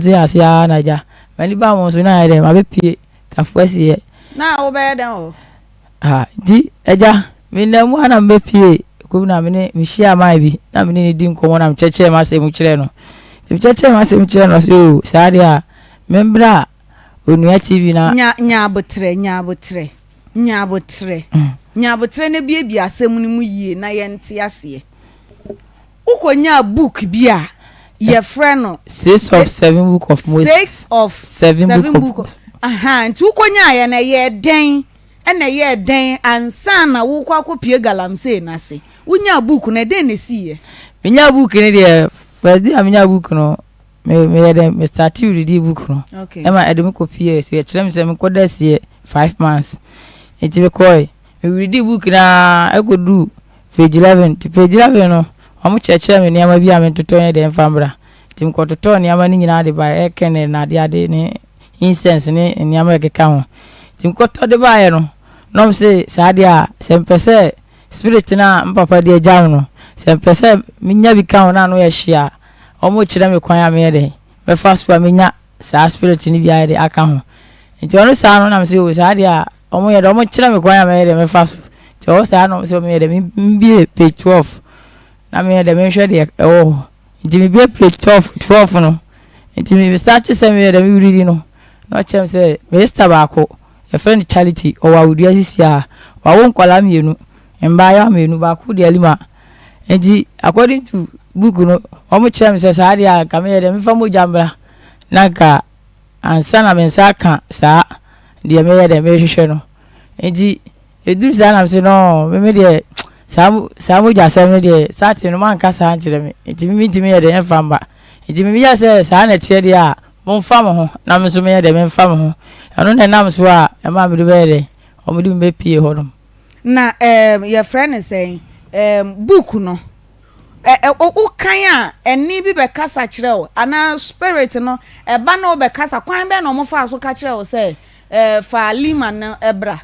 galamsey ase ara na agya m'ani baa mo so na ayɛ dɛ mabɛpie Tafo asieɛ. Na wobɛyɛ dɛn wɔ hɔ? Ha, nti agya, menam mu a na mebɛpie kurom na mene mehyiaa man bi na mene no di nkɔmmɔ na mekyerɛkyerɛɛ m'asɛm mu kyerɛɛ no. Nti mekyerɛkyerɛɛ m'asɛm mu kyerɛɛ no ɔse oo saa deɛ a membra Onua TV na. Nya nya aboterɛ, nya aboterɛ, nya aboterɛ, nya aboterɛ na buebue asɛm no mu yie na yɛnte aseɛ. Wokɔnyaa book bi a yɛfrɛ no. Six of Seven Book of Moses. Six of Seven Book of. Ahaa, nti wokɔnyaaeɛ no ɛyɛɛ dɛn ɛna ɛyɛɛ dɛn ansa na wokɔ akɔpue galamsey no ase? Wonyaa book no ɛdɛn na ɛsiiɛ? Menyaa book no deɛ, first day a menyaa book no, me meyɛ dɛn, me startee reading book no. Okay. Ɛma ɛde me kɔpuee, so yɛkyerɛ me sɛ menkɔda asie 5 months. Nti mekɔe, me reading book no ara ɛkɔduu page 11. Nti page 11 no, wɔn kyerɛkyerɛ me nneɛma bi a mentotɔ nyɛ dɛn mfa mbra. Nti mekɔtotɔɔ nneɛma no nyinaa de baeɛ, air candle na adeade ne incense ne nneɛma a ɛkeka ho. Nti mekɔtɔ de baeɛ no, na wɔn se saa adeɛ a sɛ mpɛ sɛ spirit no a mpapa de agya me no, sɛ mpɛ sɛ menya bi ka ho na ano yɛ hye a, wɔn kyerɛ me kwan a meyɛ dɛn mɛfa so a menya saa spirit no bi ayɛ de aka ho. Nti ɔno saa no na me sɛ o saa deɛ a wɔn yɛ dɛ wɔn kyerɛ me kwan a mɛyɛ dɛ mɛfa so. Nti ɔwɔ saa na wɔn sɛ meyɛ dɛ membie page 12 na meyɛ dɛ menhwɛ deɛ ɛwɔ hɔ. Nti mebie page 12 no, nti me start sɛ meyɛ dɛ me read no, na ɔkyerɛ me sɛ me sister baako yɛfrɛ no Charity, ɔwɔ awodua sisi a wawo nkwadaa mmienu, mmaayewa mmienu, baako de alima. Nti according to book no, wɔn kyerɛ me sɛ saa deɛ a nka meyɛ dɛ mefa mogya mbra na nka ansa na me nsa aka saa deɛ meyɛ dɛ mehwehwɛ no. Nti eduru saa na me sɛ no, me deɛ saa mogya asɛm no deɛ starting no manka saa nkyerɛ me, nti me ntumi yɛ dɛ mfa mba. Nti me yɛ sɛ saa na ɛteɛ deɛ a momfa mo ho na me nso meyɛ dɛ memfa mo ho. Ɛno na ɛnam so a ɛma mede bɛyɛ dɛ wɔn de me bɛpie hɔ nom. Na yɛfrɛ no sɛn, book no, wokan a ɛne bi bɛkasa kyerɛ wo anaa spirit no ɛba na wobɛkasa? Kwan bɛn na ɔmofaa so ka kyerɛ wo sɛ fa lima no ɛbra?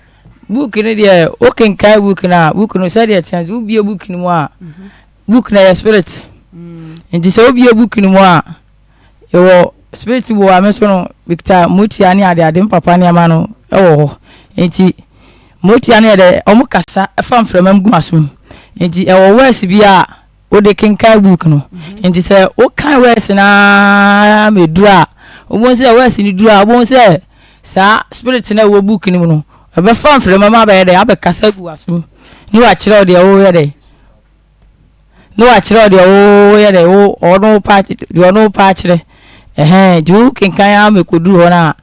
Book no deɛ, wokenkan book no a, book no sɛdeɛ ɛteɛ sɛ wobie book no mu a, book no yɛ spirit. Nti sɛ wobie book no mu a, yɛwɔ spirit wɔ a me so no mekita motia ne adeade mpapa nneɛma no wɔ hɔ. Nti motia no yɛ dɛ ɔmo kasa ɛfa mframa mu gu m'asom. Nti ɛwɔ words bi a wode kenkan book no. Nti sɛ wokan words naa ma eduru a, wobɛhu sɛ words no duru a, wobɛhu sɛ saa spirit no a ɛwɔ book no mu no ɛbɛfa mframa mu abɛyɛ dɛ abɛkasa gu w'asom ne wakyerɛ wo deɛ woyɛ dɛ ne wakyerɛ wo deɛ woyɛ dɛ wo ɔno pa deɛ ɔno pa akyerɛ ɛhɛn. Nti wo kenkan ara ma ekɔduru hɔ no a,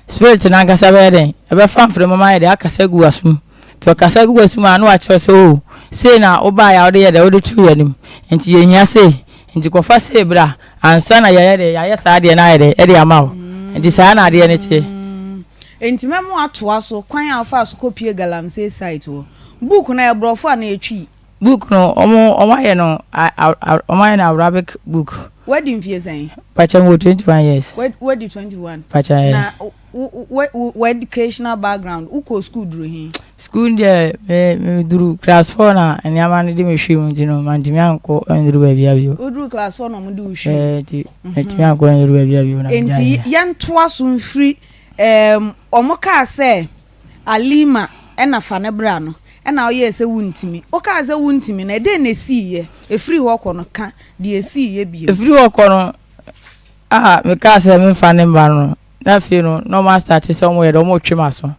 spirit no ankasa bɛyɛ dɛ ɛbɛfa mframa mu ayɛ dɛ akasa gu w'asom. Nti ɔkasa gu w'asom a, na wakyerɛ sɛ o sei na wobaeɛ a wode yɛ dɛ wode too w'anim, nti yɛhia sei, nti kɔfa sei bra ansa na yɛayɛ dɛ yɛayɛ saa adeɛ no ayɛ dɛ ɛde ama wo. Nti saa na adeɛ no teɛ. Nti mɛmo atoa so kwan a wofaa so kɔpie galamsey site hɔ. Book no ɛyɛ borɔfo a na ɛtwi? Book no ɔmo ayɛ no Arabic book. Wadi mfie sɛn? Pakyɛ, mo wɔ 21 years. Wadi 21? Pakyɛ. Na wo educational background, wokɔ school duru he? School deɛ, me duru class 4 na nneɛma no de me hwee mu, nti no mantumi ankɔ nduru baabi a bio. Woduru class 4 na ɔmo de wo hwee? Ɛɛ, nti mantumi ankɔ nduru baabi a bio na Nti yɛntoa so mfiri ɔmo kaa sɛ Alima ɛna fa ne bra no, ɛna woyɛɛ sɛ wontumi. Wokaa sɛ wontumi no, ɛdɛn na esiiɛ? Ɛfiri hɔ kɔ no, ka deɛ esiiɛ bio. Ɛfiri hɔ kɔ no a mekaa sɛ memfa ne mba no, na afei no na ɔmo astart sɛ ɔmo yɛ dɛ ɔmo retwe m'aso.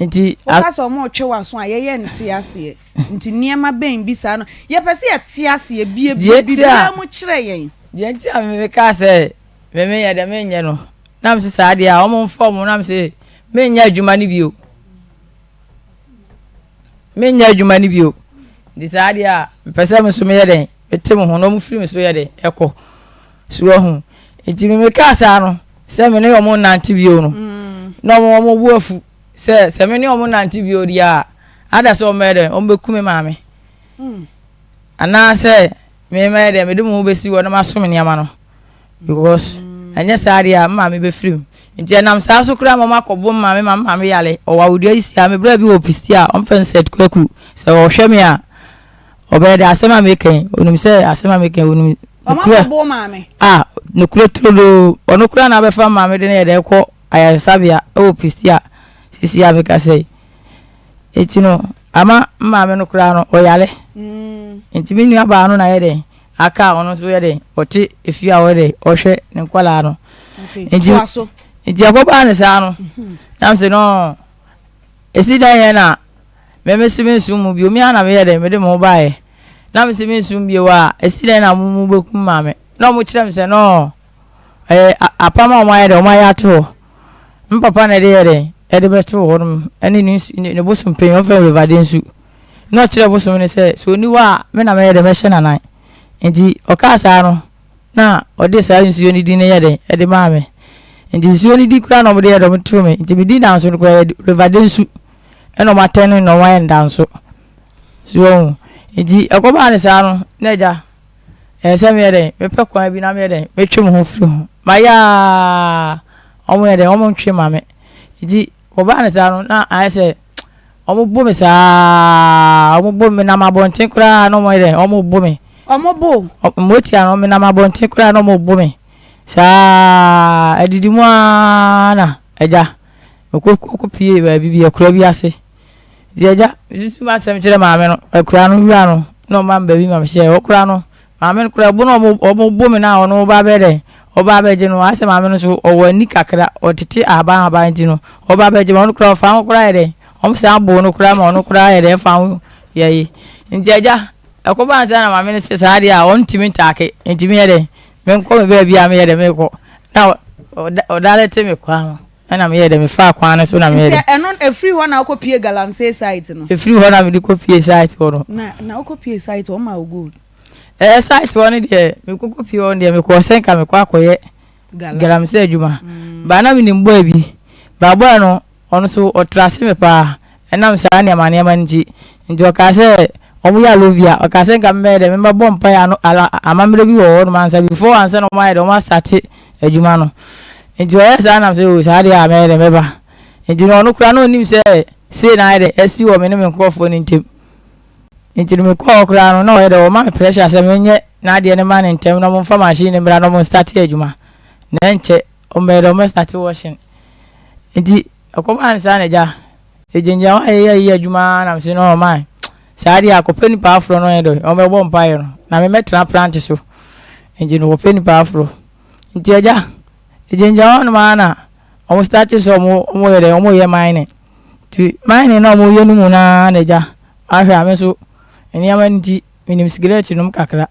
Nti Woka sɛ ɔmo retwe w'aso a, yɛyɛ nte aseɛ. Nti nneɛma bɛn bi saa no yɛpɛ sɛ yɛte aseɛ? Biebie Deɛ nti a biribiara mu kyerɛ yɛn. Deɛ nti a mekaa sɛ me menyɛ dɛ menyɛ no, na mese saa deɛ a ɔmo mfa ɔmo, na mese menyɛ adwuma no bio, menyɛ adwuma no bio. Nti saa deɛ a mpɛ sɛ me nso meyɛ dɛn mete mo ho na ɔmo firi me so yɛ dɛn ɛkɔ so ahu. Nti me mekaa saa no sɛ me ne ɔmo nante bio no, na ɔmo bo afu sɛ me ne ɔmo nante bio deɛ a, ada sɛ ɔmo yɛ dɛn ɔmo bɛku me maame anaasɛ me mɛyɛ dɛn mede mo ho bɛsi hɔ na masom nneɛma no, because ɛnyɛ saa deɛ a me maame bɛfiri mu. Nti ɛnam saa so koraa ma ɔmo akɔbɔ me maame ma me maame yale, ɔwɔ awodua yi si a me bra bi wɔ pisti a ɔmfɛ no Seth Kwaku. Sɛ ɔhwɛ me a, ɔbɛyɛ dɛ asɛm a meka yi onim sɛ asɛm a meka yi onim. Nokorɛ. Wɔn akɔbo maame. A nokorɛ turodoo ɔno koraa na abɛfa maame de no yɛ dɛ kɔ ayaresabea ɛwɔ Pistia sisi a meka sɛ eti no ama maame no koraa no ɔyare mm. nti me nua baa no na yɛ dɛ aka a ɔno nso yɛ dɛ ɔte efie a ɔyɛ dɛ ɔhwɛ ne nkwadaa no nti nti ɛkɔbaa ne saa no mhm. nam sɛ no esi dan yɛn na Me mese mensom mo bio, me ara na meyɛɛ dɛn, mede me ho baeɛ. Na mese mensom bio a, ɛsi dɛn na mo mobɛkum maame? Na wɔkyerɛ me sɛ, nɔɔ, ɛyɛ apam a wɔayɛ dɛn, wɔayɛ ato hɔ. Me papa na ɛde yɛ dɛn, ɛde bɛtoo hɔ nom, ɛne ne nsu, ne bosom panyin, wɔfrɛ no Revade nsu. Na ɔkyerɛ bosom no sɛ, sɛ ɔnni hɔ a, me na mɛyɛ dɛn, mɛhyɛ n'anan. Nti ɔkaa saa no, na ɔde saa nsuo no din no yɛ dɛn, ɛde maa me. Nti nsuo no di koraa na wɔde yɛ dɛn, wɔde too me. Nti me din da nso no koraa yɛ Revade nsu. Ɛna ɔmo atɛn no na ɔmo ayɛ no danso. So wahu? Nti ɛkɔbaa no saa no, na agya, ɛyɛ sɛ meyɛ dɛn? Mepɛ kwan bi na meyɛ dɛn? Metwe me ho firi ho. Mayɛ aa, ɔmo yɛ dɛn? Ɔmo ntwe ma me. Nti kɔbaa no saa no, na ayɛ sɛ ɔmo bo me saa, ɔmo bo me, menam abɔnten koraa na ɔmo yɛ dɛn? Ɔmo bo me. Ɔmo bo? Motia no, menam abɔnten koraa na ɔmo bo me saa, adidi mu aa na agya. Mekɔ kɔpuee baabi bi, akuraa bi ase. Nti agya, mesusu m'asɛm kyerɛ maame no, akuraa no wura no, na ɔma me baabi ma mehyɛɛ. Hɔ koraa no, maame no koraa, bo na ɔmo bo me no a ɔno ɔba abɛyɛ dɛn? Ɔba abɛgye no. Ayɛ sɛ maame no nso, ɔwɔ ani kakra, ɔtete ahaban ahaban nti no, ɔba abɛgye me. Ɔno koraa, ɔfaa ho koraa yɛ dɛn? Ɔmo san boo no koraa ma ɔno koraa yɛ dɛn? Ɛfaa ho yɛe. Nti agya, ɛkɔbaa no saa na maame no se saa deɛ a, ɔntumi ntaake, nti meyɛ dɛn? Menkɔ me baabi a meyɛ dɛn? Mekɔ. Na ɔdarete me kwan ho. Ɛna meyɛɛ dɛ, mefaa kwan no so na meyɛɛ dɛ. Nti ɛno, ɛfiri hɔ na wokɔ pie galamsey site no? Ɛfiri hɔ na mede kɔ pie site hɔ no. Na, na wokɔ pie site hɔ, wɔmaa wo gold? Ɛɛ, site hɔ no deɛ, mekɔ kɔ pie hɔ no deɛ, mekɔɔ sɛ nka mekɔ akɔyɛ galamsey adwuma. Mm. Baa na menim boy bi, baa boy no, ɔno nso ɔtrase me paa, ɛnam saa nneɛma nneɛma no nti. Nti ɔkaa sɛ, wɔn yɛ alovia, ɔkaa sɛ nka mebɛyɛ dɛ, mebɛbɔ mpaeɛ ano, ala, amammerɛ bi wɔ hɔ nom ansa, before ansa na wɔn ayɛ dɛ, wɔn asate adwuma no. Nti ɔyɛɛ saa nam sɛ o saa deɛ a mɛyɛ dɛ mɛba. Nti no ɔno koraa na ɔnim sɛ sei na ayɛ dɛ asi wɔ me ne me nkurɔfoɔ no ntam. Nti no mekɔɔ hɔ koraa no na ɔyɛ dɛ ɔma me pressure sɛ menyɛ n'adeɛ no ma no ntɛm na ɔmfa machine no mmra na ɔmo starte adwuma. Na ɛnkyɛ ɔmbɛyɛ dɛ ɔmɛ starte washing. Nti ɛkɔbaa no saa na agya ɛgyinagyina hɔ a yɛyɛ yɛ adwuma ara na mese no ɔman saa deɛ a kɔpɛ nipa aforɔ no ɔyɛ dɛ ɔmɛbɔ mpaeɛ no na memɛtena plant so. Nti no kɔpɛ nipa aforɔ. Nti agya, egyinagyina hɔ nom ara na wɔn starte sɛ wɔn wɔn yɛ dɛ wɔn yɛ mining. Nti mining na wɔn yɛ no mu no ara na agya ahwɛ a me nso nneɛma no nti menim sigaret nom kakra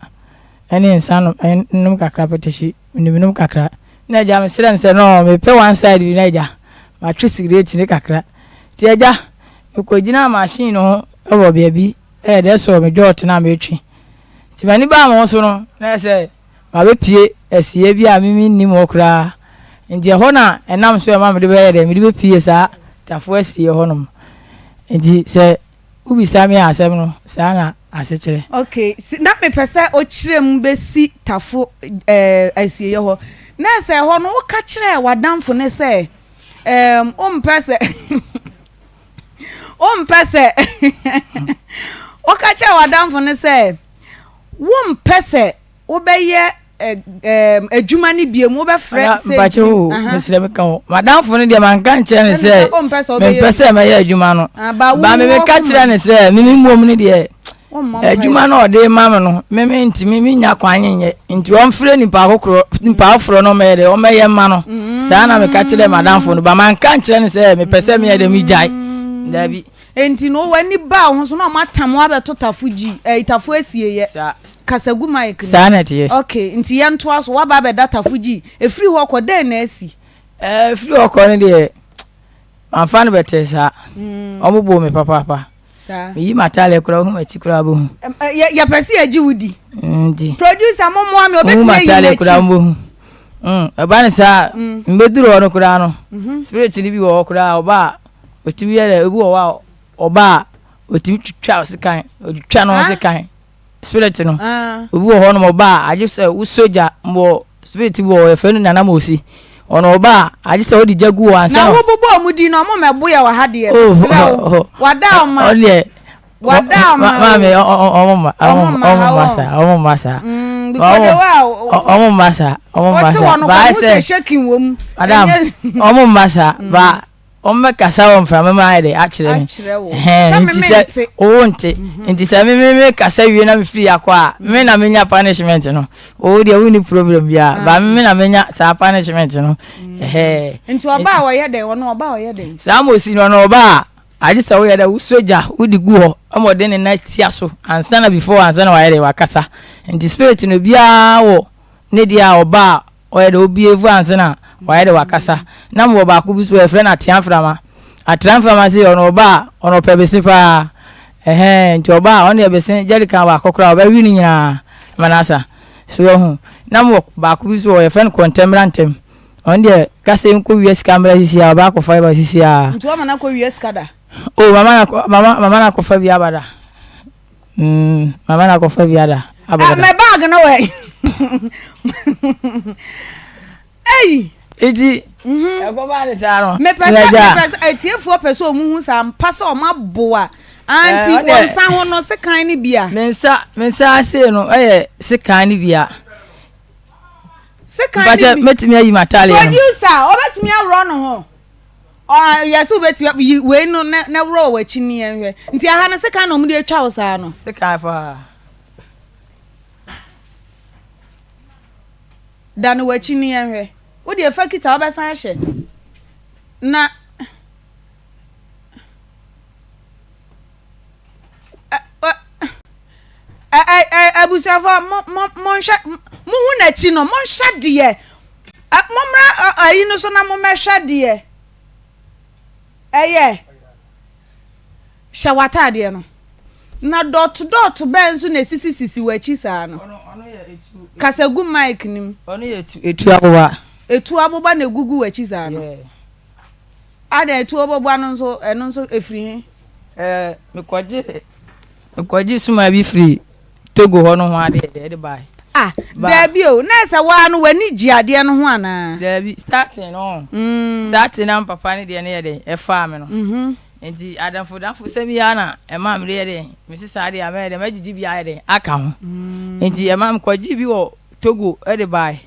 ɛne nsa nom nom kakra pɛtɛhyi menim nom kakra. Na agya mesrɛ no sɛ no mepɛ one side bi na agya matwe sigaret no kakra. Nti agya mekɔgyinaa machine no ho wɔ baabi ɛyɛ dɛ sɔɔ me jɔɔt no a metwe. Nti m'ani baa me ho so no na ɛyɛ sɛ Mabɛpue asieɛ bi a me mennim hɔ koraa, nti ɛhɔ na ɛnam so ɛma mede bɛyɛ dɛ, mede bɛpue saa Tafo asieɛ hɔ nom. Nti sɛ wobisa me a asɛm no, saa na asekyerɛ. Ok, si, na mepɛ sɛ wokyerɛ mu bɛsi Tafo eh, asieɛ hɔ. Na sɛ ɛhɔ no woka kyerɛɛ w'adamfo no sɛ eh, wompɛ sɛ wompɛ sɛ woka kyerɛɛ w'adamfo no sɛ Wompɛ sɛ wobɛyɛ adwuma no biom, wobɛfrɛ sɛ. Mpakyɛ o, mesrɛ meka o. Madamfo no deɛ manka nkyerɛ no sɛ mempɛ sɛ mɛyɛ adwuma no. Ba me meka kyerɛ no sɛ me mmom no deɛ adwuma no ɔde ma me no me mentumi menya kwan nyɛ nti ɔmfrɛ nipa kokorɔ nipa aforɔ no ɔmɛyɛ dɛ ɔmɛyɛ ma no. Saa na meka kyerɛ madamfo no ba manka nkyerɛ no sɛ mepɛ sɛ meyɛ dɛ megyae. Dabi. Enti no w'ani baa wo ho so na ɔmo atam wo abɛto tafo gyi ɛyi tafo asieyɛ. Saa. Kasa gu mic no mu. Saa na ɛteɛ. Ok, nti yɛntoa so, woaba abɛda tafo gyi, ɛfiri hɔ kɔ dɛn na asi? Ɛɛ ɛfiri hɔ kɔ no deɛ, mamfa no bɛtɛɛ saa. Ɔmo boo me papaapa. Saa. Meyi m'atadeɛ koraa, wohu m'akyi koraa wobɛhu. Ɛ, yɛ, yɛpɛ sɛ yɛgye wo di. Nti. Producer mommoa me, Wohu ɔbɛtumi ayi m'atadeɛ n'akyi. koraa wobɛhu. Mm, ɛba no saa a, mbɛduru hɔ no koraa no, spirit no bi wɔ hɔ koraa a, ɔba a, Otumi yɛ dɛ, obi wɔ hɔ a ɔba a otumi twitwa sekan, otwitwa ne ho sekan. Spirit no. Obi wɔ hɔ nom ɔba a agye sɛ wosɔ gya wɔ spirit bi wɔ hɔ yɛfrɛ no Nana Mosi. Ɔno ɔba a agye sɛ wode gya gu hɔ ansa na. Na wobobɔ ɔmo din na ɔmo mmɛbo yɛ wɔ ha deɛ, mesrɛ wo. Wada ɔma. Ɔno deɛ. Wada ama o. Maame ɔmo mma Ɔmo mma ɔmo ha mma wɔn. saa ɔmo mma saa. Mm, because the way a Ɔmo mma saa ɔmo mma ɔte saa. hɔ no Ba kɔ ayɛ ho sɛ sɛ shaking wɔ mu. madam Ɛnyɛ ɔmo mma saa ba ɔmo bɛkasa wɔ mframa mu ayɛ dɛ akyerɛ me. akyerɛ wo. Ɛhɛn Sɛ nti me sɛ mente. wo nte nti sɛ me me me kasa wie na me firi akɔ a me na menya punishment no. Wo deɛ wonni problem biara ba me na menya saa punishment no. Ɛhɛn. Nti ɔba a ɔyɛ dɛn? Ɔno ɔba a ɔyɛ dɛn? Saa Mosi no ɔno ɔba a Agye sɛ woyɛ dɛ wosɔ gya wode gu hɔ ma ɔde ne nan tia so ansa na before ansa na wayɛ dɛ wakasa. Nti spirit no obiara wɔ ne deɛ a ɔba a ɔyɛ dɛ ɔbehave ansa na wayɛ dɛ wakasa. Na mewɔ baako bi so yɛfrɛ no ateamframa. Ateamframa sei ɔno ɔba a ɔno ɔpɛ bese paa ɛhɛn nti ɔba a ɔno deɛ bese jerrycan baako koraa ɔbɛwe ne nyinaa ma no asa. So wahu. Na mewɔ baako bi so wɔ hɔ yɛfrɛ no kɔntɛmmra ntɛm. Ɔno deɛ ka sɛ nkɔ wia sika mmra sisi a ɔbɛ akɔfa aba sisi a. Nti wama no akɔ wia sika da? Oh mama na mama mama na akɔfa bi aba da. Mm mama na akɔfa bi ada aba da. Mɛ bag no wɛ. Ei. Eti ɛkɔ ba ne saa no. Mepɛ sɛ mepɛ sɛ atiefoɔ pɛ sɛ ɔmo hu sɛ ampa sɛ ɔmo aboa anti wɔn nsa ho no sekan no bi a. Me nsa me nsa ase no ɛyɛ sekan no bi a. Sekan Mpakyɛ no bi. mɛtumi ayi m'ataadeɛ no. Producer, ɔbɛtumi aworɔ ne ho. Ɔ yɛ sɛ wobɛtumi yi wei no na na worɔ wɔ w'akyi ni yɛn hwɛ. Nti aha no sekan na wɔde atwa wo saa no. Sekan paa. Dane w'akyi ni yɛn hwɛ. Wo deɛ fa kita wobɛsan ahyɛ. Na. Abusuafoɔ mo mo monhwɛ mohu n'akyi no monhwɛ deɛ mommra ayi no so na mommɛhwɛ deɛ ɛyɛ hyɛ w'ataadeɛ no na dɔt dɔt bɛn nso na esisisisi w'akyi saa no kasa gu mic no mu. Ɔno yɛ etu etu aboba. Etu aboba na egugu w'akyi saa no. Yeah. Adɛn, tuo boboa no nso, ɛno nso ɛfiri he? Ɛɛ, mekɔgye, mekɔgye suma bi firi Togo hɔ no ho adeɛ deɛ ɛde bae. Ah, Ba. daabi o, na ɛsɛ waa no w'ani gye adeɛ no ho anaa? Daabi, starting no, Mm. starting na papa ne deɛ no yɛ den, ɛfaa me no. Mhm. Nti adamfo damfo sɛm yi ara na ɛmaa mede yɛ den, mese saa deɛ a mɛyɛ dɛn, mɛgyegye bi ayɛ den aka ho. Nti ɛmaa mekɔgye bi wɔ Togo de bae.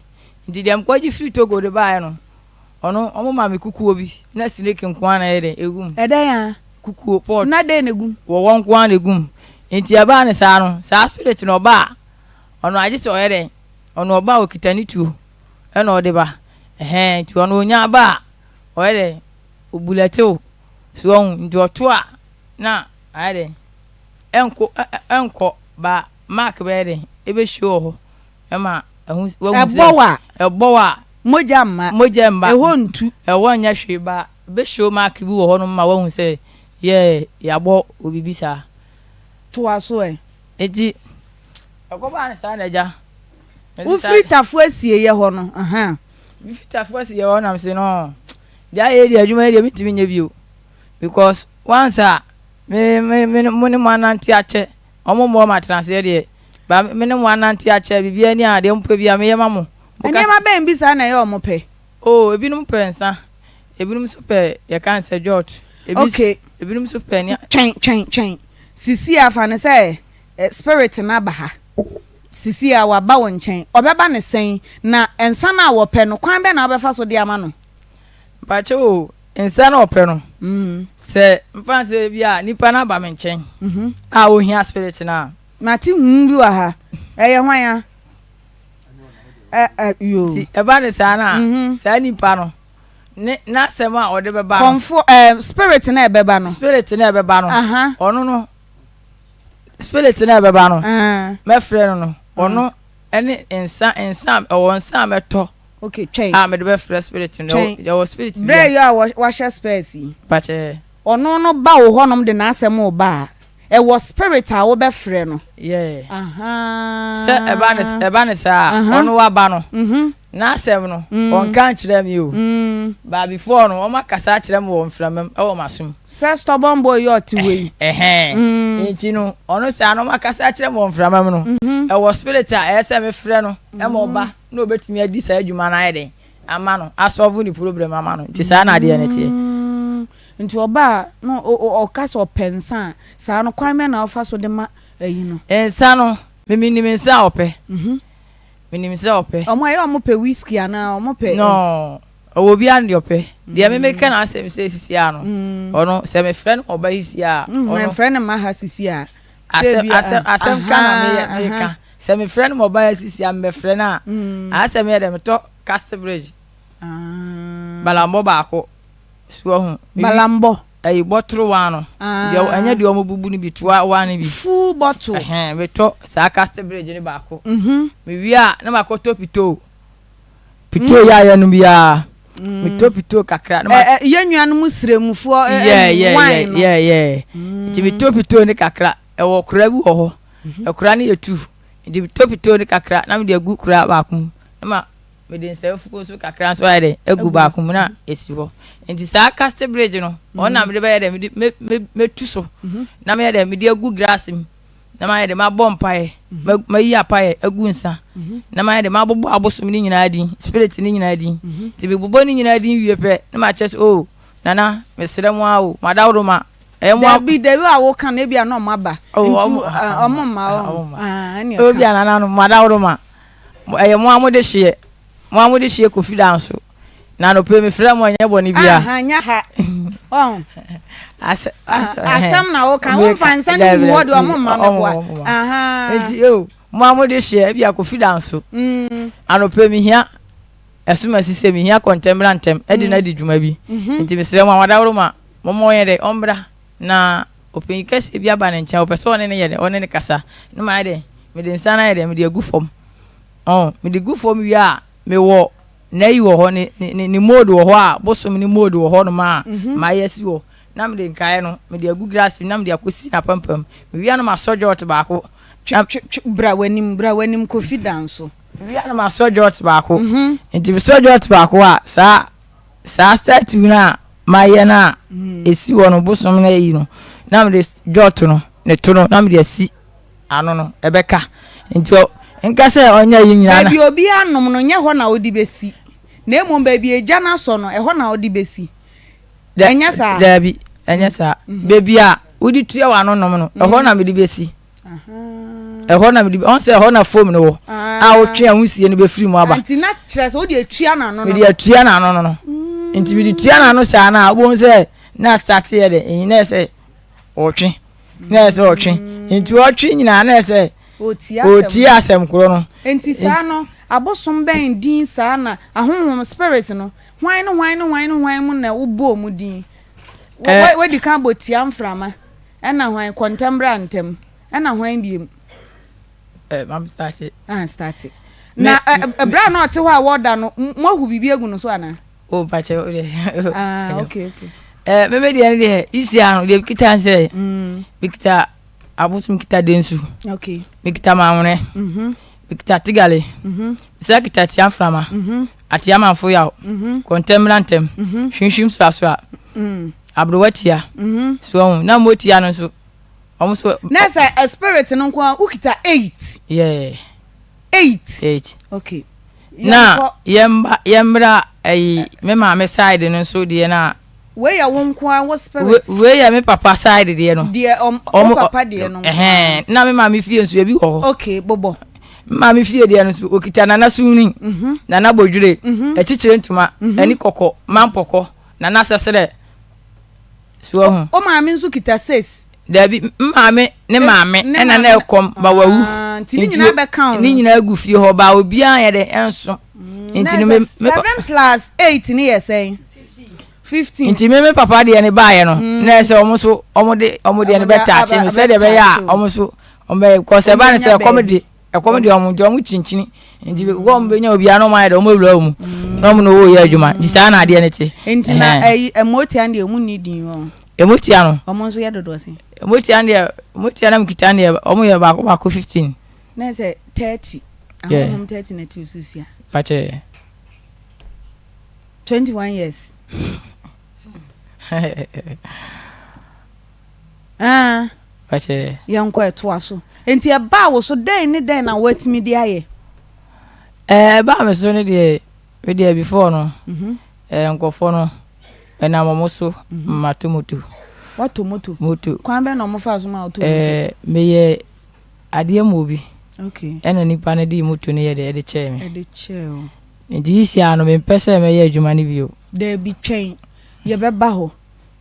Nti deɛ mekɔgye firi Togo de baeɛ no, Ɔno ɔmo maa me kukuo bi na snake nko ara na ɛyɛ dɛn egu mu. Ɛdɛn a? Kukuo, pot. Na dɛn na egu mu? Wɔwɔ nko ara na egu mu. Nti ɛbaa no saa no, saa spirit no ɔba a, ɔno agye sɛ ɔyɛ dɛn? Ɔno ɔba a ɔkita ne tuo ɛna ɔde ba. Ɛhɛn, nti ɔno ɔnya ba a, ɔyɛ dɛn? Ɔbulɛte wo. So wahu? Nti ɔto a, na ayɛ dɛn? Ɛnko, ɛ ɛ ɛnkɔ, ba mark bɛyɛ dɛn? Ɛbɛ show wɔ hɔ. Ɛma ɛho, wahu sɛ. Ɛbɔ wo a. Ɛbɔ wo a. Mogya mma. Mogya mma. Ɛhɔ ntu. Ɛhɔ nyɛ hwee ba bɛ show mark bi wɔ hɔ nom ma wahu sɛ yeah yɛabɔ wo biribi saa. Toa so ɛ. Nti ɛkɔ baa no saa na agya. Wo firi Tafo asieɛ hɔ no ahaa. Me firi Tafo asieɛ hɔ na me se no deɛ ayɛ yi deɛ adwuma yi deɛ mentumi nyɛ bio because once a me me me mo ne mo anante akyɛ wɔn mmɔɔ me atenaseɛ deɛ ba me ne mo anante akyɛ biribiara ni a deɛ mopɛ biara meyɛ ma mo. Nneɛma bɛn bi saa na ɛyɛ wɔn pɛ? Oh, ebinom pɛ nsa, ebinom nso pɛ yɛka no sɛ jot, ebi Okay. ebinom nso pɛ nea. Twɛn, twɛn, twɛn. Sisi a fa no sɛ eh, spirit no aba ha. Sisi a waba wo nkyɛn. Ɔbɛba no sɛn? Na nsa no a wɔpɛ no, kwan bɛn na wobɛfa so de ama no? Mpakyɛw o, nsa no a ɔpɛ no, sɛ mfa no sɛ ebi a nipa no aba me nkyɛn a ohia spirit no a. Mate huu bi wɔ ha. Ɛyɛ hwan a? Nti ɛba no saa no a, saa nipa no, ne n'asɛm a ɔde bɛba no. Kɔmfo ɛɛ spirit na ɛbɛba no. Spirit na ɛbɛba no. Ɔno no, spirit na ɛbɛba no. Mɛfrɛ no no, ɔno ɛne nsa nsa ɛwɔ nsa a mɛtɔ. Okay, twɛn. A mede bɛfrɛ spirit no. Twɛn. Ɛwɔ spirit bi. Berɛ yi a wahyɛ spɛs yi. Pakyɛ. Ɔno no ba wo hɔnom de n'asɛm reba a, ɛwɔ spirit a wobɛfrɛ no. Yeah. Ahaa. Sɛ ɛba ne ɛba ne saa a, ɔno waba no, n'asɛm no, ɔnka nkyerɛ me o. But before no, wɔn akasa akyerɛ me wɔ mframa mu, ɛwɔ m'asom. Sɛ stubborn boy yi a ɔte hɔ yi. Ɛhɛn. Nti no, ɔno saa no, wɔn akasa akyerɛ me wɔ mframa mu no, ɛwɔ spirit a ɛyɛ sɛ mefrɛ no ma ɔba na obetumi adi saa adwuma no ayɛ dɛn ama no, asɔlve ne problem ama no. Nti saa na adeɛ no teɛ. Nti ɔba a na ɔka sɛ ɔpɛ nsa a, saa no kwan bɛn na wofa so de ma ayi no? Nsa no, me menim nsa a ɔpɛ. Menim sɛ ɔpɛ. Ɔmo ɛyɛ ɔmo pɛ whisky anaa ɔmo pɛ? No, ɔwɔ obiara ne deɛ ɔpɛ. Deɛ me meka n'asɛm sɛ sisi a no, ɔno sɛ mefrɛ no ma ɔba sisi a, ɔno. Mfrɛ no mma ha sisi a. Asɛm asɛm asɛm ka na meyɛ meka. Sɛ mefrɛ no ma ɔba ha sisi a, mebɛfrɛ no a, ayɛ sɛ meyɛ dɛ metɔ Castle Bridge balambɔ baako. So wahu? Balambɔ. Ɛyi bɔtoro waa no. Deɛ ɛnyɛ deɛ wɔn bubu no bi toa waa no bi. Full bottle. Ɛhɛn metɔ saa Castle Bridge no baako. Mewie a na makɔtɔ pitoo. Pitoo yɛ a yɛnom biara. Metɔ pitoo kakra. Na ma. Yɛn nuanom sremfoɔ wine no. Yɛ yɛ yɛ. Nti metɔ pitoo no kakra. Ɛwɔ kora bi wɔ hɔ. Ɛkora no yɛ tu. Nti metɔ pitoo no kakra na mede agu kora baako mu. Na ma Mede nsafuo nso kakra nso ayɛ dɛ agu baako mu na esi hɔ. Nti saa castle bridge no, ɔno na mede bɛyɛ dɛ mede me me metu so na meyɛ dɛ mede agu grass mu na mayɛ dɛ mabɔ mpaeɛ mayi apaeɛ agu nsa na mayɛ dɛ mabobɔ abosom ne nyinaa din spirit ne nyinaa din. Nti mebobɔ ne nyinaa din wie pɛ na makyerɛ sɛ oh nana mesrɛ mo ara o madaworo ma ɛyɛ mo a. Dabi dabi a woka no ebia na ɔmo aba nti ɔmo mma ɔmo ɛne ɛka. Ebia nana no madaworo ma Ɛyɛ mo ara mo dehyeɛ, mo ara mo dehyeɛ Kofi Danso. Na anɔpa yi mefrɛ mo ɛnyɛ bɔne biara. Aha, nyɛ ha. Ɔn. Asɛ, asɛ, asɛm na woka, womfa nsa no ngu hɔ deɛ ɔmo mma mɛboa. Aha. Nti eo, mo ara mo dehyeɛ, ebia Kofi Danso. Mm. Anɔpa yi mehia ɛsom asi sɛ mehia kɔntɛm bra ntɛm ɛde no adi dwuma bi. Nti mesrɛ mo awadaworo ma momma ɔnyɛ dɛ ɔmbra na ɔpanyin kɛseɛ bi aba ne nkyɛn, ɔpɛ sɛ ɔne no yɛ dɛ, ɔne no kasa. Ne mayɛ dɛ, mede nsa no ayɛ dɛ, mede agu fam. Ɔn, mede gu fam wie a, mewɔ n'ayi wɔ hɔ, ne, ne, ne mode wɔ hɔ a, bosom ne mode wɔ hɔnom a, mhm. mayɛ asi hɔ. Na mede nkaeɛ no, mede agu glass mu na mede akɔsi n'apampam. Mewie a na masɔ jɔt baako. Twe, twe, bra w'anim, bra w'anim, Kofi Danso. Mewie a na masɔ jɔt baako. Mhm. Nti mesɔ jɔt baako a, saa Saa statue no a mayɛ no a ɛsi hɔ no, bosom no ayi no, na mede dwɔto no, ne to no, na mede asi ano no, ɛbɛka. Nti nka sɛ ɔnyɛ yi nyinaa na. Baabi a obi anom no, nyɛ hɔ na wode bɛsi, na mmom baabi a egya no asɔ no, ɛhɔ na wode bɛsi. Ɛnyɛ saa? Daabi, ɛnyɛ saa. Baabi a wode tua w'ano nom no, ɛhɔ na mede bɛsi. Ɛhɔ na mede ɔn sɛ ɛhɔ na foam no wɔ a wotwe a wusie no bɛfiri mu aba. Nti na kyerɛ sɛ wode atua n'ano no. Mede atua n'ano no no. Nti mede tua n'ano saa no a wobɛhu sɛ na start yɛ dɛ ɛnyi na ɛsɛ ɔtwe na ɛsɛ ɔtwe nti ɔtwe nyinaa na ɛsɛ ɔtie asɛm korɔ no. Nti saa no abosom bɛn din saa na ahonhom spirits no hwan ne hwan ne hwan ne hwan mu na wobɔɔ mu din? Wadi kan bɔ tia mframa. Ɛna hwan? Kɔ ntɛm bra ntɛm. Ɛna hwan biom? Eh, mam starte. Ah, starte. Na ɛberɛ a na ɔte hɔ a wɔda no, moahu biribi agu no so anaa? Oh, mpakyɛ wo deɛ. Ah, okay, okay. Eh, meme deɛ no deɛ, isia no, deɛ mekita sɛ, mm. mekita abosom kita densu. Okay. Mekita manwene. Mm -hmm. Mekita tigale. Mm -hmm. Sɛ kita tia mframa. Mm -hmm. Atia manfo yaw. Mm -hmm. Kɔntɛm bra ntɛm. Mm -hmm. Hwimhwim soasoa. Mm. Aberewa tia. So wahu? Na motia no nso, wɔn nso. Na sɛ a spirit no nko ara wokita eight. Yeah. Eight. Eight. Okay. Na yɛmba yɛmbra ɛyi me maame side no nso deɛ na. Wei yɛ wo nko ara wo spirit. Wei yɛ me papa side deɛ no. Deɛ ɔm wo papa deɛ no nko ara. Ɛhɛn na me maame fie nso ebi wɔ hɔ. Okay bobɔ. Me maame fie deɛ no nso okita nana sunni, nana bodwire, akyikyire ntoma, ani kɔkɔ, mampɔkɔ. Nana sɛsrɛ. So wahu? O maame nso kita six. Dabi, m maame ne maame ɛna na ɛkɔm ba wawu. Ah, nti ne nyinaa bɛka ho. Ne nyinaa gu fie hɔ ba obiara yɛ dɛ ɛnso. Mm, nti no me me seven plus eight ne yɛ sɛn? 15. Nti me me papa deɛ ne baayɛ no mm. na ɛsɛ wɔn nso wɔn de wɔn deɛ no bɛtaakye me sɛdeɛ ɛbɛyɛ a wɔn nso wɔn bɛyɛ kɔsɛ ɛba ne sɛ ɛkɔm de. Ɛkɔm deɛ wɔn nti wɔn kyinkyini nti wɔn bɛnya obiara na wɔn ayɛ dɛ wɔn awura wɔn mu na wɔn na wɔyɛ adwuma nti saa na adeɛ no te. Nti na ɛyi ɛmotia no deɛ wɔn nni din wɔn. Ɛmotia no. Wɔn nso yɛ dodoɔ sɛn. Ɛmotia no deɛ ɛmotia na mekita no deɛ wɔn yɛ baako baako 15. Na sɛ 30 ahohom 30 na ɛte wo so sia. Pakyɛ. 21 years. Aah. Pakyɛ. Yɛnkɔ ɛtoa so. Enti ɛbaa wo so dɛn ne dɛn na woatumi de ayɛ? Ɛɛ ɛbaa me so no deɛ, me deɛ before no, ɛɛ nkurɔfoɔ no, Ɛnam wɔn so matɔ moto. Woatɔ moto? Moto. Kwan bɛn na wɔfaa so maa wotɔɔ moto? Ɛɛ, meyɛ adeɛ ma obi. Okay. Ɛna nipa no de moto no yɛ dɛ ɛde kyɛɛ me. Ɛde kyɛɛ wo. Nti sisi ara no mempɛ sɛ mɛyɛ adwuma no bio. Daabi, twɛn, yɛbɛba hɔ.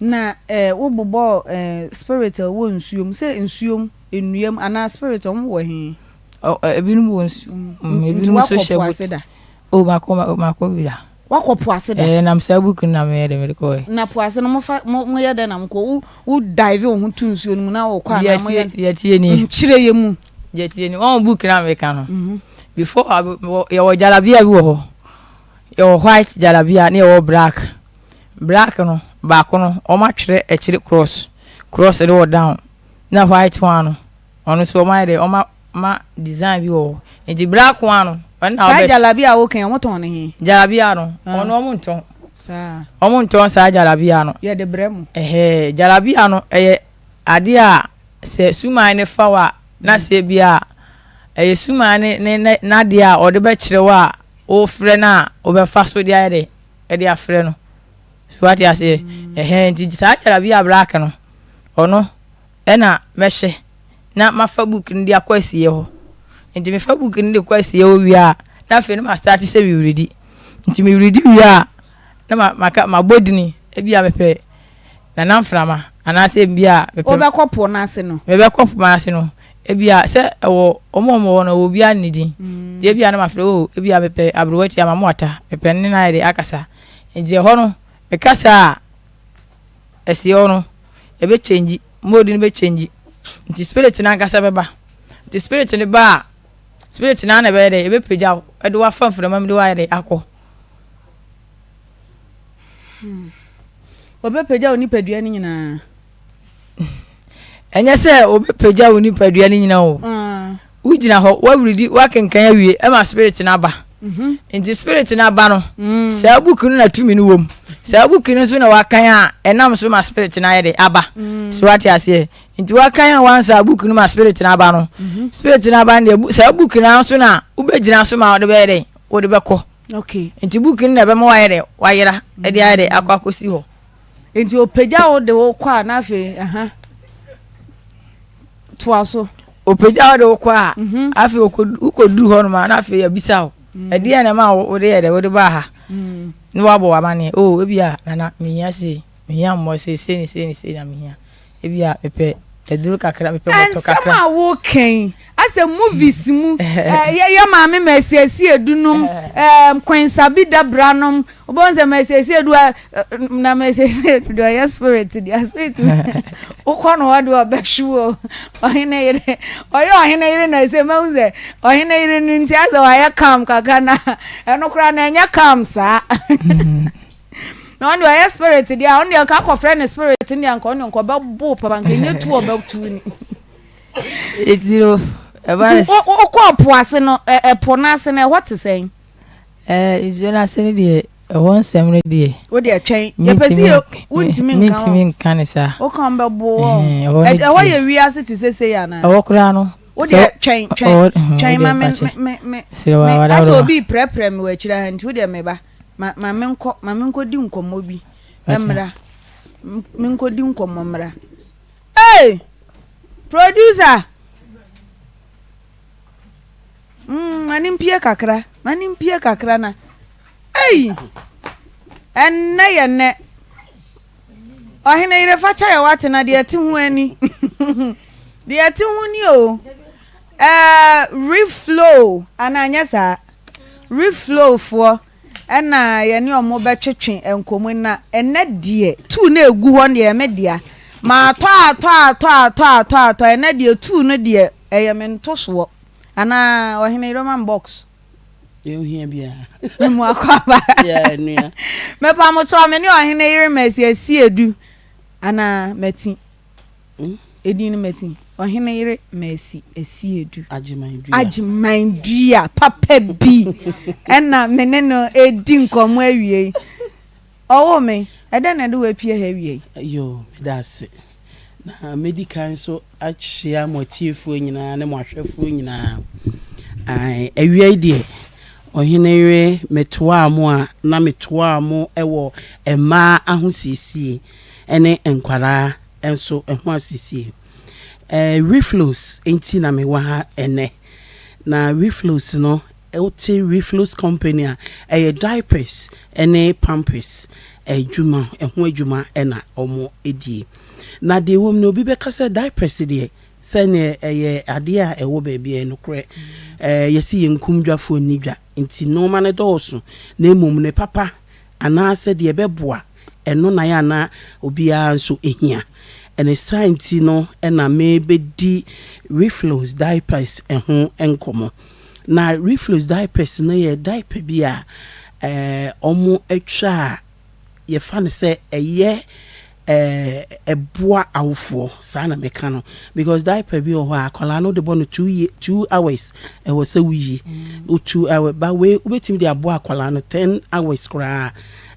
Na eh, wobobɔɔ eh, spirit a ɛwɔ nsuo mu, sɛ nsuo mu, nnua mu, anaa spirit a wɔn wɔ he? Ɔ, ebinom wɔ nsuo mu, Nti ebinom nso woakɔ hyɛ po boot. ase da? Oh, makɔ, makɔ bi da. Woakɔ po ase da? Ɛɛ, nam saa book no na meyɛ dɛ mede kɔɔɛ. Na po ase no mofa, mo, moyɛ dɛn na mokɔ? Wo, wo dive wo ho to nsuo no mu na wokɔ Deɛ anaa moyɛ? ɛteɛ, deɛ ɛteɛ nie. Kyerɛ yɛ mu. Deɛ ɛteɛ nie, wɔn book no a meka no, before, yɛwɔ jalabia bi wɔ hɔ. Yɛwɔ white jalabia ne yɛwɔ black. Black no, baako no, wɔatwerɛ akyire cross, cross no wɔ down. Na white one no, ɔno nso wɔayɛ dɛ, wɔama design bi wɔ hɔ. Nti black one no, ɔno na Saa wobɛ. jalabia a woka yi, wɔtɔn no he? Jalabia no, Ah. ɔno wɔntɔn. Saa. Wɔntɔn saa jalabia no. Yɛde brɛ mo. Ɛhɛɛ, jalabia no, ɛyɛ adeɛ a sɛ suman no fa wo a, na sɛ ebia ɛyɛ suman no ne ne n'adeɛ a ɔde bɛkyerɛ wo a, wofrɛ no a, wobɛfa so de ayɛ dɛ, de afrɛ no. So wate aseɛ? Ɛhɛn, nti saa jalabia black no, ɔno ɛna mɛhyɛ na mafa book no de akɔ asieɛ hɔ. Nti mefa book no de kɔ asieɛ hɔ wie a, na afei na ma start sɛ meweredi. Nti meweredi wie a, na ma maka mabɔ dini, ebia mepɛ Nana Mframa anaasɛ ebia mepɛ. Wobɛkɔ po no ase no. Mebɛkɔ po no ase no, ebia sɛ ɛwɔ wɔn a wɔwɔ hɔ no, ɛwɔ obiara ne din. Nti ebia na mafrɛ, oh, ebia mepɛ Aberewa Tia Mamoata, mepɛ ne no ayɛ de akasa. Nti ɛhɔ no, mekasa a, ɛsi hɔ no, ɛbɛ change, mode no bɛ change. Nti spirit no ankasa bɛba. Nti spirit no ba a, spirit no ara na ɛbɛyɛ dɛ, ɛbɛpagya wo, ɛde wo afa mframa mu de wo ayɛ dɛ akɔ. Hmm. Wɔbɛpagya wo nipadua no nyinaa. Ɛnyɛ sɛ wɔbɛpagya wo nipadua no nyinaa o. Ah. Wogyina hɔ, woawuridi, woakenkan awie, ɛma spirit no aba. Mhm. Nti spirit no aba no, Mm. saa book no na tumi no wɔ mu. Saa book no nso na wakan a ɛnam so ma spirit no ayɛ de aba. Mm. So wate aseɛ? Nti wakan a wansa book no ma spirit no aba no, Mhm. spirit no aba no deɛ, saa book no ara nso na wobɛgyina so ma wode bɛyɛ dɛn? Wode bɛkɔ. Okay. Nti book no na ɛbɛma wayɛ dɛ wayera ɛde ayɛ dɛ akɔ akɔsi hɔ. Nti opagya wo de wo kɔ a na afei ɛha toa so. Opagya wo de wo kɔ a mhm. afei wokɔduru hɔ nom a na afei abisa wo mm. ɛdeɛ na ɛma wode yɛ dɛ wode baa ha mm. na wabɔ w'amanneɛ o oh, ebi a nana mehia sei mehia mmoa sei sei ne sei ne sei na mehia. Ebia mepɛ aduro kakra, mepɛ bɔtɔ kakra. Nsɛm a woka yi, asɛ movies mu, yɛ yɛ maame Mercy Asiedu nom, Queen Sabi Dabra nom, wobɛhu sɛ Mercy Asiedu a, na Mercy Asiedu deɛ ɔyɛ spirit deɛ, spirit wokɔ no hɔ deɛ ɔbɛhwe wo, ɔhene yere, ɔyɛ ɔhene yere na ɛsɛ mahu sɛ ɔhene yere no nti asɛ wayɛ calm kakra na ɛno koraa na ɛnyɛ calm saa. Na ɔno deɛ ɔyɛ spirit deɛ a ɔno deɛ nka akɔfrɛ ne spirit no deɛ nka ɔno deɛ nka ɔbɛbo papa nka ɛnyɛ tu ɔbɛtu ni. Eti no ɛba ne. Nti wokɔ po ase no ɛpo no ase no ɛhɔ te sɛn? Ɛɛ nsuo no ase no deɛ ɛhɔ nsɛm no deɛ. Wo deɛ twɛn yɛpɛ si yɛ wontumi nka hɔ. Mentumi nka ne saa. Woka wɔn bɛbo wɔ. Ɛhɔ yɛ wiase te sɛ sei anaa? Ɛhɔ koraa no. Wo deɛ twɛn twɛn twɛn ma me me me me asɛ obi prɛprɛ me wɔ akyire ha nti wo deɛ meba. Ma ma menkɔ, ma menkɔdi nkɔmmɔ bi mmra. Menkɔdi nkɔmmɔ mmra. Hey! Producer! Mm, ma ne mpie kakra, ma ne mpie kakra na. Hey! Ɛnnɛ yɛ nnɛ. Ɔhene yere fa kyɛ yɛ wate na deɛ ɛte ho ani. Deɛ ɛte ho ni o. Ɛɛ, reflow anaa nyɛ saa. Reflow foɔ na yɛne wɔn bɛtwetwe nkɔmmɔ na ɛnɛ deɛ tuu no egu hɔ no deɛ ɛyɛ me dea. Matɔ atɔ atɔ atɔ atɔ atɔ ɛnɛ deɛ tuu no deɛ ɛyɛ me ntosoɔ anaa ɔhene yere ma me box. Deɛ ohia biara. Memu akɔ aba. Yeah, nua. Mepamokyɛw me ne ɔhene yere Mercy Asiedu anaa Mati. Edin no mati. Ɔhene yere Mercy Asiedu. Agyeman Dua. Agyeman Dua papa bi ɛna me ne no redi nkɔmmɔ awie yi. Ɔwoo me. Ɛdɛn na ɛde wo apue ha awie yi? Yoo, meda ase. Na mɛdi kan nso akyea mo atiefoɔ nyinaa ne mo ahwɛfoɔ nyinaa. Ae, awia yi deɛ, Ɔhene yere, metoaa mo a na metoaa mo wɔ mmaa ahosiesie ne nkwadaa nso ho asiesie. Reflows nti na mewɔ ha ɛnnɛ. Na Reflows no, wote Reflows Company a, ɛyɛ diapers ne pampers adwuma, ɛho adwuma na wɔdie. Na deɛ ɛwɔ mu no, obi bɛka sɛ diapers deɛ, sɛdeɛ ɛyɛ adeɛ a ɛwɔ baabi a, ɛyɛ nokorɛ. Yɛse yɛnkum dwafoɔ nni dwa, nti nnoɔma no dɔɔso, na mmom ne papa anaasɛ deɛ ɛbɛboa, ɛno na yɛ a na obiara nso hia. Ɛne saa nti no na merebɛdi Reflows diapers ho nkɔmmɔ. Na Reflows diapers no yɛ diaper bi a wɔatwa a yɛfa no sɛ ɛyɛ ɛboa awofoɔ, saa na meka no, because diaper bi wɔ hɔ a akwadaa no wode bɔ no 2 hours ɛwɔ sɛ woyi wo 2 hours, ba wei wobɛtumi de aboa akwadaa no 10 hours koraa.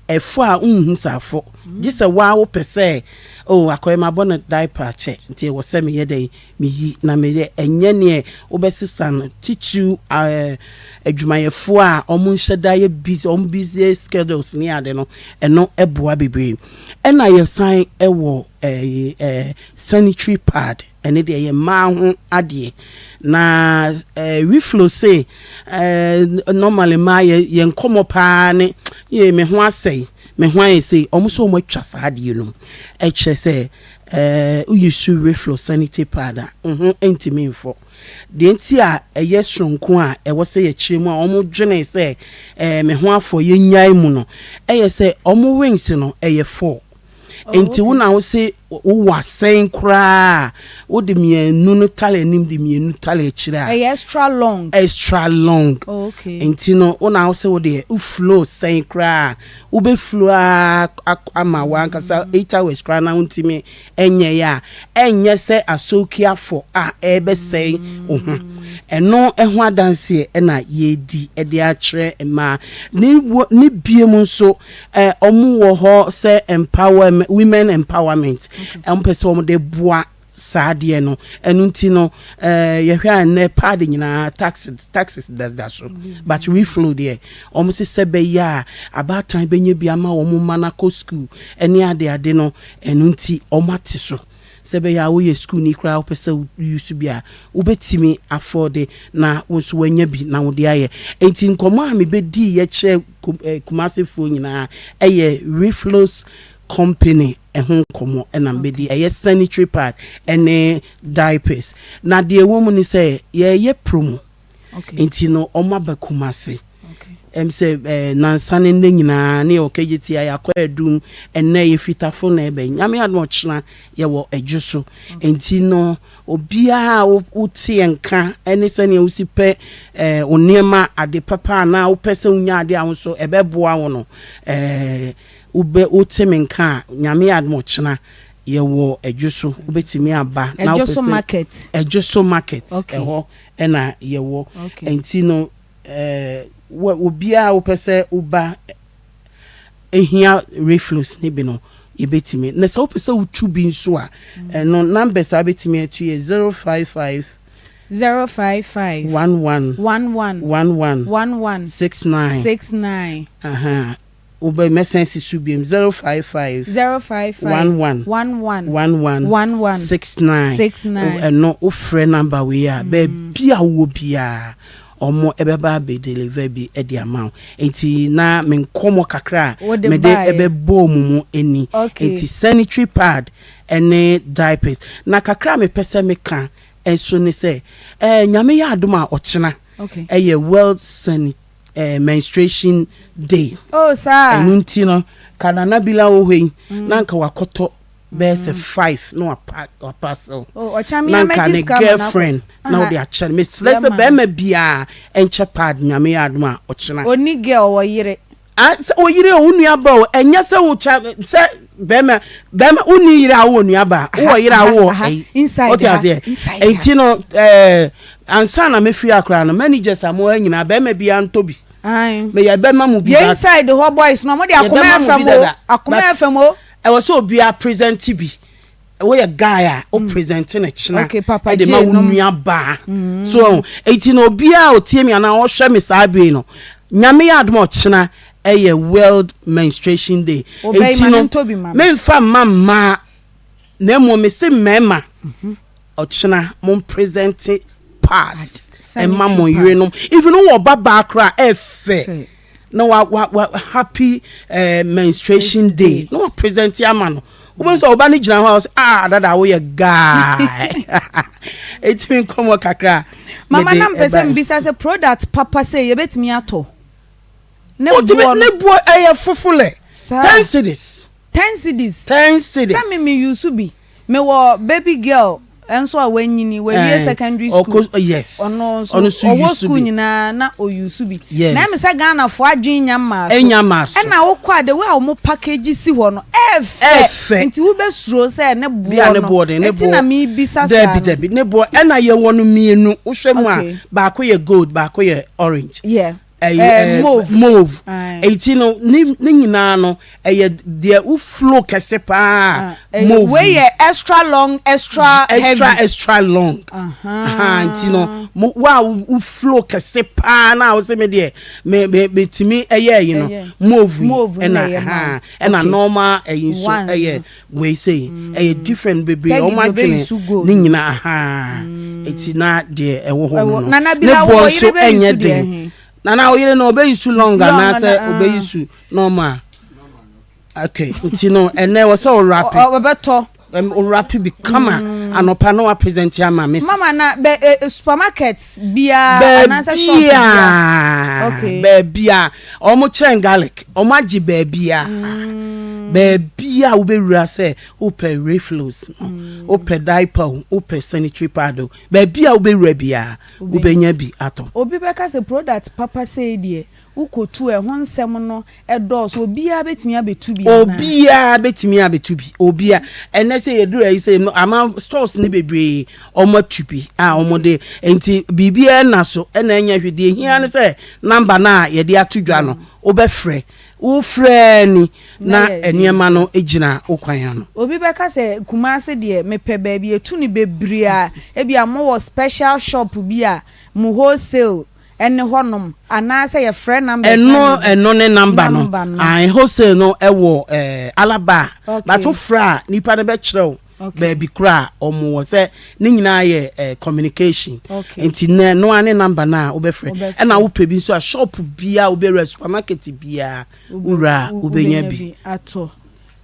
Ɛfo a nhu sɛ afo gye sɛ waa wopɛ sɛ, oh, akɔyɛ mabɔ no diaper kyɛ, nti ɛwɔ sɛ meyɛ dɛn, meyi na meyɛ. Ɛnyɛ neɛ wobɛsesa no. Titiriw adwumayɛfoɔ a ɔmo nhyɛ da yɛ busy, ɔmo busy schedules ne ade no, ɛno ɛboa bebree. Ɛna yɛsan ɛwɔ ɛɛ ɛɛ sanitary pad. Ɛne deɛ yɛ mmaa ho adeɛ na Reflow se normally mmaa yɛ nkɔmɔ paa ne yɛ me ho asɛe, me ho ayɛ sei. Ɔmo nso ɔmo atwa saa adeɛ no mu, ɛkyerɛ sɛ woyi su Reflow sanitary pad a, wo ho ntumi mfɔ. Deɛ nti a ɛyɛ soronko a ɛwɔ sɛ yɛkyerɛ mu a ɔmo dwene sɛ me ho afɔ yɛnyae mu no, ɛyɛ sɛ ɔmo rings no ɛyɛ four. Nti wo na wo se wowɔ asɛn koraa, wode mmienu no tale anim, de mmienu tale akyire a Ɛyɛ extra long. Extra long. Oh, okay. Nti no wo na wo sɛ wode wo flow sɛn koraa, wobɛ flow a ama wankasa 8 hours koraa na wontumi ɛnyɛ yɛ a, ɛnyɛ sɛ asooki afɔ a ɛbɛsɛe wo ho. Ɛno ɛho adanseɛ ɛna yɛdi ɛde akyerɛ mmaa ne wɔ ne bie mu nso. Ɔmo wɔ hɔ sɛ empower, women empowerment. Ɛmo pɛ sɛ ɔmo de boa saa adeɛ no. Ɛno nti no yɛhwɛ a nnɛ pad nyinaa taxes dada so, but Reflow deɛ, ɔmo sɛ bɛyɛ a abaatan bɛnya bi ama wɔn mma no akɔ school ɛne ade ade no. Ɛno nti ɔmo ate so sɛ bɛyɛ a woyɛ school ni koraa, wopɛ sɛ wouse bi a, wobɛtumi afford na wo nso woanya bi na wode ayɛ. Nti nkɔmmɔ a mebɛdii yɛkyerɛ Kumasefoɔ nyinaa ɛyɛ Reflows Company ɛho nkɔmmɔ ɛna mbɛdi. Ɛyɛ sanitary pad ɛne diapers. Na deɛ ɛwɔ mu ne sɛ yɛyɛ promo. Nti no ɔmo aba Kumase. Sɛ nansa ne nnɛ nyinaa ne yɛwɔ Kejetia, yɛakɔ Adum, ɛnnɛ yɛ Fitafo na ɛbɛn. Nyame adom, ɔkyena yɛwɔ Adwo so. Nti no obiara a wote yɛn nka ɛne sɛnea wosi pɛ wo nneɛma ade papa anaa wopɛ sɛ wonya ade a wo nso ɛbɛboa wo no, wobɛ wote me nka a, Nyame adom, ɔkyena yɛwɔ Adwo so, wobɛtumi aba na wopɛ so market. Adwo so market. Ɛhɔ ɛna yɛwɔ. Nti no obiara wopɛ sɛ woba ehia Reflows ne bi no, yɛbɛtumi. Na sɛ wopɛ sɛ wotu bi nso a, ɛno numbers a wobɛtumi atu yɛ 055 055 11 11 11 11 69. 69. Aha, wobɛ mɛsɛn si so biom: 055 055 11 11 11 11 69. 69. Ɛno wofrɛ number wei a, baabi a wowɔ biara ɔmo ɛbɛba abɛ deliver bi ɛde ama wo. Nti na me nkɔmmɔ kakra a Wode mede baeɛ. ɛbɛbɔɔ mu mu ani. Nti sanitary pad ɛne diapers. Na kakra a mepɛ sɛ meka ɛnso ne sɛ Nyame yɛ adom a, ɔkyena ɛyɛ World Menstruation Day. Oh, saa. Ɛno nti no kanana bi la wɔ hɔ yi na nka wakɔtɔ bɛyɛ sɛ five na wapa waparcel Oh, ɔkyena mi na nka amagye ne sika ma no akɔ. girlfriend na Aha. wode akyɛ no. Mesrɛ sɛ Yɛ ma. bɛrima biaa ɛnkyɛ pad. Nyame yɛ adom a, ɔkyena. Oni girl, wɔ yere. Ah, sɛ oyere o, wo nua ba o, ɛnyɛ sɛ wokyɛ sɛ bɛrima wonni yere a, wowɔ nua ba, wowɔ yere a, wowɔ aha, ɛyi. Inside Wote ha, aseɛ? inside ha. Enti no ansa na mefiri akora no, managers a mowɔ ha nyinaa, bɛrima biara ntɔ bi. Aye. Meyɛ bɛma mu bi. Yɛ inside hɔ boys no, ɔmo de Akoma Yɛbɛma mo FM bi o. dada. Akoma But FM o. ɛwɔ sɛ obiara present bi. Woyɛ guy a, wo present ne kyena Okay, Papa ɛde ma J wo nom. nua baa so. Eti na obiara a otie mi anaa ɔhwɛ mi saa bere no. Nyame yɛ adom a ɔkyena ɛyɛ World Menstruation Day. Enti no, memfa mma mmaa na mmom mese mmarima, ɔkyena mo presente pads ɛma mo yerenom. Even wowɔ ba baa koraa a ɛfɛ na wa wa wa happy eh, menstruation day na wa presente ama no. Wobɛhu sɛ ɔba no gyina hɔ a ɔsɛ ah dada woyɛ guy. Eti me nkɔmmɔ kakra. Mama na mpɛ sɛ mbisa sɛ product papa sɛ yɛbɛtumi atɔ. Ne boɔ no. Ne boɔ ɛyɛ fofolɛ. 10 cedis. 10 cedis. 10 cedis. Sɛ me me use bi. Me wɔ baby girl nso a wanyini, wawie secondary school. Yes. Ɔno nso ɔwɔ school nyinaa na o use bi. Yes. Na ɛmi sɛ Ghana fo adwene nya mmaa so. Enya mmaa so. Ɛna wokɔ a the way a wɔn package si hɔ no ɛɛfɛ. Ɛɛfɛ. Nti wobɛsuro sɛ ne boɔ no. Bia ne boɔ de ne boɔ. Nti na mi bisa saa no. Dabi dabi ne boɔ ɛna yɛ wɔ no mmienu wohwɛ mu a baako yɛ gold baako yɛ orange. Yeah. Ɛyɛ Eh, eh, mauve. mauve. Aye. Eti no ne ne nyinaa no ɛyɛ deɛ wo flow kɛse paa Ah, ɛyɛ- mauve. Wei yɛ extra long, extra extra heavy. extra long. Aha. Nti no mo wo a wo flow kɛse paa na wo se me deɛ me me metumi ɛyɛ ɛyi no Ɛyɛ. mauve yi Mauve no na ɛna ɛyɛ ma aha wo. ɛna Okay. normal ɛyi nso One ɛyɛ no. wei sei ɛyɛ different bebree Peggy wɔn deɛ ɔbɛyi adwene su gold. ne nyinaa aha eti na deɛ ɛwɔ hɔ no Ɛwɔ- no Nana ne Bila, boɔ wo nso yere bɛyi ɛnyɛ su deɛ den he? nana wo yere no ɔbɛyi su long Long anaasɛ ana- ah. ɔbɛyi su normal okay nti no ɛnɛ wɔ sɛ ɔrape Ɔ- Ɔbɛtɔ. ɔrape bi kama anɔpa na wapresent ama me Mama na bɛ eh, eh, supermarket biara anaasɛ shop biara. Baabiaa Okay. baabiaa ɔmo kyɛn garlic ɔmo agye baabiaa baabiaa wobɛwura sɛ wopɛ reflows no wopɛ diaper o wopɛ sanitary pad o baabiaa wobɛwura biaa wobɛnya bi atɔ. Obi bɛka sɛ product papa sei deɛ wokɔtu a ɛho nsɛm no dɔɔso obiara bɛtumi abɛtu bi anaa? Obiara bɛtumi abɛtu bi obiara ɛnɛ sɛ yɛduru ayi sɛ ama stores no bebree ɔmo atu bi a ɔmo de nti biribiara na so ɛna ɛnyɛ hwee deɛ ehia ne sɛ number no a yɛde ato dwa no wobɛfrɛ wofrɛ ni na nneɛma no gyina wo kwan ano. Obi bɛka sɛ Kumasi deɛ mepɛ baabi yɛtu no bebree a ebia mowɔ special shop bi a mo wholesale ne hɔ nom anaasɛ yɛfrɛ numbers no Ɛno a yɛde ɛno ne number no number no. Ae wholesale no ɛwɔ ɛɛ Alaba Okay. but wofrɛ a nipa no bɛkyerɛ wo Okay. baabi korɔ a wɔn wɔ sɛ ne nyinaa yɛ ɛɛ communication Okay. nti nɛ ɛno ara ne number no a wobɛfrɛ Wobɛfrɛ. ɛna wopɛ bi nso a shop biara wobɛwura supermarket biara wowura a wobɛnya bi. Wobɛnya bi atɔ.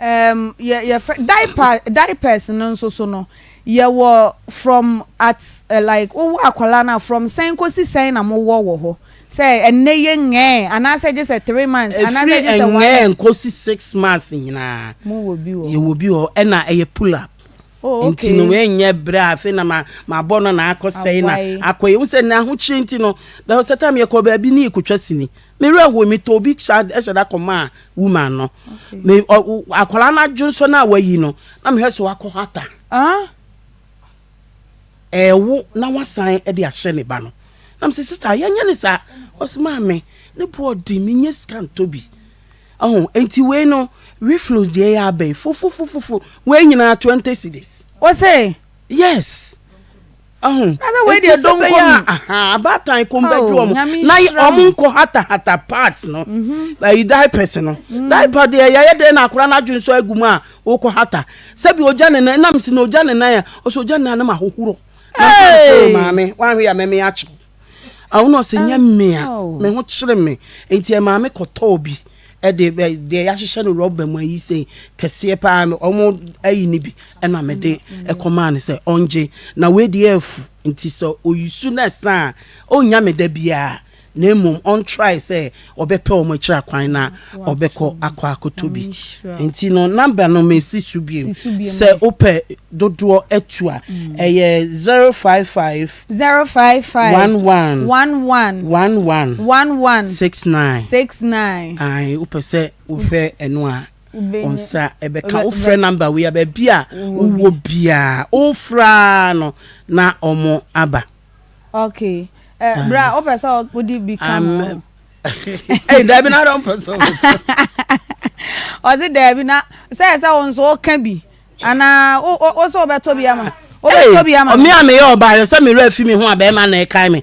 Ɛɛm yɛ yɛfrɛ diaper diapers no nso so no yɛwɔ from at like wowɔ akwadaa no a from sɛn kɔsi sɛn na mowɔ wɔ hɔ sɛ ɛnnɛ yɛ ngɛɛ anaasɛ gye sɛ 3 months anaasɛ Ɛfiri gye sɛ one ngɛɛ nkɔsi 6 months nyinaa mowɔ bi wɔ hɔ. yɛwɔ bi wɔ hɔ ɛna ɛyɛ pull up Oh nti okay. no wei nyɛ berɛ a afei na ma mabɔ no na akɔ sɛe na Aboae. akɔ yɛ wo sɛ na ahokyere nti no there was a time yɛkɔ baabi ne yɛkɔtwa sini me werɛ hoe metɔ obi hyɛ da kɔmaa woman no me ɔ akwadaa no adwonsɔ no a wayi no na mehwɛ sɛ wakɔ hata Ah. ɛwo na wasan de ahyɛ ne ba no na mesɛ sista yɛnyɛ ne saa ɔsɛ maame ne boɔ ɔden menyɛ sika ntɔ bi ɔho nti wei no reflows deɛ yɛ abɛn fofofofofo wei nyinaa 20 cedis. Ɔsɛ. Yes. Ɔho. Na sɛ wei deɛ Nti sɛ dɔnkɔ bɛyɛ a mi. aha abaatan kɔn bɛdwe Oh, wɔn Nyame na nhyira wɔn mo. nkɔ hatahata parts no ɛyi diapers no diaper deɛ yɛyɛ dɛn na akora n'adwene nso agu mu a wokɔ hata sɛbi ogya ne nan nam si na ogya ne nan a ɔsɛ ogya ne nan na ma hohoro na mfa Hey! sɛ maame wanhwɛ yɛ mɛmɛ akyew awo na ɔsɛ nyɛ mmea me ho kyerɛ me nti ɛmaame kɔtɔɔ bi ɛde ɛ deɛ yɛahyehyɛ no rɔba mu ayi sei kɛseɛ paa no ɔmo ayi no bi ɛna mede ɛkɔmaa no sɛ ɔngye na wei deɛ afu nti sɛ oyisu na ɛsa a ɔnnya me da biara na mmom ɔntrae sɛ ɔbɛpɛ wɔn akyiri akwan na ɔbɛkɔ akɔ akɔtɔ bi nti no number no mesi so bio sɛ wopɛ dodoɔ atu a ɛyɛ 055 055 11 11 11 11 69 69. Ae wopɛ sɛ wohwɛ ɛno a wo nsa ɛbɛka Wobɛ- wofrɛ number wei a baabi a wowɔ biaa wofrɛ ara no na ɔmo aba. Okay eh, bra wopɛ sɛ wode bi ka ho? Ɛy daabi na adɛ ɔmpɛ sɛ Ɔse daabi na sɛ sɛ wo nso woka bi anaa wo wo sɛ wobɛtɔ bi ama wobɛtɔ bi ama me a meyɛ ɔbaa yɛ sɛ me werɛ afi me ho a bɛrima na ɛkae me.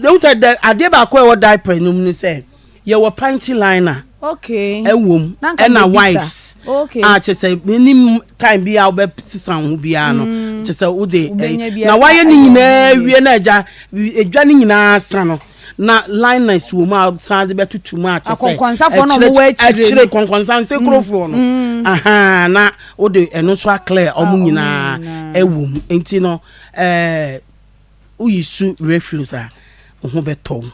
Wohu sɛ adeɛ baako a ɛwɔ diaper no mu ne sɛ. Yɛwɔ panty liner Okay. ɛwom Na nka ɛna mebisa. wipes Okay. a kyɛ sɛ menim time bi a wobɛsesa wo ho biara no kyɛ sɛ wode Wobɛnya ɛyi bi na a- wayɛ ne ayɛ wo nyinaa ho yie. wie na agya edwa ne nyinaa sa no na liners wɔ mu a san de bɛtutu mu a kyɛ sɛ Akɔnkɔnsafoɔ na ɔmo wɔ akyire akyire no. kɔnkɔnsa nsekorofoɔ no aha na wode ɛno nso aclear ɔmo ɔmo nyinaa nyinaa. ɛwɔ mu nti no woyi su reflux a wo ho bɛtɔ wo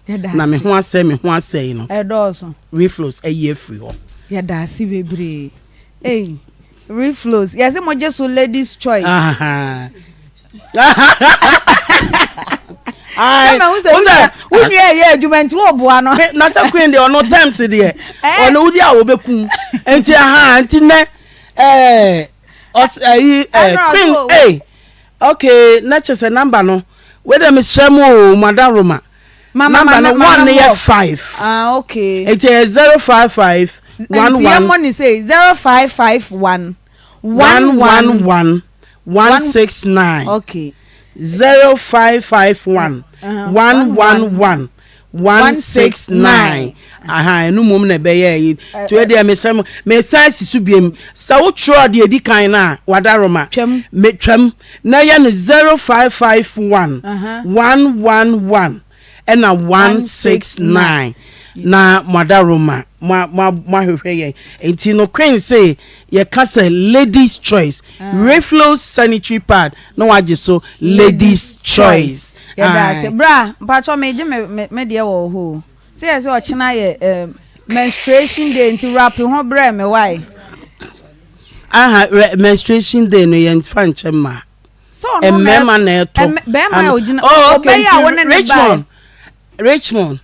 Yɛda na me ase. ho asɛe me ho asɛe no Ɛdɔɔso. reflux ayi afiri hɔ. Yɛda ase bebree. Ei, reflows. Yɛsɛ mo gye so ladies choice. Aha. Sɛ ma wo sɛ wo nua ɛyɛ adwuma nti wo boa no. Na sɛ queen deɛ ɔno times deɛ Eh. ɔno wodi a wɔbɛkum nti aha nti nɛ ɛɛ ɔs ɛyi Ɛnna queen ɔso- ee okay na kyerɛ sɛ number no wei dɛ mesrɛ mu o madam Mama number no mama one mama no yɛ mɔ. five Ah okay. nti ɛyɛ 055 one Nti yɛ one mɔ ne sɛ 0551 one one one one 69. Okay. 0551 1 1 1 1 6 9 aha ɛno mmom na ɛbɛyɛ yi nti wei deɛ mesɛ mo mesan si so biem sɛ wotwerɛ deɛ ɛdi kan no a wadaroma Twam. metwam na yɛ no 0551 1 1 1 ɛna 169 na moadaroma moahwehwɛ yɛn nti no queen se yɛka sɛ ladies choice reflow sanitary pad na wagye so ladies choice. Yɛda ase. Aye. Bra, mpatwɔ megye me deɛ wɔ hɔ o. Sɛ yɛ sɛ ɔkyena yɛ menstruation day nti wrap ho brɛ me wae. Aha menstruation day no yɛmfa nkyɛ mmaa. Sɛ ɔno na mmarima na ɛtɔ. Bɛrima a ogyina Oh, okay, ɔbɛyɛ a nti wo ne ne Richmond Richmond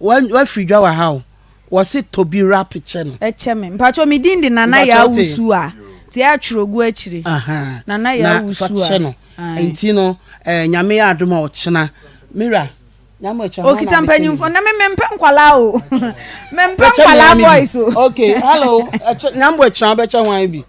wafiri dwa wɔ ha o wɔse tobi wrap kyɛ no. Ɛkyɛ me. Mpatwɔ me din de Nana Mpatwɔ Yaa te. Wusu a nti ɛatwerɛ gu akyire. Aha. Nana Yaa Na Wusu fa a. kyɛ no. Aye. Nti no Nyame yɛ adom a ɔkyena mira Nyame ɔkyɛ hɔ Okita na mekyɛ mpanyimfo na me mempɛ nkwalaa o. Mempɛ Bɛkyɛ nkwalaa me bi. boys o. Okay, hello. Ɛkyɛ Nyame ɔkyena wobɛkyɛ hwan bi?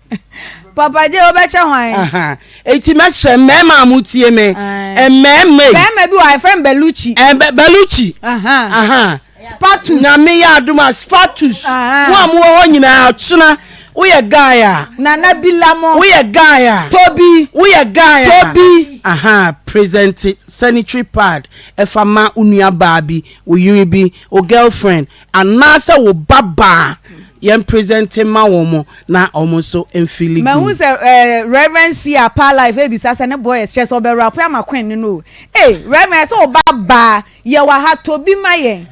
Papa J wobɛkyɛ hwan? Aha. Eti mɛsrɛ mmarima a motie me. Aye. Mmarima yi. Bɛrima bi wɔ a yɛfrɛ no Bellucci. Bellucci. Aha. Aha. Spatus. Nyame yɛ adom a Spatus. Aha. Mo a mowɔ hɔ nyinaa ɔkyena woyɛ guy a. Nana Bilamo. Woyɛ guy a. Tobi. Woyɛ guy a. Tobi. Aha, present sanitary pad ɛfa ma wo nua baa bi, wo yere bi, wo girlfriend anaasɛ wo ba baa yɛn present ma wɔn mo na wɔn nso mfeeli Mahu good. sɛ Reverend C apa life ebisa sɛ ne boys kyerɛ sɛ ɔbɛwurapo ama queen no no o. Ee Reverend sɛ ɔba baa yɛ wɔ ha tobi ma yɛn.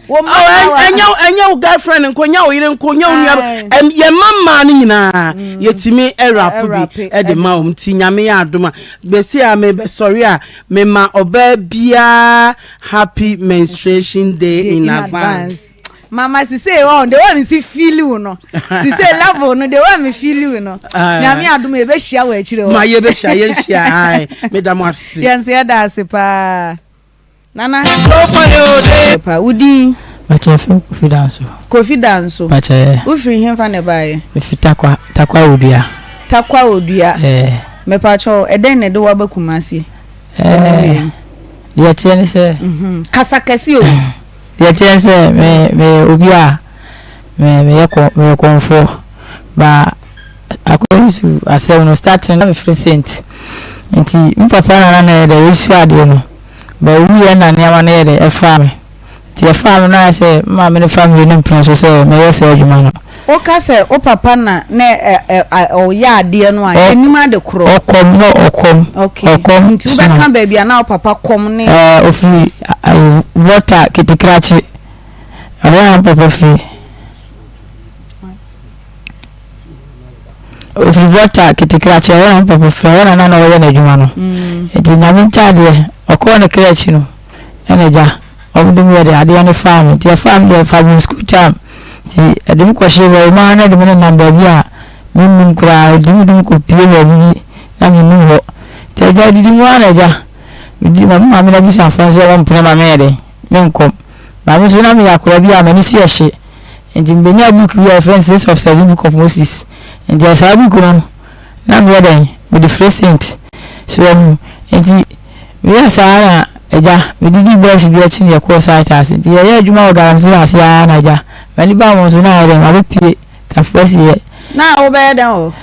Wo ma Oh, wa. ɛnyɛ wo girlfriend nko, nyɛ wo yere nko, nyɛ wo nua Aye. yɛn mma mmaa no nyinaa yɛtumi ɛwrap bi Ɛwrape, ɛde ma wɔn nti Nyame yɛ adom a bɛsi a mebɛsɔre a mema ɔbaa biara happy menstruation day in advance. Mama sise wɔn de wɔn si feel wo no sise level no de wɔn mi feel wo no. Aye. Nyame adom yɛbɛhyia wɔ akyire hɔ. Ma yɛbɛhyia yɛnhyia ae meda mo ase. Yɛn nso yɛda ase paa. Nana. Pa wodin? Pakyɛ fim Kofi Danso. Kofi Danso. Pakyɛ. Wofiri hemfa na ɛbaeɛ? Mefi Takwa Takwa Odua. Takwa Odua. Ɛɛ. Mepakyɛw ɛdɛn na ɛde wo aba Kumasi? Ɛɛ deɛ ɛteɛ ne sɛ. Kasa kɛse o. Deɛ ɛteɛ ne sɛ me meyɛ obi a me meyɛ kɔ meyɛ kɔnfoɔ ba akɔnsu asɛm no starting na mefiri Saint nti me papa na na yɛ dɛ yɛsua adeɛ no ba owuiɛ na nneɛma no yɛ dɛ ɛfaa me nti ɛfaa me no ayɛ sɛ me maame no fa me ne mpene so sɛ mɛyɛ saa adwuma no. Woka sɛ wo papa na na ɔyɛ adeɛ no a, yɛnim ade korɔ. Ɔkɔm na ɔkɔm. Okay. Ɔkɔm. Nti wobɛka baabi a na wo papa kɔm ne. Ɛɛ ofiri Volta Ketekrakye. Ɛhɔ na me papa firi. Ofiri Volta Ketekrakye ɛhɔ na me papa firi ɛhɔ na na na ɔyɛ n'adwuma no. Nti Nyame ntaadeɛ ɔkɔɔ ne kra akyi no ɛna gya. Wɔde me yɛ de adeɛ no faa me nti ɛfaa me deɛ ɛfaa me school time nti ɛde me kɔhyee baabi maa na ɛde me nenam baabi a mennim koraa ɛde me de me kɔpie baabi bi na mennim hɔ nti agya adidi mu ara na agya medi ma me maame no abusuafoɔ nso wɔn mpene ma menyɛ den menkɔ maame nso na meyɛ akwadaa bi a m'ani so yɛ hye nti mebɛnya book bi a yɛfrɛ no Six of Seven Book of Moses nti saa book no na meyɛ dɛn mede frɛ saint so ɛmu nti meyɛ saa na. Agya, medidii bɔs bi akyi na yɛkɔɔ site ase. Nti yɛyɛɛ adwuma wɔ galamsey ase ara na agya, m'ani baa wɔn so na ayɛ dɛn, mabɛpue Tafo asieɛ. Na wobɛyɛ dɛn wɔ hɔ?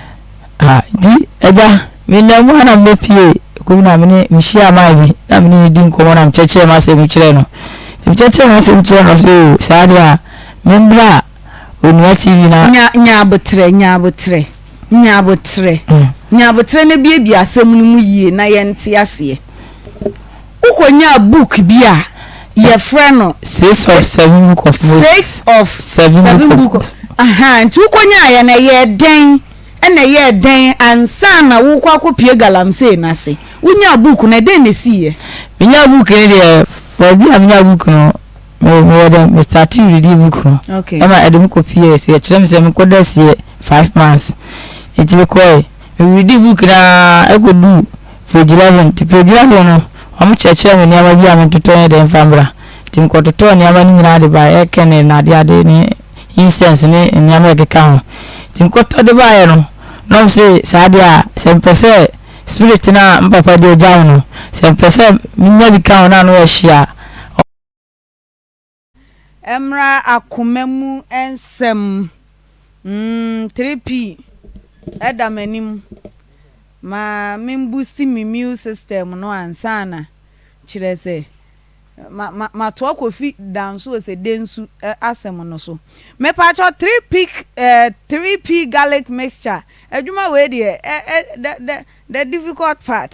Ah, nti agya, menam mu ara na mebɛpue kurom na mene mehyiaa man bi na mene no di nkɔmmɔ na mekyerɛkyerɛɛ m'asɛm kyerɛɛ no. Nti mekyerɛkyerɛɛ m'asɛm kyerɛɛ no ɔse oo saa deɛ a membra Onua TV na. Nya nya aboterɛ, nya aboterɛ. Nya aboterɛ. Nya aboterɛ na buebue asɛm no mu yie na yɛnte aseɛ. Wokɔnyaa book bi a yɛfrɛ no. Six of Seven Book of Moses. Six of Seven Book of. Ahaa, nti wokɔnyaaeɛ no ɛyɛɛ dɛn ɛna ɛyɛɛ dɛn ansa na wokɔ akɔpue galamsey no ase? Wonyaa book no ɛdɛn na ɛsiiɛ? Menyaa book no deɛ, first day a menyaa book no, Me meyɛ dɛ me startee reading book no Okay. ɛma ɛde me kɔ pie so yɛkyerɛ me sɛ menkɔ da sie 5 months nti mekɔe me reading book no ara ɛkɔduu page 11 nti page 11 no wɔn kyerɛkyerɛ me nneɛma bi a mentotɔ nyɛ dɛ mfa mbra nti mekɔtotɔɔ nneɛma no nyinaa de baeɛ ɛyɛ kɛnɛ na ade ade ne incense ne nneɛma a ɛkeka ho nti mekɔtɔ de baeɛ no na wɔn se saa deɛ a sɛ mepɛ sɛ spirit no a me papa de agya me no sɛ mepɛ sɛ menya bi ka ho na ano yɛ hye a Ɛmmra akoma mu nsɛm mm 3P da m'anim ma me boost me immune system no ansa na kyerɛ sɛ ma ma matoa Kofi Danso ose Densu asɛm no so. Mepakyɛw 3P eh 3P garlic mixture adwuma wei deɛ eh eh the the the difficult part.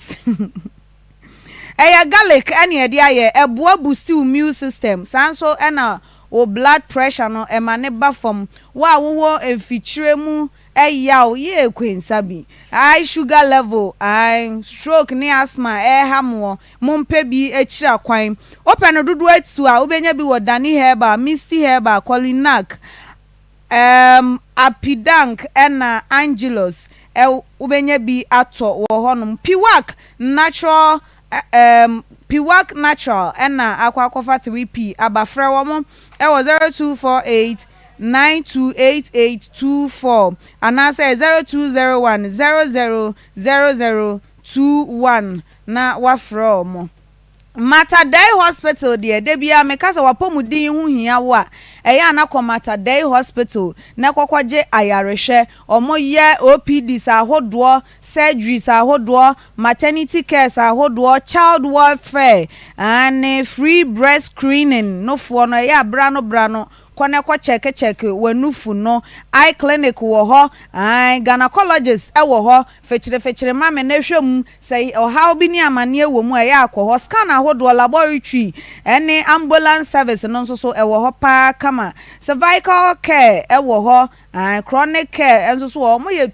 Ɛyɛ garlic na yɛde ayɛ, ɛboa boosti wo immune system, saa nso na wo blood pressure no ɛma no ba fam. Wo a wowɔ mfikyire mu yaw, yee kwensa bi, high sugar level, ae, stroke ne asthma ɛreha moɔ, mompɛ bi akyira kwan. Wopɛ no dodoɔ atu a, wobɛnya bi wɔ Dani Herbal, Misty Herbal, Kolinak, Erm Apidank ɛna Angelus ɛ wobɛnya bi atɔ wɔ hɔnom. Piwak natural erm Piwak natural ɛna akɔ akɔfa 3P aba. Frɛ wɔn wɔ 0248 928824 anaasɛ 0201 00 00 21 na woafrɛ wɔn. Mater Dei Hospital deɛ, da biara meka sɛ w'apɔmuden ho hia wo a, ɛyɛ a na kɔ Mater Dei Hospital na kɔkɔgye ayarehwɛ. Wɔyɛ OPDs ahodoɔ, surgeries ahodoɔ, maternity cares ahodoɔ, child welfare, aane, free breast screening nofoɔ no, ɛyɛ a bra no bra no kɔ na kɔ kyɛke kyɛke w'anufu no. Eye clinic wɔ hɔ, aane, gynaecologist wɔ hɔ, Fekyere fekyere ma me na hwɛ mu, sɛ ɔhaw bi ne amaneɛ wɔ mu a, ɛyɛ a kɔ hɔ. Scan ahodoɔ, laboratory, ne ambulance service no nso so ɛwɔ hɔ paa kama. Cervical care wɔ hɔ, ae, chronic care nso so wɔ hɔ. Wɔyɛ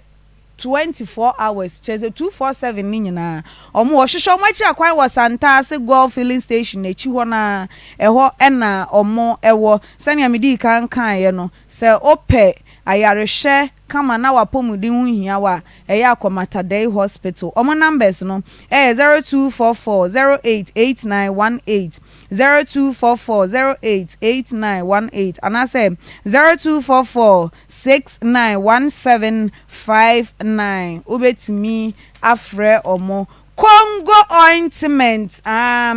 24 hours, kyerɛ sɛ 247 no nyinaa wɔn wɔ. Hwehwɛ wɔn akyiri akwan wɔ Santase Goil Filling Station akyi hɔ no ara, ɛhɔ na wɔn wɔ. Sɛnea medii kan kaeɛ no, sɛ wopɛ ayarehwɛ kama na w'apɔmuden ho hia wo a, ɛyɛ a kɔ Mater Dei Hospital. Wɔn numbers no yɛ 0244 08 8918, 0244 08 8918 anaasɛ 0244 69 1759. Wobɛtumi afrɛ wɔn. Congo ointment, aah.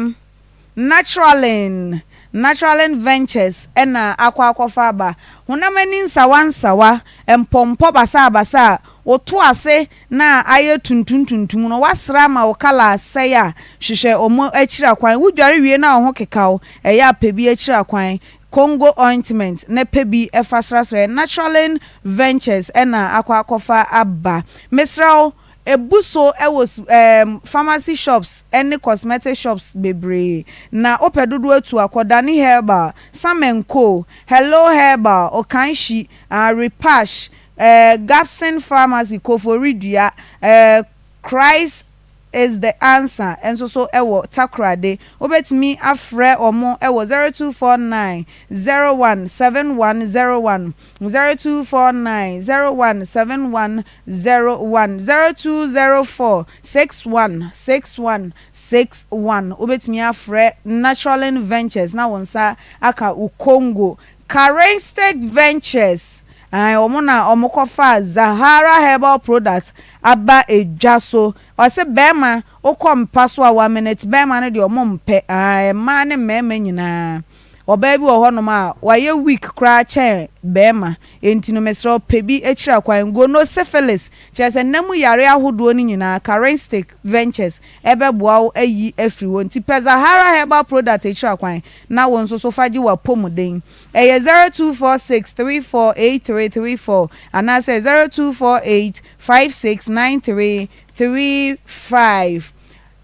Naturalin, Naturalin Ventures na akɔ akɔfa aba. Honam ani nsawansawa, mpɔmpɔ basabasa a woto ase na ayɛ tuntum tuntum no, woasra ama wo kala asɛe a, hwehwɛ wɔn akyiri akwan. Wodware wie na wo ho keka wo, ɛyɛ a pɛ bi akyiri akwan. Congo ointment na pɛ bi fa srasra. Naturalin Ventures na akɔ akɔfa aba. Mesrɛ wo, Ebu so wɔ su ɛɛm pharmacy shops ne cosmetic shops bebree. Na wopɛ dodoɔ atu a, kɔ Dani Herbal, Sam and Co, Hello Herbal, Okanshi, ah, Repash, eh, Gapson Pharmacy, Koforidua, eh, Christ is the answer nso so wɔ Takoradi. Wobɛtumi afrɛ wɔn wɔ 0249 01 7101, 0249 01 71 01 0204 61 61 61 Wobɛtumi afrɛ Naturalin Ventures na wo nsa aka wo Congo Charistic Ventures. Ae, wɔn na wɔkɔfaa Zahara Herbal Products aba dwa so. Ɔse bɛɛma wokɔ mpa so a one minute bɛɛma no deɛ ɔmo mpɛ ae mmaa ne mmɛɛma nyinaa. Ɔbaa bi wɔ hɔ nom a wayɛ weak koraa kyɛn bɛɛma enti no mesrɛ wo pɛ bi kyira kwan. Gonosyphilis kyerɛ sɛ nna mu yare ahodoɔ no nyinaa Charistic Ventures ɛbɛboa wo ayi afiri hɔ nti pɛ Zahara Herbal Product akyira kwan na wo nso so fa gye w'apɔmuden. Ɛyɛ 0246348334 anaasɛ 0248 569335.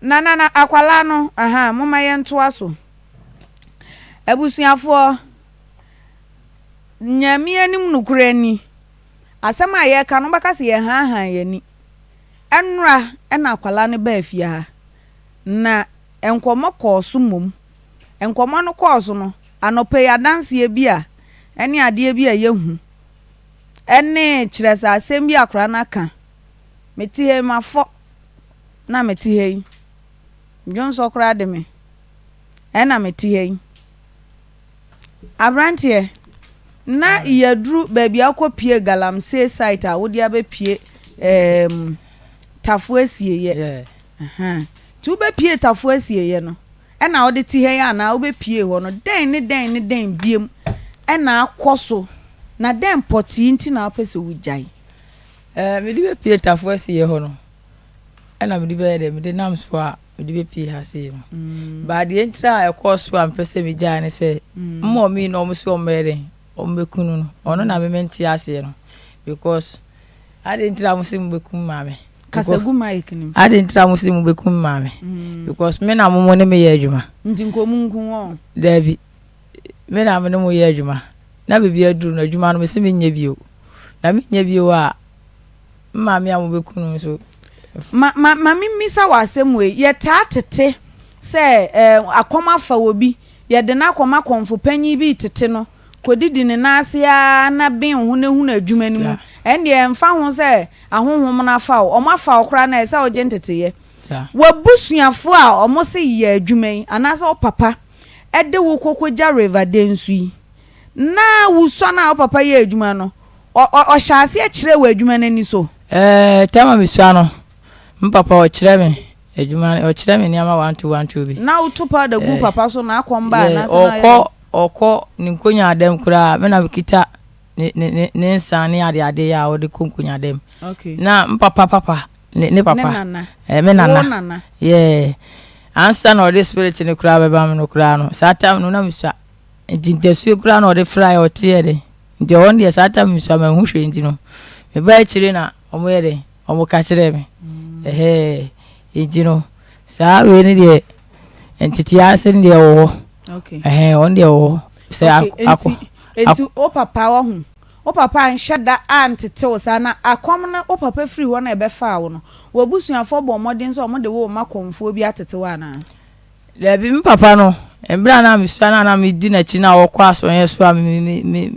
Nana na akwadaa no ahaa momma yɛntoa so. Abusuafoɔ, Nyame anim nokorɛ ni, asɛm a yɛreka no wobɛka sɛ yɛhaahaa yɛn ani. Ɛnora na akwadaa no baa fie ha, na nkɔmmɔ kɔɔ so mmom. Nkɔmmɔ no kɔɔ so no, anɔpa yi adanseɛ bi a ɛne adeɛ bi a ɛyɛ hu ɛne kyerɛ sɛ asɛm bi a akwadaa no aka. Mete ha yi mafɔ na mete ha yi, dwonsɔ koraa de me. Ɛna mete ha yi. Abranteɛ, na yɛaduru baabi a wokɔpie galamsey site a wode abɛpie um, tafo asieeɛ. Nti wobɛpie tafo asieeɛ no, ɛna wode te ha yi anaa wobɛpie hɔ no, dɛn ne dɛn ne dɛn biem ɛna akɔ so, na dɛn pɔtee nti na wopɛ sɛ wogyae? Eh, mede bɛpie tafo asieeɛ hɔ no, ɛna mede bɛyɛ dɛ mede nam so a mede bɛpie ha sei no. But deɛ ntira a ɛkɔɔ so a mepɛ sɛ megyae ne sɛ, mmɔ me na ɔmo sɛ ɔmo bɛyɛ dɛn, ɔmo bɛku no no, ɔno na me mente aseɛ no. Because adeɛ ntira mo sɛ mobɛku me maame. Kasa gu mic no mu. Adeɛ ntira mo sɛ mobɛku me maame. Because me na mo mo ne me yɛ adwuma. Nti nka ɔmo nku wɔn? Daabi. Me na me ne mo yɛ adwuma. Na baabi aduru no, adwuma no mese menyɛ bio. Na menyɛ bio a, Me maame a mobɛku no nso. Ma, ma, ma memmisa wo asɛm wei. Yɛtaa tete sɛ eh, akɔm afa obi, yɛde no akɔma kɔmfo panyin bi retete no, kɔdidi ne nan ase ara na ben wo ho na hunu adwuma no mu. Ɛndeɛ ɛmfa ho sɛ ahonhom no afa wo, wɔafa wo koraa no a, ɛsɛ sɛ wogye nteteyɛ. W'abusuafoɔ a wɔse yɛ adwuma yi, anaasɛ wo papa de wo kɔkɔgya River Densu yi, Na wusua no a wo papa yɛ adwuma no, ɔ ɔ ɔhyɛ aseɛ kyerɛɛ wo adwuma no ani so? Ɛɛ, time a mesua no, me papa ɔkyerɛ me adwuma no, ɔkyerɛ me nneɛma 1212 bi. Na woto powder gu wo papa so na akɔm ba Yeah, anaasɛ na ayɛ ɔkɔ dɛn? ɔkɔ ne nkonnwadam koraa, me na mekita ne ne ne ne nsa ne adeade a ɔde kɔ nkonnwadam. Okay. Na me papa papa, ne ne Ne papa, nana. eh, me Wo nana. nana. Yeah. Ansa na ɔde spirit no koraa bɛba me no koraa no, saa time no na mesua. Nti ntasuo koraa na ɔde fraeɛ ɔte yɛ dɛn nti ɛhɔ no deɛ saa time nso a manhu hwee nti no mebaa akyire na ɔmo yɛ dɛn ɔmo ka kyerɛɛ me ɛhɛɛ nti no saa wei no deɛ ntete ase no deɛ wɔ hɔ ɛhɛɛ ɔno deɛ wɔ hɔ sɛ akɔ nti wo papa wɔ ho wo papa anhyɛ da antete wo saa na akɔm no wo papa firi hɔ na ɛbɛfaa wo no w'abusuafoɔ bɔ mmɔden sɛ ɔmo de wo ma kɔmfoɔ bi atete wo anaa? Dabi, me papa no, mber a nna mesua no a na midi n'ekyir na ɔkɔ asɔnyɛ so a mede ne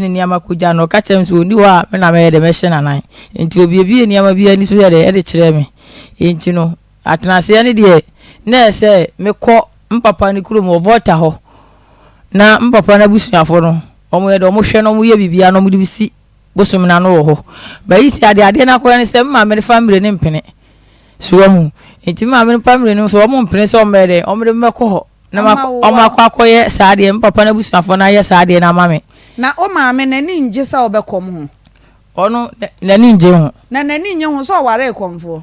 nneɛma kogya no, ɔka kyerɛɛ me sɛ onni hɔ a me na mɛyɛ dɛ mɛhyɛ n'anan. Ntsi obuebuee nneɛma bi ani so yɛ dɛ de kyerɛɛ me. Ntsi no, atsenaseɛ no deɛ, nna ɛyɛ sɛ mekɔ me papa no kurom wɔ Volta hɔ na me papa n'abusuafo no, wɔyɛ dɛ wɔhwɛ na wɔyɛ biribiara na wɔde si bosom no ano wɔ hɔ. But si adeɛ adeɛ no akɔyɛ ne sɛ me maame no family no mpene. So wahu? Nti me maame no family no nso wɔn mpene sɛ wɔn bɛyɛ dɛ wɔn de me bɛkɔ hɔ na ma wɔn akɔ akɔyɛ saa adeɛ me papa n'abusuafoɔ no ayɛ saa adeɛ no ama me. Na wo maame n'ani ngye sɛ wobɛkɔm ho? Ɔno n'ani ngye ho. Na n'ani nnye ho sɛ ɔwaree kɔmfoɔ?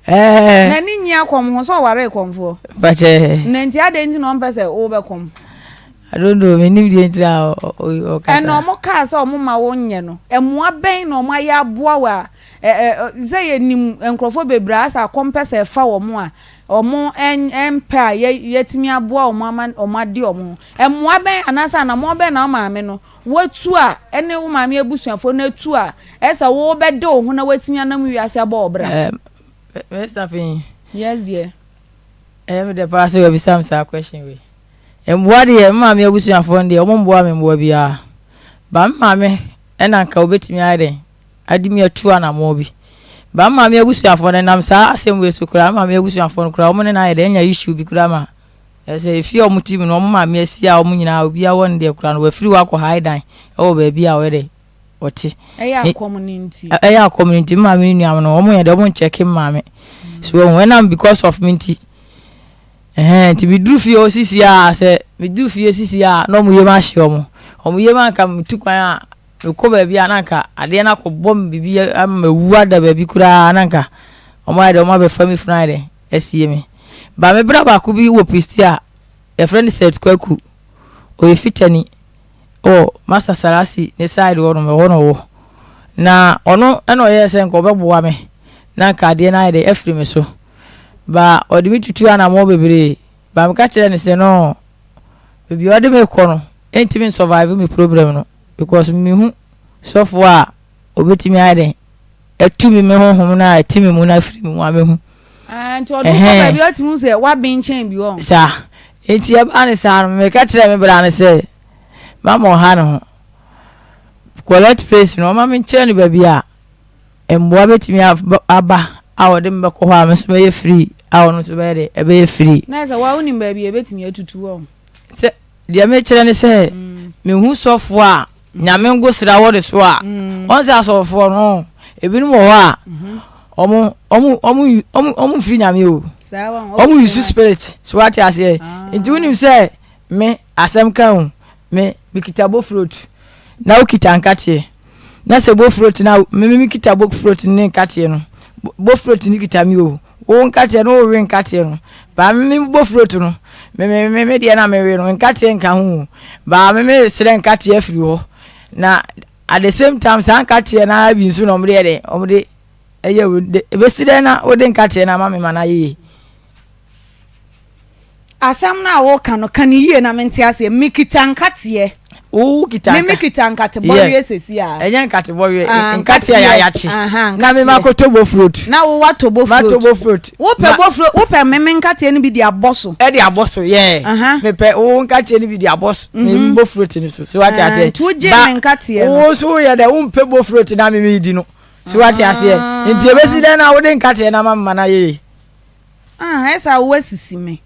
Ɛɛ. N'ani nnye akɔm ho sɛ ɔwaree kɔmfoɔ? Mpakyɛ. Na nti adɛn nti na ɔmpɛ sɛ wobɛkɔm? I don't know, mennim deɛ nti a ɔka saa. Ɛna wɔn kaa sɛ wɔn ma wo nyɛ no, mmoa bɛn na wɔn ayɛ aboa wo a, ɛ ɛ sɛ yɛnim nkurɔfoɔ bebree a sɛ akɔm pɛ sɛ ɛfa wɔn a, wɔn mpɛ a yɛ yɛatumi aboa wɔn ama wɔn ade wɔn ho. Mmoa bɛn anaasɛ anammɔn bɛn na wo maame no watu a ɛne wo maame abusuafoɔ no atu a ɛyɛ sɛ wobɛde wo ho na woatumi anam wiase abɔ wo bra? Ɛɛ, Mister Pin. Yes dear. Ɛyɛ me dɛ paa sɛ wabisa me saa question wei. Mboa deɛ, me maame abusuafoɔ no deɛ, wɔn mboa me mboa biara. But me maame ɛna nka obetumi ayɛ dɛn ade me atu anamɔn bi. But me maame abusuafoɔ no, ɛnam saa asɛm wei so koraa, me maame abusuafoɔ no koraa, wɔn ne no ayɛ dɛn anya issue bi koraa ma. Ɛsɛ efie a wɔn te mu no wɔn maame asi a wɔn nyinaa obiara wɔ ne deɛ koraa no wafiri hɔ akɔ hae dan wɔ baabi a ɔyɛ dɛ ɔte. Ɛyɛ akɔm no nti. Ɛyɛ akɔm no nti me maame ne nua no wɔn yɛ dɛ wɔn nkyɛke me maame. So wɔn ɛnam because of me nti. Ɛhɛn nti meduru fie hɔ sisi a sɛ meduru fie sisi a na wɔn yam ahye wɔn. Wɔn yam anka metu kwan a mekɔ baabi a na anka adeɛ no akɔbɔ me biribi ama mawu ada baabi koraa na anka wɔn ayɛ dɛ wɔn abɛfa me funu ayɛ dɛ asie me. Ba me bra baako bi wɔ Pistia yɛfrɛ no Seth Kwaku ɔyɛ fitani wɔ Masa Sarasi ne side hɔ nom ɛhɔ na ɔwɔ. Na ɔno na ɔyɛɛ sɛ nka ɔbɛboa me na anka adeɛ no ayɛ dɛ afiri me so. Ba ɔde me tutuu anammɔn bebree. Ba meka kyerɛɛ no sɛ no baabi a ɔde me kɔ no ɛntumi nsurvive me problem no because mehu sɔfoɔ a ɔbɛtumi ayɛ dɛn atu me me honhom no a ɛte me mu no afiri me mu a mehu. Ah, nti ɔde wokɔ baabi a ɔtumi hu sɛ woaben kyɛn bi wɔ. Saa. Nti ɛbaa ne saa no meka kyerɛɛ me bra no sɛ mama ɔha ne ho. Collect place no ɔma menkyerɛ no baabi a mmoa bɛtumi aba a ɔde me bɛkɔ hɔ a me nso mɛyɛ free a ɔno nso bɛyɛ de ɛbɛyɛ free. Na sɛ wa wonim baabi a ɛbɛtumi atutu wɔ. Sɛ deɛ mekyerɛ ne sɛ mm. mehu sɔfoɔ a nyame ngosra wɔ ne so a mm. wɔn sɛ asɔfoɔ no ebinom wɔ hɔ a mhm. ɔmo ɔmo ɔmo ɔmo ɔmo mfiri nyame o ɔmo use spirit so wate aseɛ ah. nti wonim sɛ me asɛm ka o me mekita bofrot na wokita nkateɛ na sɛ bofrot na me me kita bofrot ne nkateɛ no bofrot ne kita mi o wo nkateɛ no wowe nkateɛ no baa me me bofrot no me me me me deɛ na mewe no nkateɛ nka ho o baa me me srɛ nkateɛ afiri hɔ na at the same time saa nkateɛ na bi nso na wɔde yɛ dɛ wɔde ɛyɛ wo de ebesi dɛn na wode nkateɛ na ama me ma na ayɛ yie. Asɛm no a woka no, ka no yie na mente aseɛ. Mekita nkateɛ. Wo kita Me mekita nkate bɔweɛ sɛsi a. Ɛnyɛ nkate bɔweɛ, ah, nkate a yɛayakye. Na me makɔtɔ bofrot. Na wo watɔ bofrot. Matɔ bofrot. Wopɛ bofrot, wopɛ me me nkateɛ no bi de abɔ so. Ɛde abɔ so, yɛ. Mepɛ wo nkateɛ no bi de abɔ so. Me mhm. bofrot no so. So wate ah, aseɛ. Nti wogye me nkateɛ no. Wo so yɛ dɛ wompɛ bofrot na me medi no. So wate aseɛ. Ah. Nti ebesi dɛn na wode nkateɛ no ama me ma no ayɛ yie. Ah, ɛsɛ a woasisi me.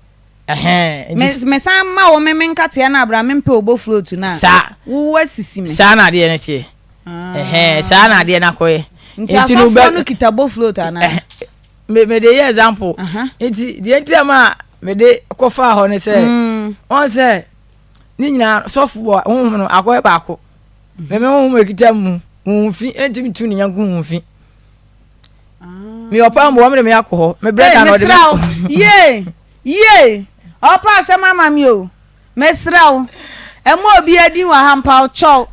Ɛhɛn, nti. Me, mesan ma wo me me nkateɛ no abira mempɛ wo bofrot no a. Saa. Wo woasisi me. Saa na adeɛ no teɛ. Ɛhɛn, saa na adeɛ no akɔyɛ. Nti asɔfoɔ no kita bofrot anaa? Me, mede yɛ example. Nti deɛ nti a ma mede kɔfaa hɔ ne sɛ, mm. wɔn sɛ ne nyinaa sɔfo wɔ honhom no akɔyɛ baako. Me me honhom ekita mu, honhom fi, ɛntumi tu ne nyanko honhom fi. Mi ɔpa mboa mi de mi akɔ hɔ. Mi brɛ da na ɔde mi akɔ. Yee yee ɔpa asɛm ama mi o mesrɛ wo ɛmo obi adin wɔ ha mpa ɔkyɛw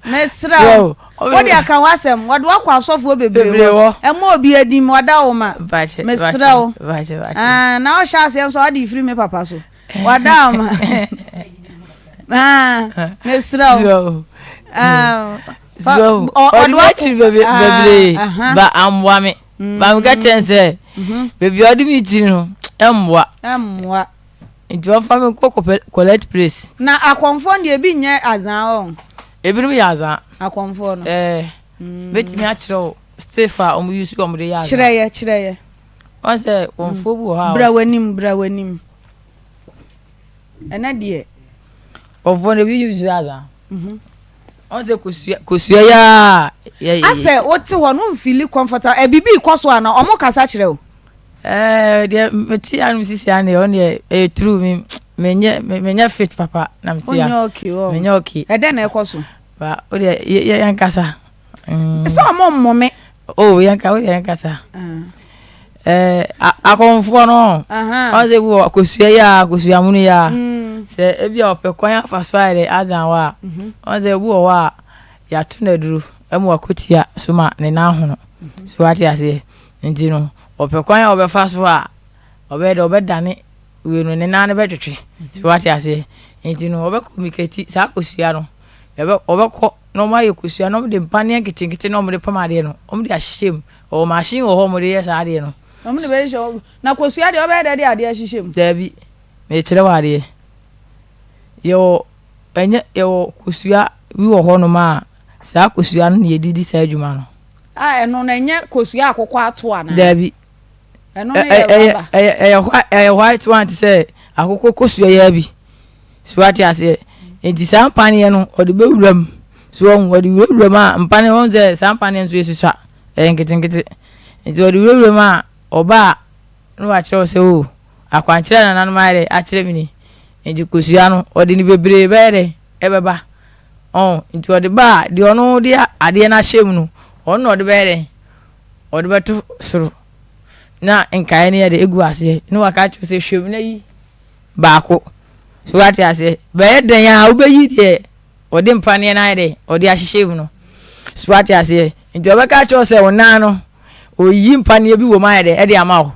mesrɛ wo wode aka ho asɛm wɔde wakɔ asɔfoɔ bebree hɔ ɛmo obi adin wada wo ma mesrɛ wo na ɔhyɛ aseɛ nso ɔde firi me papa so wada wo ma mesrɛ wo So ɔde m'akyiri bebree ba amboa me ba meka kyerɛ sɛ baabi a ɔde me kyiri no ɛmmoa ɛmmoa nti ɔfa me nkɔ collect place. Na akɔmfoɔ no deɛ ebi nyɛ azaa ɔ. Ebinom yɛ azaa. Akɔmfoɔ no. Ɛɛ mɛtumi akyerɛ wo stiff a wɔn use wɔn de yɛ azaa. Kyerɛ yɛ kyerɛ yɛ. Wɔn sɛ kɔmfoɔ bi wɔ hɔ a. Bra w'anim bra w'anim. Ɛnɛ deɛ. Kɔmfoɔ no ebi use azaa. Ɔn sɛ kosua kosua yi aa. Asɛ wote hɔ no nfili comfortable ɛ biribi rekɔ so ana ɔmo kasa kyerɛ wo. Ɛɛ deɛ mete anom sisi ano deɛ ɔno deɛ ɛyɛ true me menyɛ menyɛ fit papa na mete a. Wonyɛ okay wɔ. Menyɛ okay. Ɛdɛn na ɛkɔ so. Ba wo deɛ yɛ yɛn kasa. Mm. Sɛ ɔmo mmɔ me. Oh yɛn ka wo deɛ yɛn kasa. Ɛɛ akɔnfoɔ no ɔn sɛ ebi wɔ kosua yi a kosua mono yi a mm. sɛ ebi a ɔpɛ kwan afa so ayɛ dɛ azan wɔ a mhm. ɔn sɛ ebi wɔ hɔ a yɛato no aduro ɛma wakotia so ma ne nan hono mhm. so wate aseɛ nti no ɔpɛ kwan a ɔbɛfa so a ɔbɛyɛ dɛ ɔbɛdane wei no ne nan no bɛtwetwe so wate aseɛ nti no ɔbɛ communicate saa kosua no ɔbɛkɔ na wɔayɛ kosua na wɔde mpaneɛ nketenkete na wɔde pam adeɛ no wɔde ahyehyɛ mu Ɔwɔ machine wɔ hɔ a wɔde yɛ saa adeɛ no. Wɔn de bɛhyehyɛ hɔ. Na kosua deɛ wɔbɛyɛ dɛ de adeɛ ahyehyɛ mu? Daabi. Mekyerɛ wo adeɛ. Yɛwɔ ɛnyɛ yɛwɔ kosua bi wɔ hɔnom a saa kosua no na yɛde di saa adwuma no. A ɛno no ɛnyɛ kosua akokɔ ato anaa? Daabi. Ɛno no yɛ rubber. Ɛyɛ ɛyɛ ɛyɛ white one te sɛ akokɔ kosua yaa bi. So wate aseɛ? Nti saa mpaneɛ no ɔde bɛwura mu. So ɔhu ɔde wurawura mu a mpaneɛ wɔn sɛ saa mpaneɛ nso esusua ɛyɛ nketenkete. Nti ɔde wurawura mu a ɔba a na wakyerɛ wo sɛ o akwankyerɛ a nananom ayɛ dɛ akyerɛ me ni. Nti kosua no ɔde ne bebree bɛyɛ dɛ ɛbɛba. Ɔn nti ɔde ba a deɛ ɔno de adeɛ no ahyɛ mu no ɔno na ɔde bɛyɛ dɛ ɔde bɛto soro na nkaeɛ no yɛ dɛ egu aseɛ na waka akyerɛ sɛ hwɛ mu na yi baako. So wate aseɛ? Bɛyɛ dɛn a wobɛyi deɛ ɔde mpaneɛ no ayɛ dɛ ɔde ahyehyɛ mu no. So wate aseɛ? Nti ɔbɛka akyerɛ wo sɛ wo nan no ɔyi mpaneɛ bi wɔ mu ayɛ dɛ ɛde ama wo.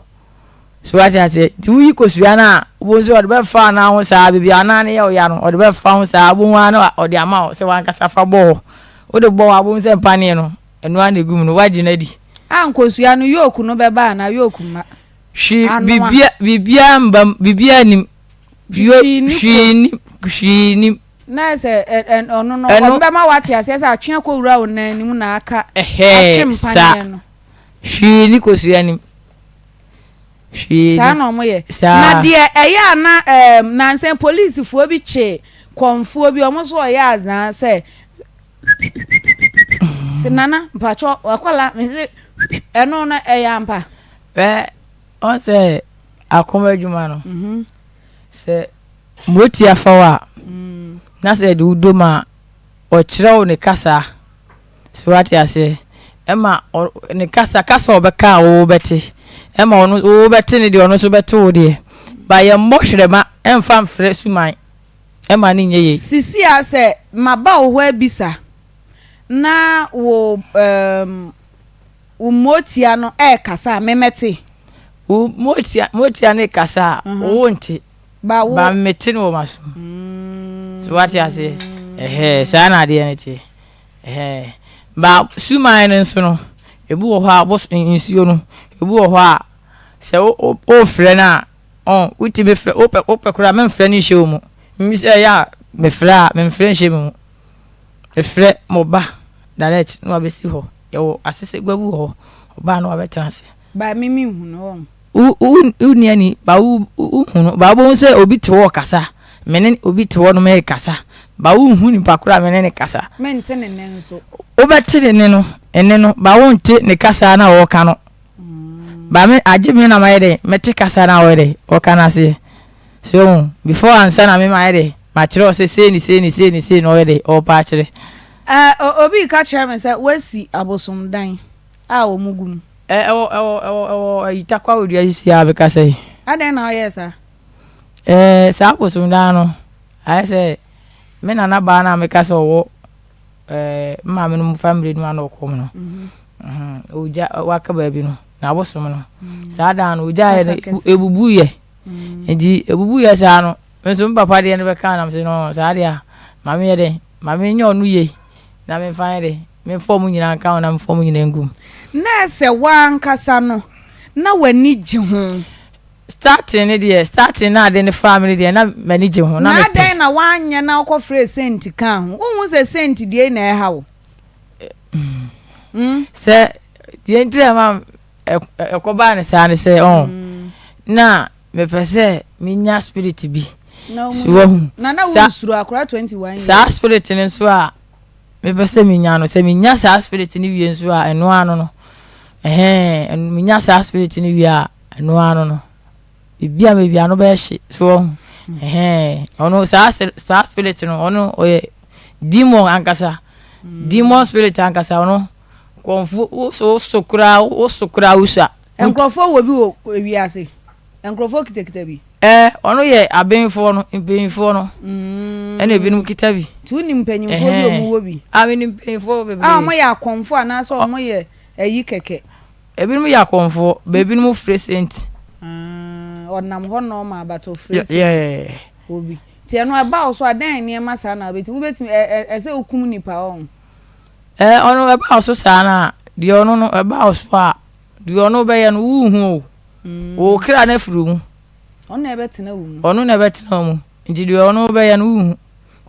So wate aseɛ? Nti woyi kosua no a wobɛhu sɛ ɔde bɛfa anan ho saa baabi a anan no yɛ wo ya no ɔde bɛfa ho saa wobɛhu ara na ɔde ama wo sɛ wankasa fa bɔ hɔ. Wode bɔ hɔ a wobɛhu sɛ mpaneɛ no ɛno ara na ɛgu mu no woagye no adi. A nkosua no yolk no bɛba anaa yolk mma? Hwee, Anoa. bibia, biribiara mba mu, biribiara nnim. Yo, Hwee nni hwee kos. nnim, hwee nnim. Na sɛ ɛ ɛ ɔno no, Ɛno. ɔbɛma wate aseɛ sɛ atwe akɔwura wo nan no mu na aka, atwe Ɛhɛɛ, saa. mpaneɛ no. Hwee nni kosua no mu. Hwee Saa nnim. na wɔyɛ. Na Saa. deɛ ɛyɛ a na ɛɛm, nansa yi polisifoɔ bi kyee kɔmfoɔ bi, wɔn nso wɔyɛ azaa sɛ Se nana mpakyɛw wakɔla mese ɛno no ɛyɛ ampa. Bɛ ɔn sɛ akɔm adwuma no sɛ motia fa wo a na sɛ ɛde wo dom a ɔkyerɛ wo ne kasa so wate aseɛ ɛma ne kasa kasa ɔbɛka a wo bɛte ɛma ɔno wo bɛte ne deɛ ɔno nso bɛte wo deɛ ba yɛ mmɔ hwerɛma ɛmfa mfrɛ suman ɛma no nyɛ yei. Sisi a sɛ maba wo hɔ abisa na wo um wo motia no ɛɛkasa a, me mɛte? Wo motia motia no rekasa a, wo wonte. Ba wo. Ba mete no wɔ m'asom. So wate aseɛ? Ɛhɛɛ, saa na adeɛ no teɛ. Ɛhɛɛ. Ba suman no nso no, ebi wɔ hɔ a, bos nsuo no, ebi wɔ hɔ a, sɛ wo wo wofrɛ no a, Ɔn, wotumi frɛ, wopɛ, wopɛ koraa a, memfrɛ no nhyɛ wo mu. Mimi sɛ ɛyɛ a mefrɛ a, memfrɛ nhyɛ me mu. Mefrɛ ma ɔba direct na wabɛsi hɔ. Yɛwɔ asesegua bi wɔ hɔ, ɔba a na wabɛtena ase. Ba me menhu no, ɔn. Wo, wo, wonni ani, ba wo, wohu no, ba wobɛhu sɛ obi te hɔ ɔkasa. Me ne obi te hɔ nom rekasa, ba wonhu nipa koraa a me ne no kasa. Mente ne nne nso. Wobɛte ne nne no, nne no, ba wonte ne kasa no a ɔreka no. Ba me agye me na mayɛ dɛ mɛte kasa na ɔyɛ dɛ ɔka no aseɛ so ɔhu before ansa na me mayɛ dɛ makyerɛ ɔsɛ sei ne sei ne sei ne sei na ɔyɛ dɛ ɔrepa akyerɛ. Ɛɛ obi reka kyerɛ me sɛ woasi abosomdan a wɔn gu mu. Ɛɛ ɛwɔ ɛwɔ ɛwɔ ɛwɔ ayi takwa wɔ dua sisi a mekasa yi. Adɛn na ɔyɛɛ saa? Ɛɛ saa abosomdan no ayɛ sɛ me nana baa no a meka sɛ ɔwɔ ɛɛ me maame no mu family no ano ɔkɔm no ogya waka baabi no na abosom no saa dan no ogya yɛ no ebubu yɛ nti ebubu yɛ saa no me nso me papa deɛ no bɛka nam sɛ no saa deɛ a maame yɛ dɛ maame nyɛ ɔno yie na me nfa yɛ dɛ me nfa ɔmo nyinaa nka ho na me nfa ɔmo nyinaa ngu mu. Na sɛ w'ankasa no na w'ani gye ho. Starting no deɛ, starting no ade no faa me no deɛ, na m'ani gye ho, na Na mepɛ. adɛn na woanyɛ na wokɔfrɛɛ Saint kaa ho? Wonhu sɛ Saint deɛ yi na ɛha wo? Mm? Sɛ deɛ nti a ɛma ɛkɔbaa no saa ne sɛ, ɔn, na mepɛ sɛ menya spirit bi. Na So wahu? Na na Sa wonsuro akwadaa 21 years. saa spirit no nso a mepɛ sɛ menya no, sɛ menya saa spirit no wie nso a, ɛno ano no, ɛhɛn, menya saa spirit no wie a, Ɛno ara no no, biribi a baabi ano bɛyɛ hye so wɔ ho. Ɛhɛn, ɔno saa saa spirit no, ɔno ɔyɛ demon ankasa. Demon spirit ankasa ɔno kɔnfo woso woso koraa woso koraa wosua. Nkurɔfoɔ wɔ bi wɔ wiase. Nkurɔfoɔ kitakita bi. Ɛɛ, ɔno yɛ abenfoɔ no, mpanyinfoɔ no. Ɛna ebinom kita bi. Nti wonim mpanyinfoɔ bi a wɔn wɔ bi? A menim mpanyinfoɔ bebree. A wɔyɛ akɔnfoɔ anaasɛ wɔyɛ ayi kɛkɛ? Ebinom yɛ akɔmfoɔ, but ebinom fire senti. Ah, ɔnam hɔ normal but ɔfire senti. Yeah. Obi. Nti ɛno ɛba wo so a dɛn nneɛma saa na wobɛtumi wobɛtumi ɛ ɛ ɛsɛ wokum nipa ɔn. Ɛ ɔno ɛba wo so saa no a deɛ ɔno no ɛba wo so a deɛ ɔno bɛyɛ no wonhu o. Wo kra no afiri wo mu. Ɔno na ɛbɛtena wo mu. Ɔno na ɛbɛtena wo mu. Nti deɛ ɔno bɛyɛ no wonhu.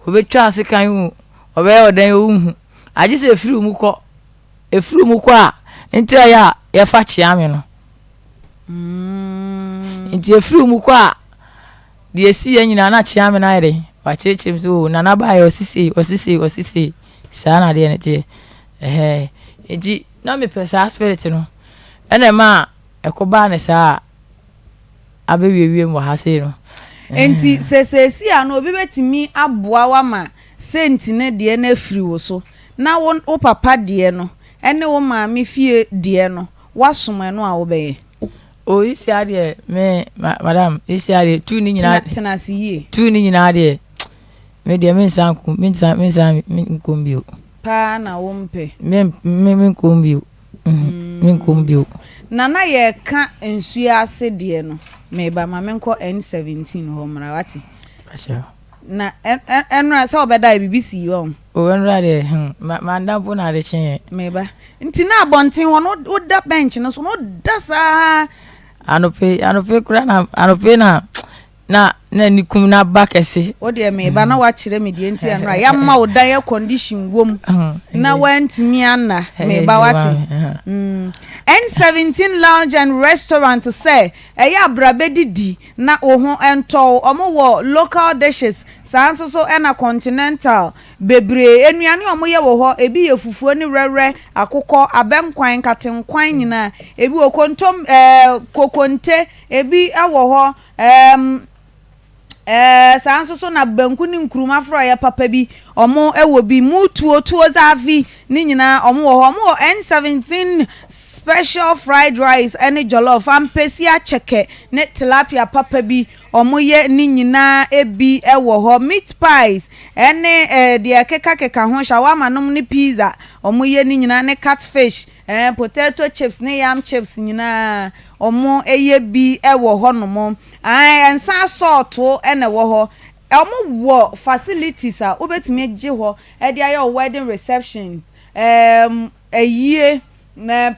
Ɔbɛtwa asekan o, ɔbɛyɛ ɔdɛn o wonhu. Agye sɛ ɛfiri wo mu kɔ. Ɛfiri mu kɔ a, nti ɛyɛ a yɛfa kyeame no. Nti ɛfiri wo mu kɔ a, deɛ ɛsiiɛ nyinaa na Kyeame no ayɛ dɛn? Wakyerɛkyerɛ mu sɛ, oh, Nana baeɛ ɔse sei, ɔse sei, ɔse sei. Saa na adeɛ no teɛ. Ɛhɛɛ. Nti na mepɛ saa spirit no. Ɛna ɛmaa ɛkɔbaa no saa a abɛwiewie mu wɔ ha sei no. Enti sɛ seesei a no obi bɛtumi aboa wo ama saint no deɛ no afiri wo so na wo wo papa deɛ no ne wo maame fie deɛ no woasom ɛno a wobɛyɛ? Oh isia deɛ me ma madam isia deɛ tuu ne nyinaa. Tena tena ase yie. Tuu ne nyinaa deɛ me deɛ me nsa nko me nsa me nsa me nkom bio. Paa na wo mpɛ. Me me me nkom bio me nkom bio. Nana yɛreka nsuo ase deɛ no meba ma menkɔ N17 hɔ mmra wate. Pakyɛw. Na ɛnora sɛ ɔbɛda biribi sii hɔ. O ɛnora deɛ hmm manda mpo na ade kyeeɛ. Meba nti na abɔnten hɔ no woda bench no so no woda saa. Anɔpe anɔpe koraa na anɔpe na na na ani kum na aba kɛse. Wo deɛ meba na wakyerɛ me deɛ nti ɛnora yɛama wo dan air condition wom na wantumi anna meba wate. N17 Lounge and Restaurant sɛ ɛyɛ a bra bɛdidi na wo ho ntɔ wo. Ɔmo wɔ local dishes saa nso so ɛna continental bebree. Nnuane a ɔmo yɛ wɔ hɔ ebi yɛ fufuo ne wrɛwrɛ, akokɔ, abɛnkwan, nkatenkwan nyinaa. Ebi wɔ kontom ɛɛ kokonte ebi wɔ hɔ ɛɛm ɛɛ saa nso so na banku ne nkruma frɔeɛ papa bi ɔmo wɔ bi. Mutuo, tuo zaafi ne nyinaa ɔmo wɔ hɔ. Ɔmo wɔ N17 special fried rice ɛne jollof, ampesi akyɛkɛ ne tilapia papa bi ɔmo yɛ ne nyinaa bi wɔ hɔ. Meat pies ɛne ɛɛ deɛ ɛkeka keka ho, shawarma nom ne pizza ɔmo yɛ ne nyinaa ne catfish, ɛɛ potato chips ne yam chips nyinaa ɔmo yɛ bi wɔ hɔ nom. Ae nsa asɔɔto na ɛwɔ hɔ. Ɔmo wɔ facilities a wobɛtumi agye hɔ de ayɛ wo wedding reception, ɛɛm ayie,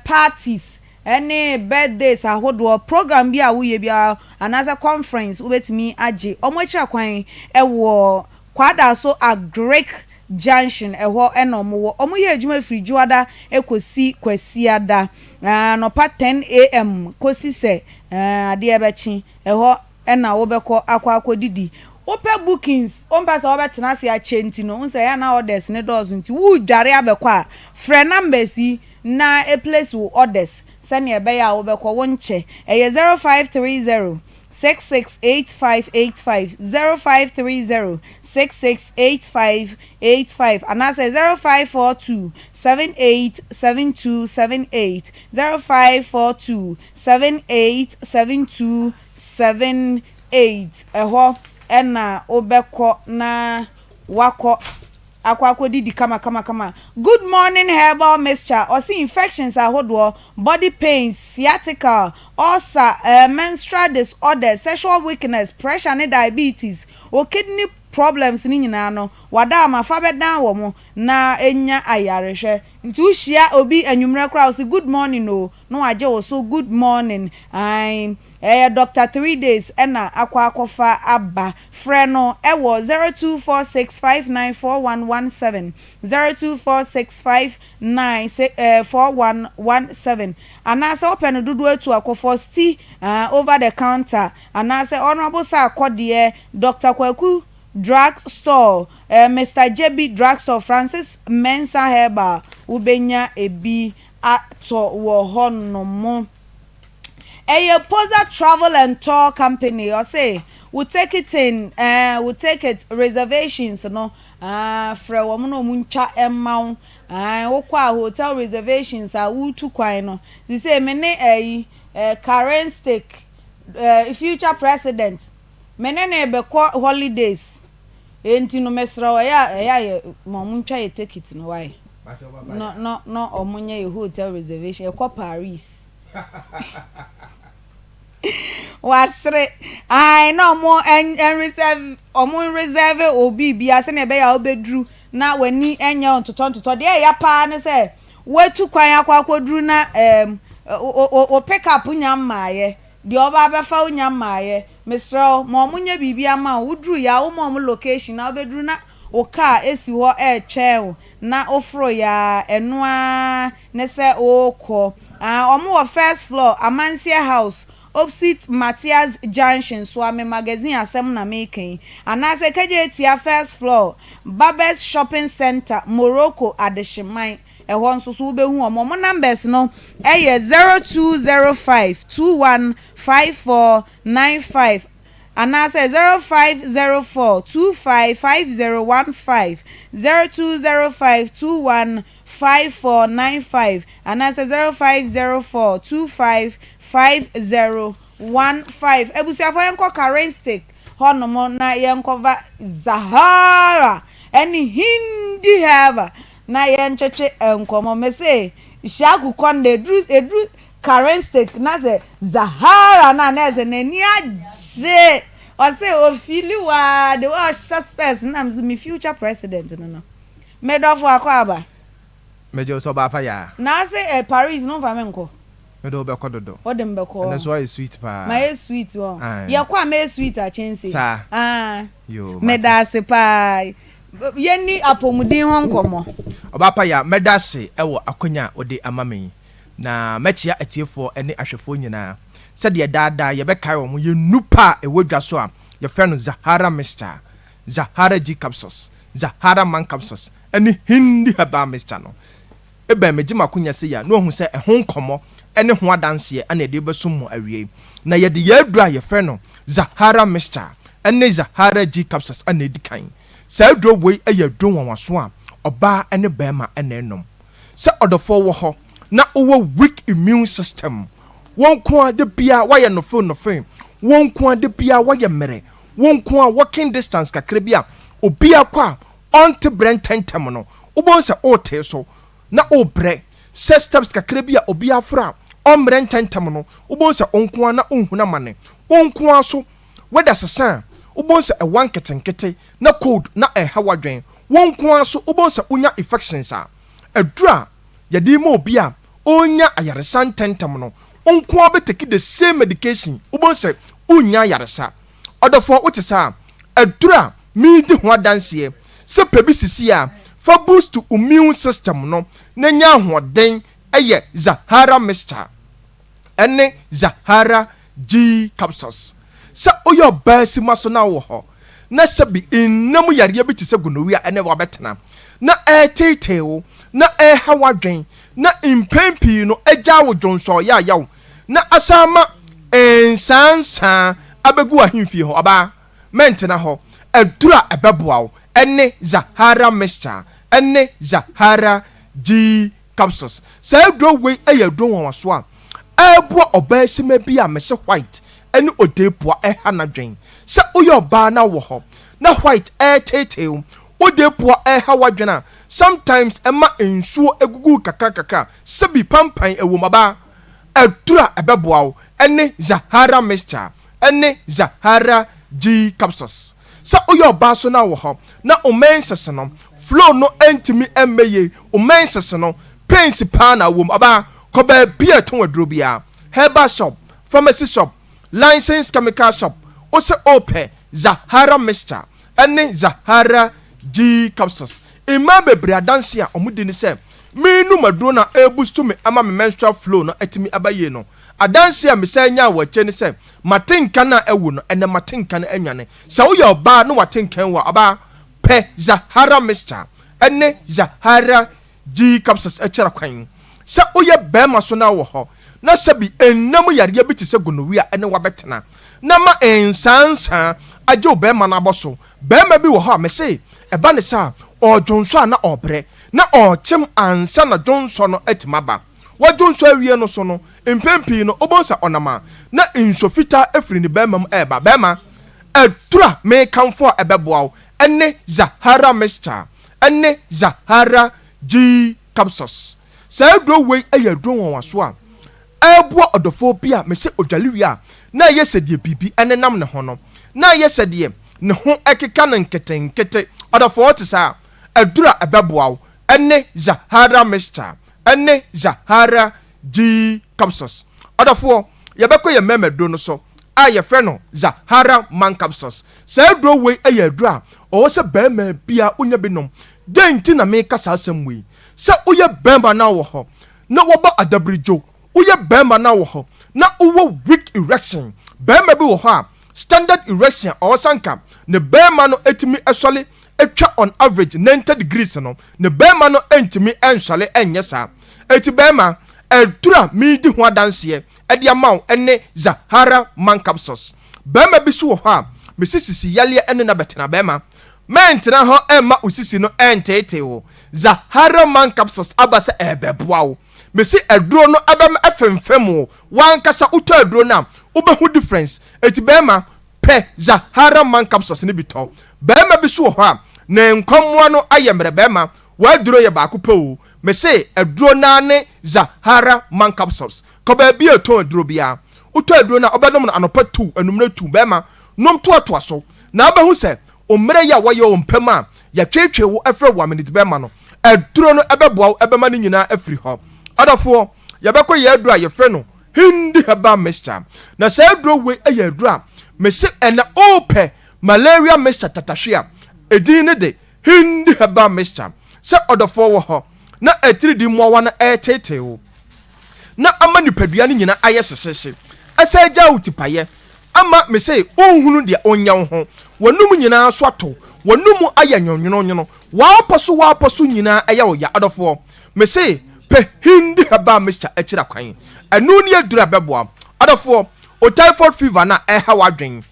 parties ɛne birthdays ahodoɔ, program bi a woyɛ biara anaasɛ conference wobɛtumi agye. Ɔmo akyira kwan wɔ Kwadaso Agric Junction ɛhɔ na ɔmo wɔ. Ɔmo yɛ adwuma firi Dwoada kɔsi Kwasiada anɔpa 10 a.m. kɔsi sɛ adeɛ bɛkye. Ɛhɔ na wobɛkɔ akɔ akɔdidi. Wopɛ bookings, wompɛ sɛ wobɛtena ase akyɛ nti no, wohu sɛ ɛyɛ a na orders no dɔɔso nti woredware abɛkɔ a, frɛ numbers yi na place wo orders sɛnea ɛbɛyɛ a wobɛkɔ wonkyɛ. Ɛyɛ 0530 668585, 0530 668585 anaasɛ 0542 787278, 0542 787278. Ɛhɔ na wobɛkɔ na wakɔ akɔ akɔdidi kamakamakama. Good Morning Herbal Mixture, ɔse infections ahodoɔ, body pains, sciatica, ulcer, menstrual disorders, sexual weakness, pressure ne diabetes, wo kidney problems ne nyinaa no, wada ama fa bɛdan wɔ mo na enya ayarehwɛ. Nti wohyia obi anwummerɛ koraa ɔse good morning o, na wagye wo so good morning. Ae, ɛyɛ Doctor 3 Days ɛna akɔ akɔfa aba. Frɛ no ɛwɔ 0246594117, 024659 4117 anaasɛ wopɛ no dodoɔ atu akɔfɔ sti over the counter anaasɛ Honourable sɛ akɔdeɛ Dr Kwaku Drug Store, Mr Jebi Drug Store, Francis Mensah Herbal, wobɛnya ebi atɔ wɔ hɔnom. Ɛyɛ Poza Travel and Tour Company, ɔse wo ticketing, wo ticket reservations no, frɛ wɔn na wɔn ntwa mma wo. Wokɔ a hotel reservations a wotu kwan no sise me ne ɛyi Karen Stick, future president, me ne ne bɛkɔ holidays enti no mesrɛ wo, ɛyɛ a yɛ ma wɔn ntwa yɛ ticket no wae no wɔn nyɛ yɛ hotel reservation, ɛkɔ Paris. Wasere ae na ɔmo ɛn reserve, ɔmo reserve obi bia sɛnea ɛbɛyɛ a wobɛduru na w'ani nyɛ ntotɔ ntotɔ. Deɛ ɛyɛ paa ne sɛ woatu kwan akɔ akɔduru na o pick up nya mmaayɛ deɛ ɔba abɛfa wo nya mmaayɛ. Mesrɛ wo, ma ɔmo nyɛ biribi ama wo. Woduru yɛ a woma ɔmo location na wobɛduru na wo car esi hɔ ɛretwɛn wo na woforo yaa ɛnoa ne sɛ wokɔ. Ɔmo wɔ first floor, Amansie House. Opposite Matthias Junction, Suame Magazine asɛm na meka yi. Anaasɛ Kejetia First Floor, Barbers Shopping Centre, Morocco Adehyeman, ɛhɔ nso so wobɛhu wɔn. Wɔn numbers no yɛ 0205 21 54 95 anaasɛ 0504 25 5015, 0205 21 5495 anaasɛ 0504 25 5015. Abusuafoɔ, yɛnkɔ Karistic hɔnom na yɛnkɔfa Zahara ɛne Hindi Hava na yɛntwetwe nkɔmmɔ. Mese Ishaku Kɔnda eduru eduru Karistic na sɛ Zahara na na ɛsɛ n'ani agye, ɔsɛ ofili waa de ɔhyɛ spɛs nam so me future president no medɔfo akɔ aba. Megye wo sɛ ɔbaa pa yaa. Na ase Paris no nfa me nkɔ. Mede wo bɛkɔ dodo. Wode me bɛkɔ. Ɛnɛ so ayɛ sweet paa. Mayɛ sweet wɔ. Aye. Yɛkɔ a mɛyɛ sweet akyɛnse. Saa. Ah. Yoo, mate. Meda ase paa. Yɛnni apɔmuden ho nkɔmmɔ. Ɔbaa pa yaa, mɛda ase wɔ akwanya a wode ama me yi. Na mɛkyea atiefoɔ ne ahwɛfoɔ nyinaa. Sɛdeɛ daa daa yɛbɛkae wɔn, yɛn nnupa a ɛwɔ dwa so a yɛfrɛ no Zahara Mixture, Zahara G Capsules, Zahara Man Capsules ne Hindi Herbal Mixture no. Ebɛn megye m'akonya sei a na wahu sɛ ɛho nkɔmmɔ ne ho adanseɛ na yɛde rebɛsom mo awiei. Na yɛde yɛn aduro a yɛfrɛ no Zahara Mixture ne Zahara G Capsules na edi kan. Saa aduro wei yɛ aduro nwanwaso a ɔbaa ne barima na ɛnom. Sɛ ɔdɔfoɔ wɔ hɔ na wowɔ weak immune system, wo nko ara da biara woayɛ nofee nofee, wo nko ara da biara woayɛ mmerɛ, wo nko ara walking distance kakra bi a obiara kɔ a ɔnte brɛ ntɛntɛm no, wobɛhu sɛ woretee so na worebrɛ. Sɛ steps kakra bi a obiara aforo a ɔmmrɛ ntɛntɛm no, wobɛhu sɛ wo nko ara na wonhunu amane. Wo nko ara nso, weather sesa a, wobɛhu sɛ ɛwa nketenkete na cold na ɛreha w'adwene. Wo nko ara nso, wobɛhu sɛ wonya infections a aduru a yɛde rema obi a ɔrenya ayaresa ntɛntɛm no, wo nko ara bɛtake the same medication, wobɛhu sɛ wonnya ayaresa. Ɔdɔfoɔ, wote saa a, aduru a meredi ho adanseɛ sɛ pɛ bi sisi a fa boost wo immune system no na nya ahoɔden yɛ Zahara Mixture ne Zahara G capsules. Sɛ woyɛ ɔbaa sima so na wowɔ hɔ na sɛbi nna mu yareɛ bi te sɛ gonorrhea ne wo abɛtena na ɛreteetee wo na ɛreha w'adwen na mpɛn pii no agyaa wo dwonsɔɔ yaayaw na asan ama nsaansaa abɛgu w'ahemfie hɔ. Ɔbaa, mɛntena hɔ. Aduru a ɛbɛboa wo ne Zahara Mixture ne Zahara G Capsules. Saa aduro wei yɛ aduro nwanwasoɔ a ɛreboa ɔbaa simma bi a mese white ne odeepua ɛha n'adwen. Sɛ woyɛ ɔbaa na wowɔ hɔ na white ɛreteetee wo, odeepua ɛreha w'adwen a, sometimes ɛma nsuo gugu wo kakra kakra, sɛbi pampan ɛwom, ɔbaa. Aduru a ɛbɛboa wo ne Zahara Mixture ne Zahara G Capsules. Sɛ woyɛ ɔbaa so na wowɔ hɔ na wo menses no, flow no ntumi mmɛ yie, wo menses no, pains paa na wowɔ mu, ɔbaa, kɔ baabi a ɛtɔn aduro biara, herbal shop, pharmacy shop, licensed chemical shop, wo se wopɛ Zahara Mixture ne Zahara G Capsules. Mmaa bebree adanse a wɔdi ne sɛ, Menom aduro no a ɛreboost me ama me menstrual flow no atumi aba yie no. Adanse a mesan nyaa wɔ akyire ne sɛ, m'atenka no a awu no, ɛnnɛ m'atenka no anwane. Sɛ woyɛ ɔbaa na w'atenka awu a, ɔbaa, pɛ Zahara Mixture ne Zahara G capsules kyerɛ kwan. Sɛ woyɛ barima nso na wowɔ hɔ na sɛbi nna mu yareɛ bi te sɛ gonorrhea ne wo abɛtena na ma nsaansaa agye wo barima no abɔ so. Barima bi wɔ hɔ a, mese ɛba ne saa a, ɔredwonsɔ a na ɔrebrɛ, na ɔrekyem ansa na dwonsɔ no atumi aba. Wadwonsɔ awie no so no, mpɛn pii no wobɛhu sɛ ɔnam a, na nsuo fitaa firi ne barima mu reba. Barima, aduru a merekamfo a ɛbɛboa wo ne Zahara Mixture ne Zahara G Capsules. Saa aduro wei yɛ aduro nwanwasoɔ a ɛreboa ɔdɔfoɔ bi a mese ɔdwale wie a na ɛyɛ sɛ deɛ biribi nenam ne ho no, na ɛyɛ sɛ deɛ ne ho keka no nketenkete. Ɔdɔfoɔ wote saa a, aduro a ɛbɛboa wo ne Zahara Mixture ne Zahara G Capsules. Ɔdɔfoɔ, yɛbɛkɔ yɛn mmarima aduro no so a yɛfrɛ no Zahara Man Capsules. Saa aduro wei yɛ aduro a ɔwɔ sɛ barima biara wonya bi nom. Dɛn nti na meka saa asɛm wei? Sɛ woyɛ barima na wowɔ hɔ na wɔbɔ adabiridwo, woyɛ barima na wowɔ hɔ na wowɔ weak erection. Barima bi wɔ hɔ a, standard erection a ɔwɔ sɛ anka ne barima no tumi sɔre twa on average 90 degrees no, ne barima no ntumi nsɔre nyɛ saa. Enti barima, aduru a meredi ho adanseɛ de ama wo ne Zahara Man Capsules. Barima bi nso wɔ hɔ a, mese sisi yareɛ ne no abɛtena. Barima, mɛntena hɔ mma wo sisi no nteetee wo. Zahara Man Capsules aba sɛ ɛrebɛboa wo. Mese aduro no ɛbɛma ɛfemfem wo, wankasa wotɔ aduro no a wobɛhu difference. Enti bɛɛma pɛ Zahara man capsules no bi tɔ. Bɛɛma bi so wɔ hɔ a ne nkɔmmoa no ayɛ mmerɛ bɛɛma w'aduro yɛ baako pɛ oo. Mese aduro no ara ne Zahara man capsules. Kɔ baabi a ɛtɔn aduro biara. Wotɔ aduro no a wobɛnom no anɔpa tuu anummerɛ tuu bɛɛma nom toatoa so na wobɛhu sɛ Wo mmerɛ yi a wɔyɛ wo mpam a yɛtweetwee wo frɛ wo amenidibɛma no, aduro no bɛboa wo bɛma ne nyinaa afiri hɔ. Ɔdɔfoɔ, yɛbɛkɔ yɛn aduro a yɛfrɛ no Hindi Herbal Mixture. Na saa aduro wei yɛ aduro a mese ɛnɛ wopɛ malaria mixture tatahwe a, edin ne de Hindi Herbal Mixture. Sɛ ɔdɔfoɔ wɔ hɔ na atiridii mmoawa no reteetee wo na ama nipadua no nyinaa ayɛ hyehyeehye, ɛsan gyaa wo tipaeɛ, Ama me se wonhunu deɛ onyɛ wo ho, W'anum nyinaa so ato, w'anum ayɛ nwonwononwono, W'apɔ so w'apɔ so nyinaa ɛyɛ wo ya. Ɔdɔfoɔ, me se pɛ Hindi herbal mixture akyiri akwan. Ɛno ne aduro a ɛbɛboa wo. Ɔdɔfoɔ, wo typhoid fever no a ɛreha w'adwen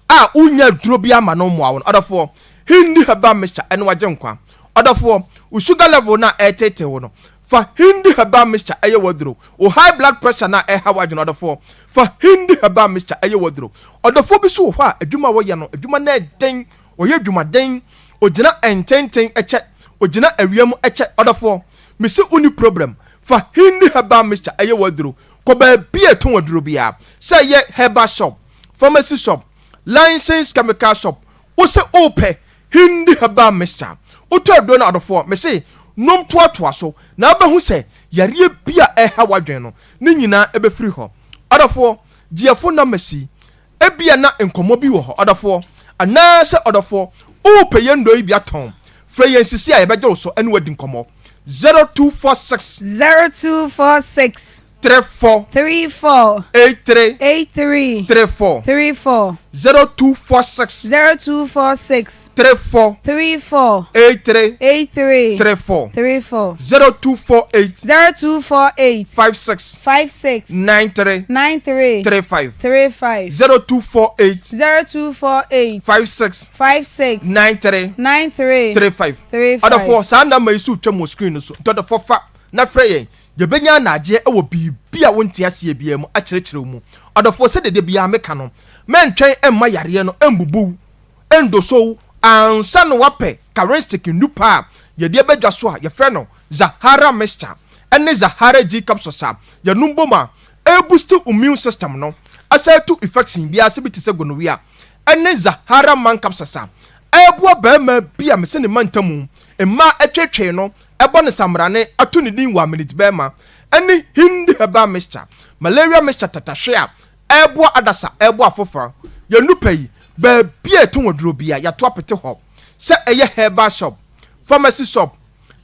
a wonnya aduro biara ma no mmoa wo no, ɔdɔfoɔ, Hindi herbal mixture ɛno agye nkwa. Ɔdɔfoɔ, wo sugar level no a ɛreteetee wo no, fa Hindi herbal mixture ɛyɛ w'aduro. Wo high blood pressure no a ɛreha w'adwene, ɔdɔfoɔ, Fa Hindi herbal mixture yɛ w'aduro. Ɔdɔfoɔ bi nso wɔ hɔ a, adwuma a ɔyɛ no, adwuma no yɛ den, ɔyɛ adwumaden, ɔgyina ntenten kyɛ, ɔgyina awia mu kyɛ. Ɔdɔfoɔ, mese wonni problem, fa Hindi herbal mixture yɛ w'aduro. Kɔ baabi a yɛtɔn aduro biara, sɛ ɛyɛ herbal shop, pharmacy shop, licensed chemical shop, wose wopɛ Hindi herbal mixture. Wotɔ aduro no adɔfoɔ, mese nom toatoa so na wobɛhu sɛ yareɛ bi a ɛreha w'adwene no, ne nyinaa ɛbɛfiri hɔ. Ɔdɔfoɔ, gye yɛn phone numbers yi, ebia na nkɔmmɔ bi wɔ hɔ, ɔdɔfoɔ, anaasɛ ɔdɔfoɔ, worepɛ yɛn nnuro yi bi atɔn, frɛ yɛn sisi a yɛbɛgye wo so ne wo adi nkɔmmɔ. 0246. 0246. 34. 34. 83. 83. 34. 34. 0246. 0246. 34. 34. 83. 83. 34. 34. 0248. 0248. 56. 56. 93. 93. 35. 35. 0248. 0248. 56. 56. 93. 93. 35. 35. Ɔdɔfoɔ, saa namba yi so retwam wɔ screen no so. Nti ɔdɔfoɔ fa na frɛ yɛn. Yɛbɛnya anagyeɛ wɔ biribi a wonte aseɛ biara mu akyerɛkyerɛ wo mu. Ɔdɔfoɔ, sɛdeɛ da biara meka no, mɛntwɛn mma yareɛ no mbubu wo, ndoso wo, ansa na woapɛ Karenstick nnupa a yɛde aba dwa so a yɛfrɛ no Zahara Mixture ne Zahara G Capsules a yɛnom bom a ɛreboost wo immune system no, asan atu infection biara ase bi te sɛ gonorrhea, ne Zahara Man Capsules a ɛreboa barima bi a mese ne mantamu mmaa atweetwee no ɛbɔ no samrane, ato ne din Wamenit Bɛɛma, ɛne Hindi Herbal Mixture, Malaria Mixture tatahwe a ɛreboa adasa, ɛreboa afoforɔ. Yɛn nnupa yi, baabi a yɛtɔn aduro biara, yɛato apete hɔ. Sɛ ɛyɛ herbal shop, pharmacy shop,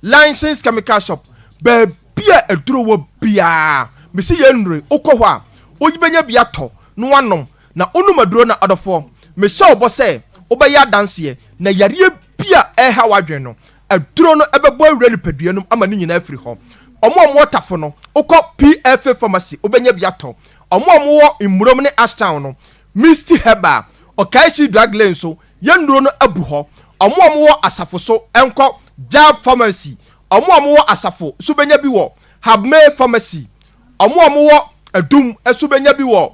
licensed chemical shop, baabi a aduro wɔ biara, mese yɛn nnuro yi, wokɔ hɔ a, wobɛnya bi atɔ na woanom. Na wonom aduro no a, ɔdɔfoɔ, mehyɛ wo bɔ sɛ wobɛyɛ adanseɛ, na yareɛ bi a ɛreha w'adwene no, Aduro no bɛbɔ awura nipadua no mu ama ne nyinaa afiri hɔ. Wɔn a wɔwɔ Tafo no, wokɔ PFA Pharmacy, wobɛnya bi atɔ. Wɔn a wɔwɔ Mmurom ne Ashtown no, Misty Herbal, Okaishie Drug Lane nso, yɛn nnuro no abu hɔ. Wɔn a wɔwɔ Asafo so nkɔ Jab Pharmacy. Wɔn a wɔwɔ Asafo nso bɛnya bi wɔ Habmay Pharmacy. Wɔn a wɔwɔ Adum nso bɛnya bi wɔ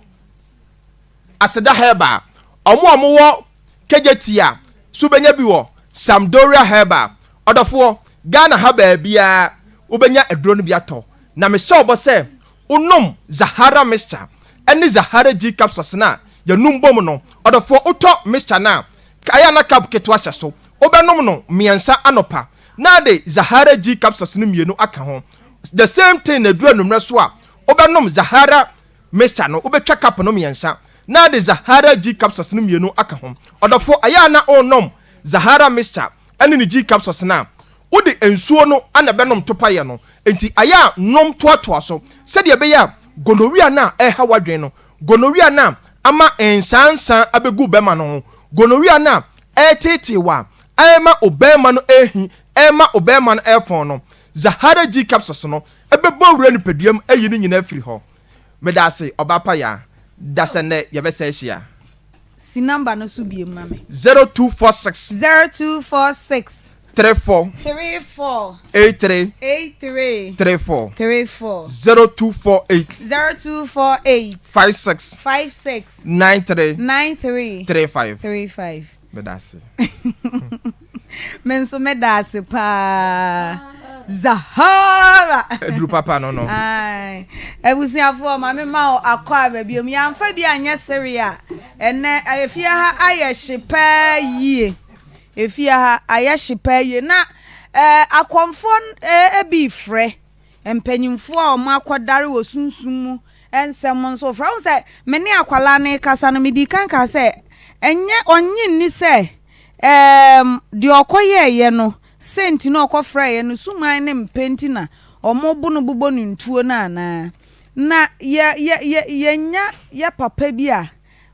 Aseda Herbal. Wɔn a wɔwɔ Kejetia so wobɛnya bi wɔ Sampdoria Herbal. Ɔdɔfoɔ, Ghana ha baabiara wobɛnya aduro no bi atɔ. Na mehyɛ wo bɔ sɛ wonom Zahara Mixture ne Zahara G Capsules no a yɛnom bom no, ɔdɔfoɔ wotɔ mixture no a, ɛyɛ a na cup ketewa hyɛ so. Wobɛnom no mmiɛnsa anɔpa na ade Zahara G Capsules no mmienu aka ho. The same thing na ɛduru anwummerɛ so a, wobɛnom Zahara Mixture no, wobɛtwa cup no mmiɛnsa na ade Zahara G capsules no mmienu aka ho. Ɔdɔfo, ɛyɛ a na worenom Zahara mixture ne ne G capsules no a, wode nsuo no na ɛbɛnom topaeɛ no. Enti ɛyɛ a nom toatoa so sɛdeɛ ɛbɛyɛ a Gonorrhea no a ɛreha w'adwene no, gonorrhea no a ama nsaansaa abɛgu bɛrima no ho, gonorrhea no a ɛreteetee wo a ɛrema wo bɛrima no rehi, ɛrema wo bɛrima no refɔn no, Zahara G capsules no bɛbɔ wura nipadua mu ayi ne nyinaa afiri hɔ. Meda ase, Ɔbaa Pa Yaa. Da sɛ nnɛ yɛbɛsan ahyia. Si number no so biem ma me. 0246. 0246. 34. 34. 83. 83. 34. 34. 0248. 0248. 56. 56. 93. 93. 35. 35. Meda ase. Me nso meda ase paa. Zahara. Aduru papa no no. Ae. Abusuafoɔ ma me ma wo akɔ aba biom. Yɛamfa bi anyɛ sereɛ a, ɛnɛ efie ha ayɛ hye paa yie. Efie ha ayɛ hye paa yie. Na eh, akɔmfoɔ eh, bi frɛ. Mpanyimfoɔ a wɔakɔdare wɔ sunsum mu nsɛm nso frɛ. Wohu sɛ me ne akwadaa no rekasa no, medii kan kaa sɛ, ɛnyɛ ɔnnye nni sɛ ɛɛm deɛ ɔkɔyɛeɛ no, sɛ nti na ɔkɔfrɛeɛ no, suman ne mpɛ nti na wɔbo no bobɔ no ntuo no anaa. Na yɛ yɛ yɛ yɛnya yɛ papa bi a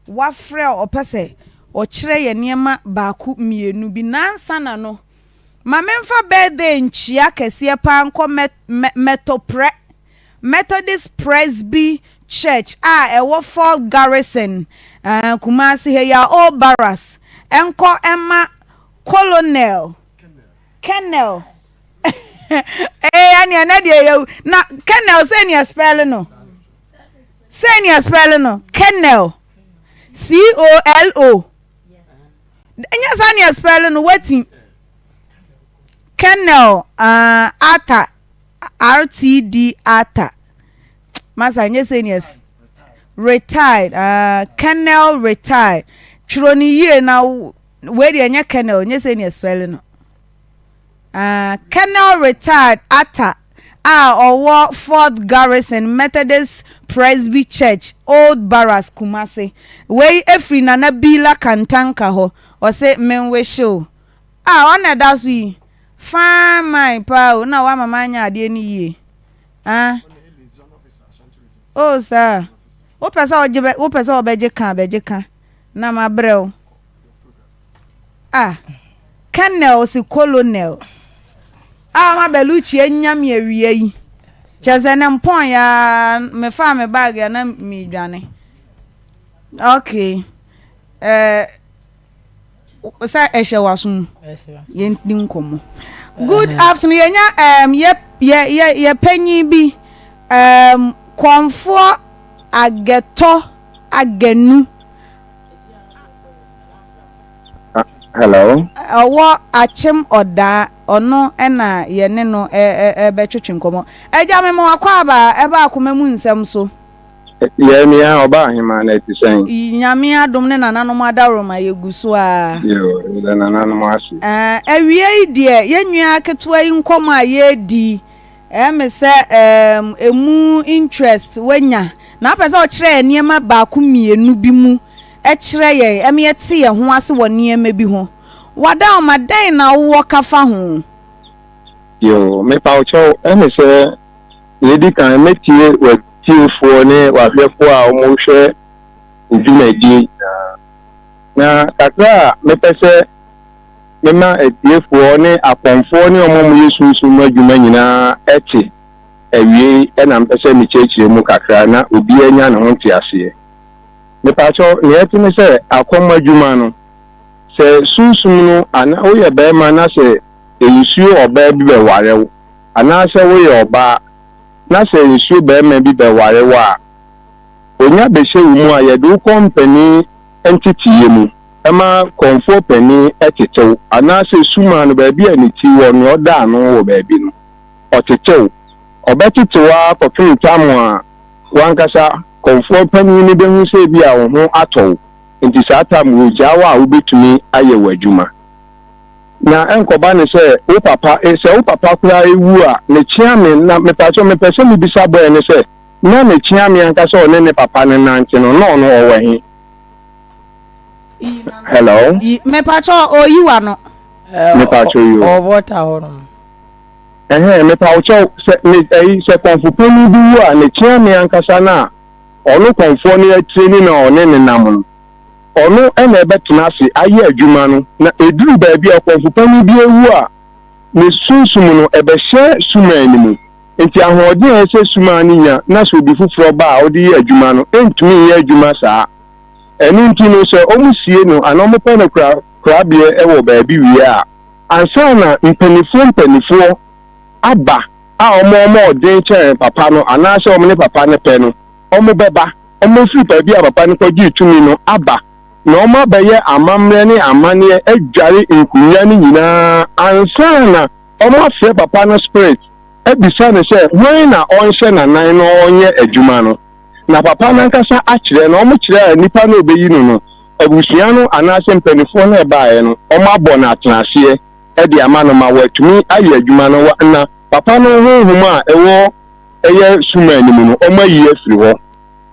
wafrɛ a ɔpɛ sɛ ɔkyerɛ yɛn nneɛma baako mmienu bi. Nansa na no, Ma memfa birthday nkyia kɛseɛ paa nkɔ Mɛ Mɛ Mɛtoprɛ, Methodist Presby Church a ɛwɔ Fort Garrison, eh, Kumasi ha yi a, Old Barracks, nkɔ mma Colonel, Colonel, ee, ɛneɛ ɛnɛ deɛ yɛwu, na Colonel sɛ neɛ spɛle no, sɛ neɛ spɛle no, Colonel, C-O-L-O, Ɛnyɛ saa nea spɛle no wati. Colonel uh, Arthur RTD Arthur. Masa ɛnyɛ sɛ nea retired uh, Colonel retired. Twerɛ no yie na wei deɛ ɛnyɛ Colonel ɛnyɛ sɛ nea spɛle no. Ah, Colonel Retired Atta a ɔwɔ Fourth Garrison Methodist Presby Church, Old Barracks, Kumasi. Wei firi Nana Bila Kantanka hɔ. Ɔse, Menwehye wo. Ah, ɔno na ɛda so yi. Fine man paa o, na wama manyɛ adeɛ no yie. Ah. Oh, saa. Wopɛ sɛ ɔgye bɛ, wopɛ sɛ ɔbɛgye ka a, bɛgye ka. Na mabrɛ wo. Ah, Colonel se Colonel. Ah, ma Bellucci anya me awia yi. Kyerɛ sɛ ne mpɔn ya mefaa me bag ya na medwane. Okay. Eh, sɛ ɛhyɛ w'aso mu. Yɛndi nkɔmmɔ. Good afternoon. Yɛnya um, yɛ yɛ yɛ yɛ panyin bi um, kɔnfoɔ agɛtɔ agɛnu. Hello. Ɔwɔ Akyem Ɔdaa, ɔno na yɛne no rebɛtwetwe nkɔmmɔ. Agya mema wakɔ aba ɛba akoma mu nsɛm so. Yɛ nua ɔba ahema na ɛte sɛn? Nyame adom ne nananom adaworoma yɛgu so ara. Yoo, yɛda nananom ase. Awiei deɛ yɛn nua ketewa yi nkɔmmɔ a yɛredi yi, Ɛyɛ me sɛ ɛɛm emu interest wanya na wopɛ sɛ ɔkyerɛ yɛn nneɛma baako mmienu bi mu kyerɛ yɛn ɛma yɛte yɛn ho ase wɔ nneɛma bi ho. Wadaoma dɛn na wowɔ ka fa ho? Yoo, mepa wo kyɛw, ɛne sɛ nea edi kan mɛtie w'atiefoɔ ne w'ahwɛfoɔ a wɔhwɛ wo dwumadie nyinaa. Na kakra a mepɛ sɛ mema atiefoɔ ne akɔmfoɔ ne wɔn a wɔyɛ sunsum mu adwuma nyinaa te awiei na mepɛ sɛ mekyerɛkyerɛ mu kakra na obiara nya ne ho nteaseɛ. Mepaakyɛw, nea ɛte ne sɛ akɔm adwuma no, sɛ sunsum no anaa woyɛ barima na sɛ nsuo ɔbaa bi bɛware wo anaasɛ woyɛ ɔbaa na sɛ nsuo barima bi bɛware wo a, ɔnya bɛhyɛ wo mu a yɛde wo kɔ mpanin nteteeɛ mu. ma kɔmfoɔ panin tetew, anaasɛ suma no baabi a ne ti wɔ, nea ɔda ano wɔ baabi no, ɔtetew. Ɔbɛtetew ara kɔpem tam a w'ankasa kɔmfoɔ panin no behu sɛ ebia wo ho atɔ wo, enti saa tam wɔgyaa wo a wobetumi ayɛ w'adwuma. Na ɛnkɔba no sɛ wo papa, sɛ wo papa koraa wu a, ne kyeame, na mepakyɛw mepɛ sɛ mebisa bɔɛ no sɛ, na ne kyeame ankasa a ɔne ne papa no nante no, na ɔno ɔwɔ he? Hello. Mepakyɛ oyi wa no. Mepakyɛ yi o. Ɔwɔ volta hɔ nom. Ɛhɛn, mepa wo kyɛw, sɛ ne ɛyi, sɛ kɔmfo panyin bi wu a, ne kyeame ankasa no a ɔno kɔmfoɔ no atireni na ɔne no nam no, ɔno na ɛbɛtena ase ayɛ adwuma no, na ɛduru baabi a ɔkɔmfo panyin bi awu a, ne sunsum no, ɛbɛhyɛ suman no mu. Enti ahoɔden a ɛsɛ suman no nya na sɛ obi foforɔ ba a ɔde yɛ adwuma no, ɛntumi nyɛ adwuma saa. Ɛno nti no, sɛ wɔsie no anaa wɔpɛ no kora korabeɛ wɔ baabi wie a, ansa na mpaninfoɔ mpaninfoɔ aba a wɔn wɔn ɔden kyɛn papa no anaasɛ wɔn ne papa no pɛ no, wɔbɛba, wɔbɛfiri baabi a papa no kɔgyee tumi no aba, na wɔabɛyɛ amammerɛ ne amanneɛ adware nkonnwa no nyinaa ansa na wɔafrɛ papa no spirit abisa no sɛ hwan na ɔnhyɛ n'anan na ɔnyɛ adwuma no. Na papa no ankasa akyerɛ, na wɔkyerɛ a nipa no a ɔbɛyi no no, abusua no anaasɛ mpanimfoɔ no a ɛbaeɛ no, wɔabɔ no atenaseɛ de ama no ma watumi ayɛ adwuma no, na papa no honhom a ɛwɔ ɛyɛ suman no mu no, wɔayi afiri hɔ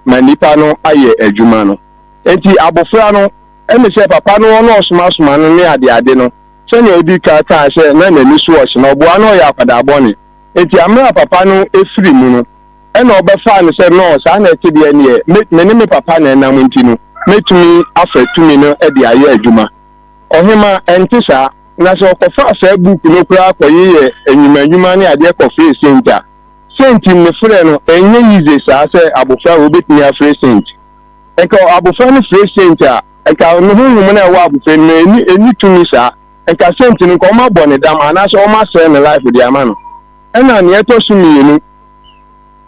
ma nipa no ayɛ adwuma no. Enti abofra no, ɛne sɛ papa no ɔno ɔsomasoma no ne adeade no, sɛnea odi kan kaa sɛ na n'ani so ɔhye na ɔboa no ɔyɛ akwadaa bɔne. Enti amere a papa no firi mu no, ɛna ɔbɛfaa no sɛ nɔɔ saa na ɛte deɛ neɛ me me ne me papa na ɛnam nti no, mɛtumi afa tumi no de ayɛ adwuma. Ɔhema, ɛnte saa. Na sɛ ɔkɔfaa saa book no koraa kɔyeyɛ nnwuma nnwuma ne adeɛ kɔfree Saint a, Saint ne frɛ no ɛnyɛ yize saa sɛ abofra wei bɛtumi afrɛ Saint. Nka abofra no frɛ Saint a, nka ne honhom no a ɛwɔ abofra no mu no ɛnni ɛnni tumi saa. Nka Saint no nka wɔabɔ ne dam anaasɛ wɔasɛe ne life de ama no. Ɛna nea ɛtɔ so mmienu,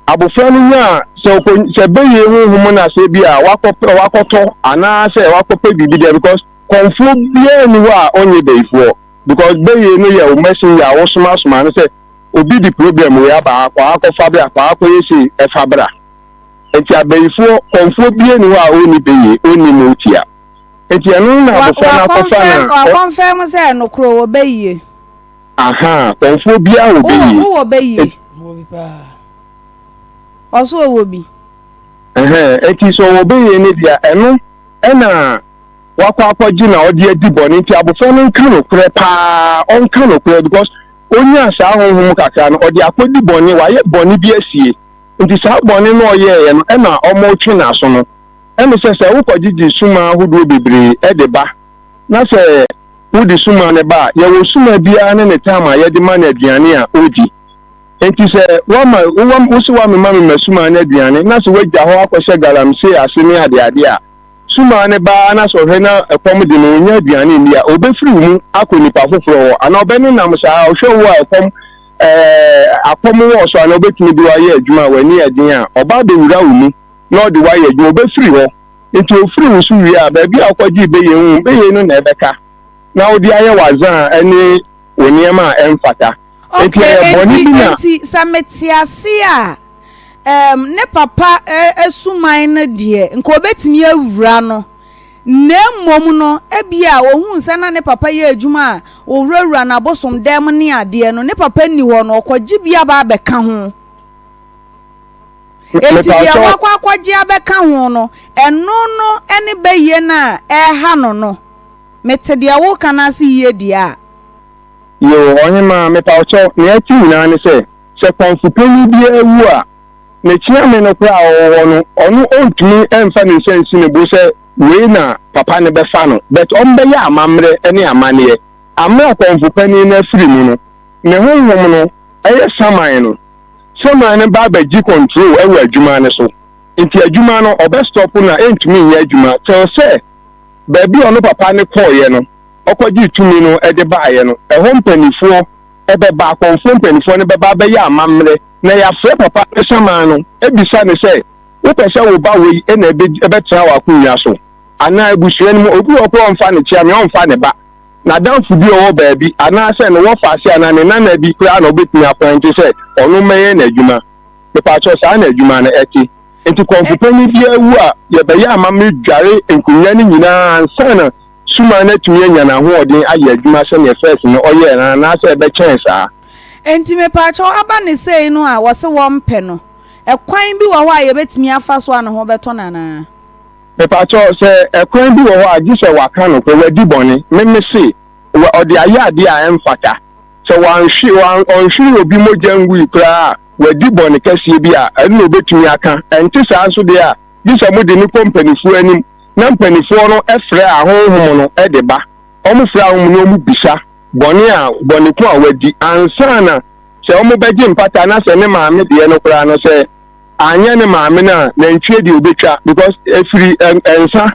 abofra no nya a sɛ ɔkɔ sɛ bɛyɛ honhom no ase bi a wakɔpɛ wakɔtɔ anaasɛ wakɔpɛ biribi deɛ because kɔnfoɔ biara nni hɔ a ɔnyɛ bɛyifoɔ because bɛyɛ no yɛ wo messenger a wosomasoma no sɛ obi di problem wei aba akɔ akɔfa bra akɔ akɔyɛ sei ɛfa bra. Nti abayifoɔ, kɔmfoɔ biara nni hɔ a ɔnni bayie, ɔnni motia. Nti ɛno na abɔfra no akɔfa na. Wakɔnfɛm sɛ ɛnokorɛ ɔwɔ bayie. Ahaa, kɔmfoɔ biara wɔ bayie. Wowɔ bayie? Mewɔ bi paa. Ɔso ɔwɔ bi. Ɛhɛn, nti sɛ ɔwɔ bayie no deɛ ɛno ɛna wakɔ akɔgye na ɔde adi bɔne nti abɔfra no nka nokorɛ paa, ɔnka nokorɛ because ɔnyaa saa honhom kakra no ɔde akɔdi bɔne, wayɛ bɔne bi asie. Nti saa bɔne no a ɔyɛeɛ no na wɔretwe n'aso no. Ɛne sɛ, sɛ wokɔgyegye suma ahodoɔ bebree de ba, na sɛ wode suma no ba a, yɛwɔ suma biara ne ne time a yɛde ma no aduane a ɔdi. Nti sɛ woama, wose woamema mema suma no aduane, na sɛ woagya hɔ akɔhyɛ galamsey ase ne adeade a, Sumaa no ba ara na sɛ ɔhwɛ na ɛkɔm de no, ɔnnya aduane nni a, ɔbɛfiri wo mu akɔ nipa foforɔ hɔ, anaa ɔbɛnenam saa ara, ɔhwɛ wo a ɛkɔm, ɛɛ, akɔm wɔ wo so anaa ɔbɛtumi de wo ayɛ adwuma a w'ani yɛ den a, ɔba abɛwura wo mu na ɔde wo ayɛ adwuma, ɔbɛfiri hɔ. Nti ɔfiri wo so wie a, baabi a wokɔgyee bɛyɛ hu, bɛyɛ no na ɛbɛka na wode ayɛ w'azan ne wo nneɛma a ɛmfata. Enti Okay, ɛyɛ bɔne enti bi na. enti sɛ mete ase a, um, ne papa eh, suman no deɛ, nka obetumi awura no. Na mmom no, ebia ohuu sɛ na ne papa yɛ adwuma a owurawura n'abosom dan mu ne adeɛ no, ne papa nni hɔ no, ɔkɔgye bi aba abɛka ho. Enti deɛ Mepaakyɛw. wakɔ akɔgye abɛka ho no, ɛno no ne bayie no a ɛreha no no. Mete deɛ woreka no ase yie deɛ a. Yoo, ɔhemaa, mepawokyɛw, nea ɛte nyinaa ne sɛ, sɛ kɔmfo panyin biara wu a, ne kyeame no koraa a ɔwɔ hɔ no, ɔno ɔntumi mfa ne nsa nsi ne bo sɛ wei na papa no bɛfa no, but ɔmbɛyɛ amammerɛ ne amanneɛ. Ammerɛ a kɔmfo panin no afiri mu no, ne honhom no, ɛyɛ saman no, saman no ba abɛgye control wɔ adwuma no so. Nti adwuma no, ɔbɛ stop na ɛntumi nyɛ adwuma till sɛ baabi a ɔno papa no kɔeɛ no, ɔkɔgyee tumi no de baeɛ no, ɛhɔ mpanimfoɔ bɛba, akɔmfoɔ mpanimfoɔ no bɛba abɛyɛ amammerɛ, na yɛafrɛ papa no saman no abisa no sɛ, Wopɛ sɛ wo ba wei na ɛbɛtena w'akonnwa so? Anaa abusua no mu, obi wɔ hɔ koraa a ɔmfa ne kyeame, ɔmfa ne ba, n'adamfo bi a ɔwɔ baabi, anaasɛ ne wɔfaase anaa ne nana bi koraa na ɔbɛtumi apɔinte sɛ ɔno mmɛyɛ n'adwuma. Mepaakyɛw, saa na adwuma no te. Enti kɔmfo panin biara wu a, yɛbɛyɛ amammerɛ dware nkonnwa no nyinaa ansa na Suman no atumi anya n'ahoɔden ayɛ adwuma sɛdeɛ first no ɔyɛɛ no anaasɛ ɛbɛkyɛn saa. Enti mepaakyɛw aba ne sei no a wɔse wɔmpɛ no, ɛkwan bi wɔ hɔ a yɛbɛtumi afa so a ne ho bɛtɔ no anaa? Mepaakyɛw, sɛ ɛkwan bi wɔ hɔ a gye sɛ waka nokorɛ, wadi bɔne, me mese, wɔ, ɔde ayɛ adeɛ a ɛmfata. Sɛ wanhwe, wan, ɔnhwere obi mogya ngui koraa a, wadi bɔne kɛseɛ bi a, ɛno na ɔbɛtumi aka. Ɛnte saa nso deɛ a, gye sɛ mode no kɔ mpanifoɔ anim, na mpanifoɔ no frɛ ahonhom no de ba. Wɔfrɛ ahonhom no, wɔbisa bɔne a, bɔne ko a wadi, ansa na sɛ wɔbɛgye mpata, na sɛ ne maame deɛ no koraa no, sɛ anyɛ ne maame no a, nantwie deɛ ɔbɛtwa, because ɛfiri nsa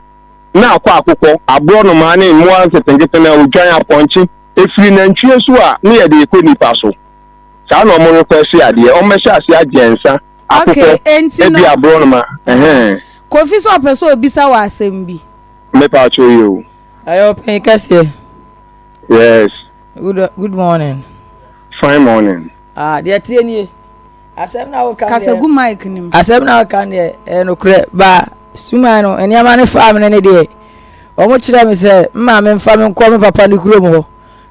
na akɔ akokɔ, aborɔnomaa ne mmoa nketenkete no, odwan, apɔnkye, ɛfiri nantwie so a, ne yɛde rekɔ nnipa so. Saa na wɔn request adeɛ, wɔn bɛhyɛ aseɛ agye nsa, akokɔ, Okay, enti ebi no. aborɔnoma, ɛhɛn. Kofi sɛ ɔpɛ sɛ obisa wo asɛm bi. Mepatwo yi o. Ɛyɛ ɔpanyin kɛseɛ. Yes. Good, good morning. Fine morning. Ah, deɛ tie nie. Asɛm na woka deɛ. Kasa gu mic no mu. Asɛm na woka deɛ ɛyɛ nokorɛ ba suman no nneɛma no faa me no ne deɛ wɔn kyerɛ me sɛ mma me mfa me nkɔ me papa ne kurom hɔ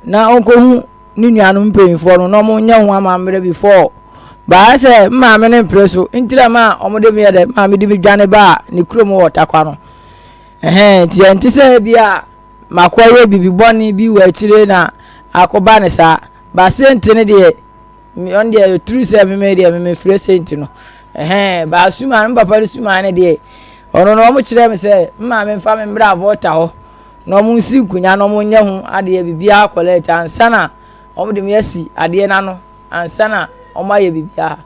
na ɔnkɔhu ne nuanom mpanyinfoɔ no na wɔn nyɛ ho amammerɛ before baa sɛ mmaame ne mpere so ntira ma wɔn de me yɛ dɛ maame de me dwane baa ne kurom wɔ takwa no ɛhɛn nti ɛnte sɛ bi a makɔyɛ bibi bɔne bi wɔ akyire na akɔba ne saa ba sente no deɛ ɔno deɛ ɛturu sɛ meme deɛ meme frɛ sente no ɛhɛn ba suma no papa no suma no deɛ ɔno no wɔn kyerɛ me sɛ mmaame mfa me mmra volta hɔ na wɔn nsi nkonya na wɔn nyɛ ho adeɛ biribiara collect ansa na wɔn de me asi adeɛ n'ano ansa na wɔn ayɛ biribiara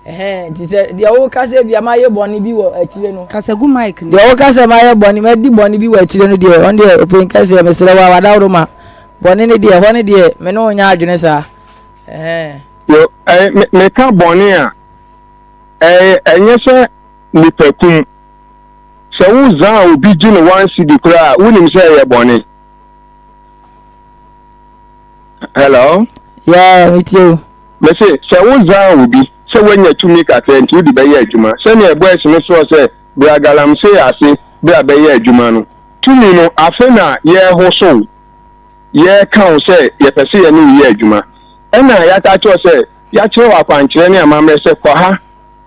ɛhɛn nti sɛ deɛ wɔka sɛ bia mayɛ bɔne bi wɔ akyire no kasa gu mic no deɛ wɔka sɛ mayɛ bɔne madi bɔne bi wɔ akyire no deɛ ɔno deɛ ɔpɛn kɛseɛ mesrɛ wɔ awadaworo ma bɔne no deɛ hɔ no deɛ me ne wo nyɛ adwene saa ɛhɛn. Yo, ɛɛ meka bɔne a ɛɛ ɛnyɛ sɛ nipakum Sɛ wo zan obi gye no one cedi koraa a, wonim sɛ ɛyɛ bɔne. Hello? Yeah, me tie o. Mese, sɛ wo zan obi sɛ woanya tumi kakra nti wode bɛyɛ adwuma, sɛnea boys no srɛ sɛ bra galamsey ase bra bɛyɛ adwuma no, tumi no afe na yɛrehosow, yɛreka wo sɛ yɛpɛ sɛ yɛne wo yɛ adwuma. Ɛna yɛaka akyerɛ wo sɛ yɛakyerɛ wo akwankyerɛ ne amammerɛ sɛ kɔ ha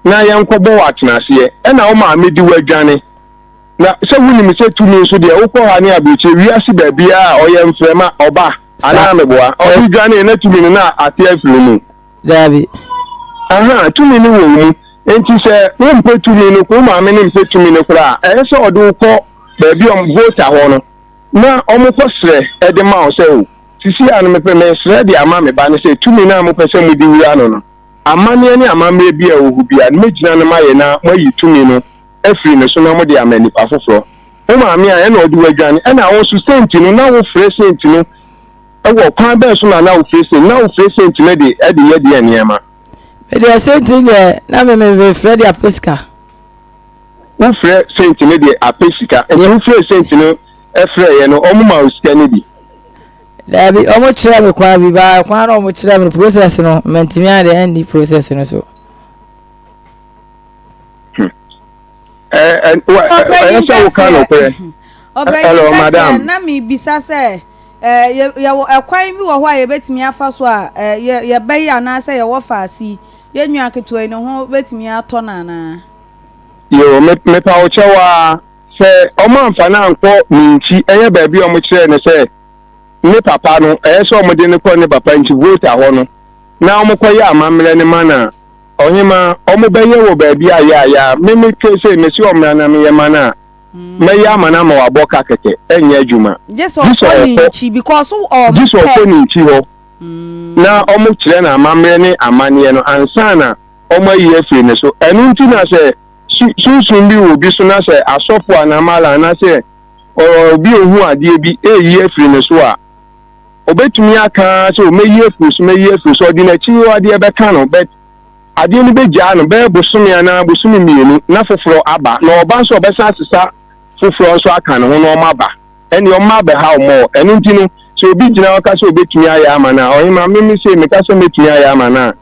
na yɛnkɔbɔ wo atenaseɛ, ɛna wo maame de wo adwane. Na sɛ wonim sɛ tumi nso deɛ wokɔ ha ne aburokyire wiase baabiara a ɔyɛ mfrɛma ɔba anaa meboa ɔde dwane na tumi no na ate afiri wo mu. Daabi. Aha, tumi no wɔ wo mu. Enti sɛ wompɛ tumi no, wo maame no mpɛ tumi no koraa a, ɛyɛ sɛ ɔde wo kɔ baabi a Volta hɔ no na wɔkɔ srɛ de ma wo sɛ o, sisi a no mepɛ mesrɛ de ama me ba no sɛ tumi no a mopɛ sɛ mode wura no no, Amanneɛ ne amammerɛ bi a ɛwɔ hɔ biara no, mɛgyina no mayɛ na moayi tumi no afiri ne so na mode ama nnipa foforɔ. Wo maame a ɛna ɔde wo adwane, ɛna wo nso senti no, na wofrɛ senti no wɔ kwan bɛn so na na wofrɛ senti? Na wofrɛ senti no de de yɛ deɛn nneɛma? Me deɛ senti no deɛ, na me mefrɛ de apɛ sika. Wofrɛ senti no de apɛ sika. Nti wofrɛ senti no frɛeɛ no, wɔn ma wo sika no bi? Daabi, wɔn kyerɛ me kwan bi, baa kwan na wɔn kyerɛ me no process no, mantumi ayɛ dɛ ɛnni process no so. Hmm. Ɛyɛ sɛ woka nokorɛ. Hello, madam. Na mebisa sɛ yɛwɔ ɛkwan bi wɔ hɔ a yɛbɛtumi afa so a yɛbɛyɛ anaasɛ yɛwɔ faase yɛn nua ketewa yi ne ho bɛtumi atɔ no anaa? Yoo, mepa wo kyɛw a sɛ wɔamfa no ankɔ ne nkyi, ɛyɛ baabi a wɔkyerɛɛ no sɛ ne papa no, ɛyɛ sɛ wɔde no kɔ ne papa nkyi, Volta hɔ no, na wɔkɔyɛ amammerɛ no ma no a, ɔhemaa, wɔbɛyɛ wɔ baabi a yɛ a, me me ke sei, mese ɔmmra na meyɛ ma no a, mɛyɛ ama no ama wabɔ ka kɛkɛ, ɛnyɛ adwuma. Gye sɛ ɔkɔ ne nkyi, because ɔmpɛ. Gye sɛ ɔkɔ ne nkyi hɔ, na wɔkyerɛ no amammerɛ ne amanneɛ no ansa na wɔayi afiri ne so. Ɛno nti na sɛ su sunsum bi wɔ obi so na sɛ asɔfo anaa mala anaasɛ obi a ohu adeɛ bi reyi afiri ne so a, obetumi aka ara sɛ mɛyi afiri so, mɛyi afiri so. Ɔde n'akyiwadeɛ bɛka no, but adeɛ no bɛgyaa no bɛyɛ bosome anaa bosome mmienu na foforɔ aba. Na ɔba nso ɔbɛsan asesa foforɔ nso aka ne ho na ɔma aba. Ɛnneɛ ɔmma abɛhaw mmɔ. Ɛno nti no, sɛ obi gyina hɔ ka sɛ obetumi ayɛ ama no a, ɔhemmaa, me me sei meka sɛ mɛtumi ayɛ ama no a,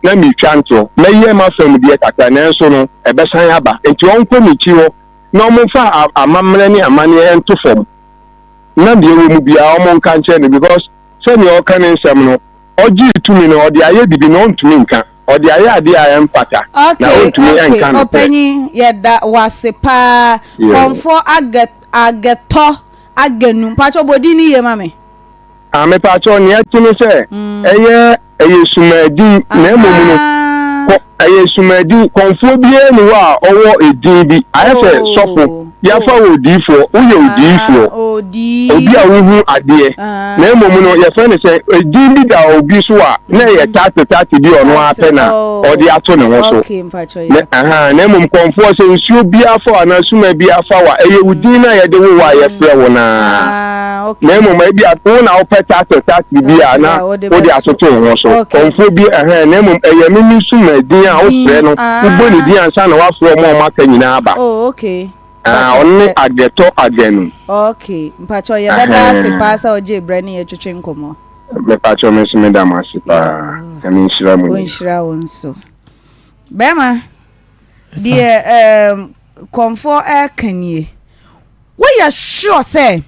na meretwa ntorɔ. Mɛyɛ m'afa mu deɛ kakra, nanso no, ɛbɛsan aba. Enti ɔnkɔ me akyi hɔ na wɔmfa amammerɛ ne amanneɛ nto fam, na deɛ ɛwɔ mu biara wɔnka nkyerɛ no, because sɛdeɛ ɔreka ne nsɛm no, ɔgyee tumi no, ɔde ayɛ biribi na ɔntumi nka. Ɔde ayɛ adeɛ a ɛmfata, na Okay, ɔntumi okay, nka nokorɛ. ɔpanyin, yɛda wo ase paa. Yeah. Kɔmfoɔ Agɛ, Agɛtɔ Aganu. Mpakyɛ bɔ din no yie ma me. Ah, mepaakyɛw nea ɛte ne sɛ ɛyɛ ɛyɛ sumadin na mmom no kɔ ɛyɛ sumadin kɔnfoɔ biara ni hɔ a ɔwɔ edin bi ayɛ sɛ sɔfo yɛafa wɔ odiifoɔ woyɛ odiifoɔ obi a wohu adeɛ na mmom no yɛfrɛ no sɛ edin bi da obi so a na ɛyɛ tate tate bi a ɔno ara pɛ na ɔde ato ne ho so na aha na mmom kɔnfoɔ sɛ nsuo biara fa anaa suma biara fa wa ɛyɛ wo din na yɛde wo a yɛfrɛ wo naa na mmom ebi a wo na wopɛ tate tate bi a na wode atoto wo ho so kɔnfoɔ bi ɛhɛn na mmom ɛyɛ mimi suma din a wofrɛ no wobɔ ne din ansa na wafrɛ ɔmo a ɔmo aka nyinaa aba. Oh, okay. Ah, ɔno ne Agɛtɔ Agɛnu. Okay, mpakyɛ yɛbɛda ase paa sɛ ɔgye brɛ ne yɛtwetwe nkɔmmɔ. Mepakyɛ me nso meda mo ase paa. Nyame nhyira mo nyinaa. Ɔnhyira wo nso. Bɛrima, deɛ um, kɔmfoɔ ɛreka nie. Woyɛ sure sɛ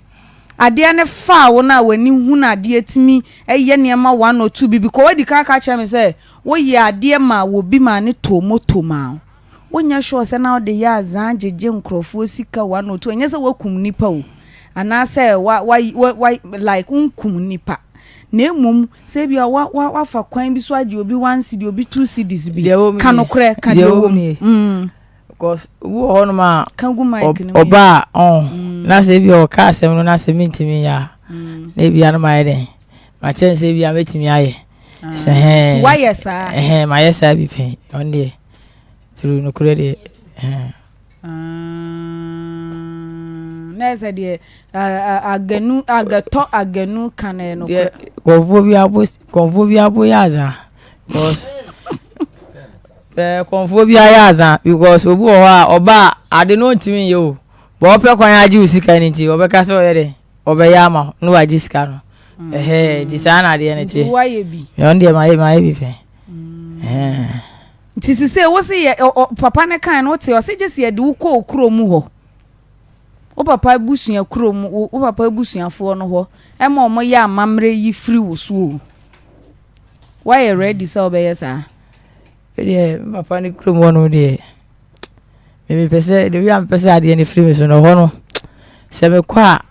adeɛ no faa wo no a w'ani hunu adeɛ tumi yɛ nneɛma one or two bi because wadi kan aka kyerɛ me sɛ woyɛ adeɛ maa obi maa ne too moto maa wo. Wonyɛ sure sɛ na wode yɛ azaa gyegye nkurɔfoɔ sika one or two ɛnyɛ sɛ woakum nnipa o anaasɛ wa wa wa wa like wonkum nnipa na mmom sɛ ebia wa wa wafa kwan bi so agye obi one cedi obi two cedis bi Deɛ ɛwɔ mu ka nie. nokorɛ ka Deɛ deɛ ɛwɔ ɛwɔ mu mu nie. mm. Because obi wɔ hɔnom a Ka gu mic no mu ɔba a ɔn na sɛ ebia ɔka asɛm no na sɛ mentumi nyɛ a na ebia no mayɛ dɛn makyɛn sɛ ebia mɛtumi ayɛ sɛ hɛn Nti woayɛ saa? Ɛhɛn mayɛ saa bi pɛn ɔno deɛ turu nokorɛ deɛ ɛhɛn. Na ɛsɛ deɛ aganu agatɔ aganu ka no yɛ nokorɛ. Deɛ kɔnfoɔ bi abo kɔnfoɔ bi abo yɛ adza because ɛɛ kɔnfoɔ bi ayɛ adza because obi wɔ hɔ a ɔba a ade no ntumi nyɛ o bɔn ɔpɛ kwan agye wo sika no nti ɔbɛka sɛ ɔyɛ dɛ ɔbɛyɛ ama wo na wagye sika no ɛhɛɛ nti saa na adeɛ no teɛ. Nti woayɛ bi? Ɔno deɛ mayɛ mayɛ bi pɛn ɛhɛɛ. Nti sisei wo se yɛ ɔ ɔ papa no kae no wote ɔse gyese yɛde wo kɔ okuro mu hɔ wo papa abusua kuro mu wo wo papa abusuafoɔ no hɔ ɛma ɔmo yɛ amammerɛ yi firi wo so o woayɛ ready sɛ wobɛyɛ saa? Me deɛ me papa ne kurom hɔ nom deɛ me mepɛ sɛ the way a mepɛ sɛ adeɛ no firi me so no hɔ no sɛ mekɔ a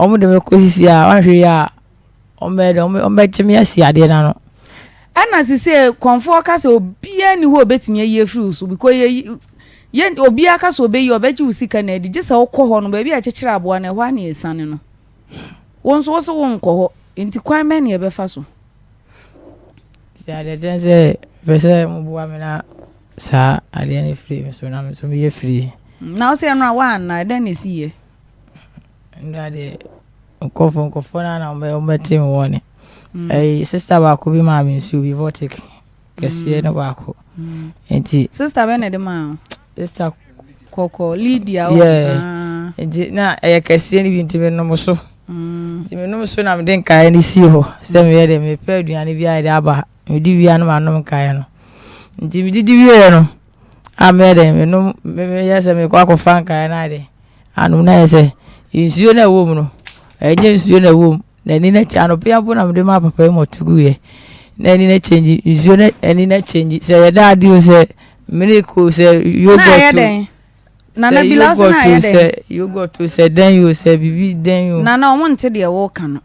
ɔmo de me kɔ sisi a wanhwɛ yi a Wɔbɛyɛ dɛ, wɔbɛgye me asi adeɛ no ano. Ɛna sisei kɔmfoɔ ka sɛ obiara nni hɔ a obetumi ayi afiri wo so because yɛyi yɛ obiara ka sɛ obeyi ɔbɛgye wo sika na adi gye sɛ wokɔ hɔ no baabi a yɛkyekyere aboa no ɛhɔ ara na yɛsiane no wo nso wo so wonkɔ hɔ nti kwan bɛn na yɛbɛfa so. Sɛ adeɛ kyɛn sɛ mepɛ sɛ moboa me na saa adeɛ no firi me so na me nso meyɛ free. Na wo sɛ ɛno a woanna ɛdɛn na ɛsiiɛ? Nnora deɛ nkurɔfoɔ nkurɔfoɔ no ara na wɔbɛ wɔbɛte me wɔne. Ɛyi sista baako bi maa me nsuo bi vortic kɛseɛ no baako. Nti. Sista bɛn na ɛde maa wo? Sista. Kɔkɔɔ Lydia. Yeah. Ah. Nti na ɛyɛ kɛseɛ no bi nti menom so. Nti menom so na mede nkaeɛ no sii hɔ sɛ meyɛ deɛ mepɛ aduane bi a yɛde aba medi wie a na manom nkaeɛ no. Nti medidi wieɛ no a meyɛ dɛ menom meyɛ sɛ mekɔ akɔfa nkaeɛ no ayɛ dɛ Anom na ayɛ sɛ nsuo no a ɛwɔ mu no, ɛnyɛ nsuo na ɛwɔ mu. N'ani no akyi anɔpa yi mpo na mede maa papa yi ma ɔto guiɛ. Na ani no akyɛngyi nsuo no ani no akyɛngyi sɛ ɛyɛ daade o sɛ milk o sɛ yogurt o. Nana sɛ Bila ɔsɛ na yogurt ayɛ o dɛn? sɛ yogurt o sɛ dɛn o sɛ biribi dɛn o. Nana ɔmo nte deɛ wɔka no.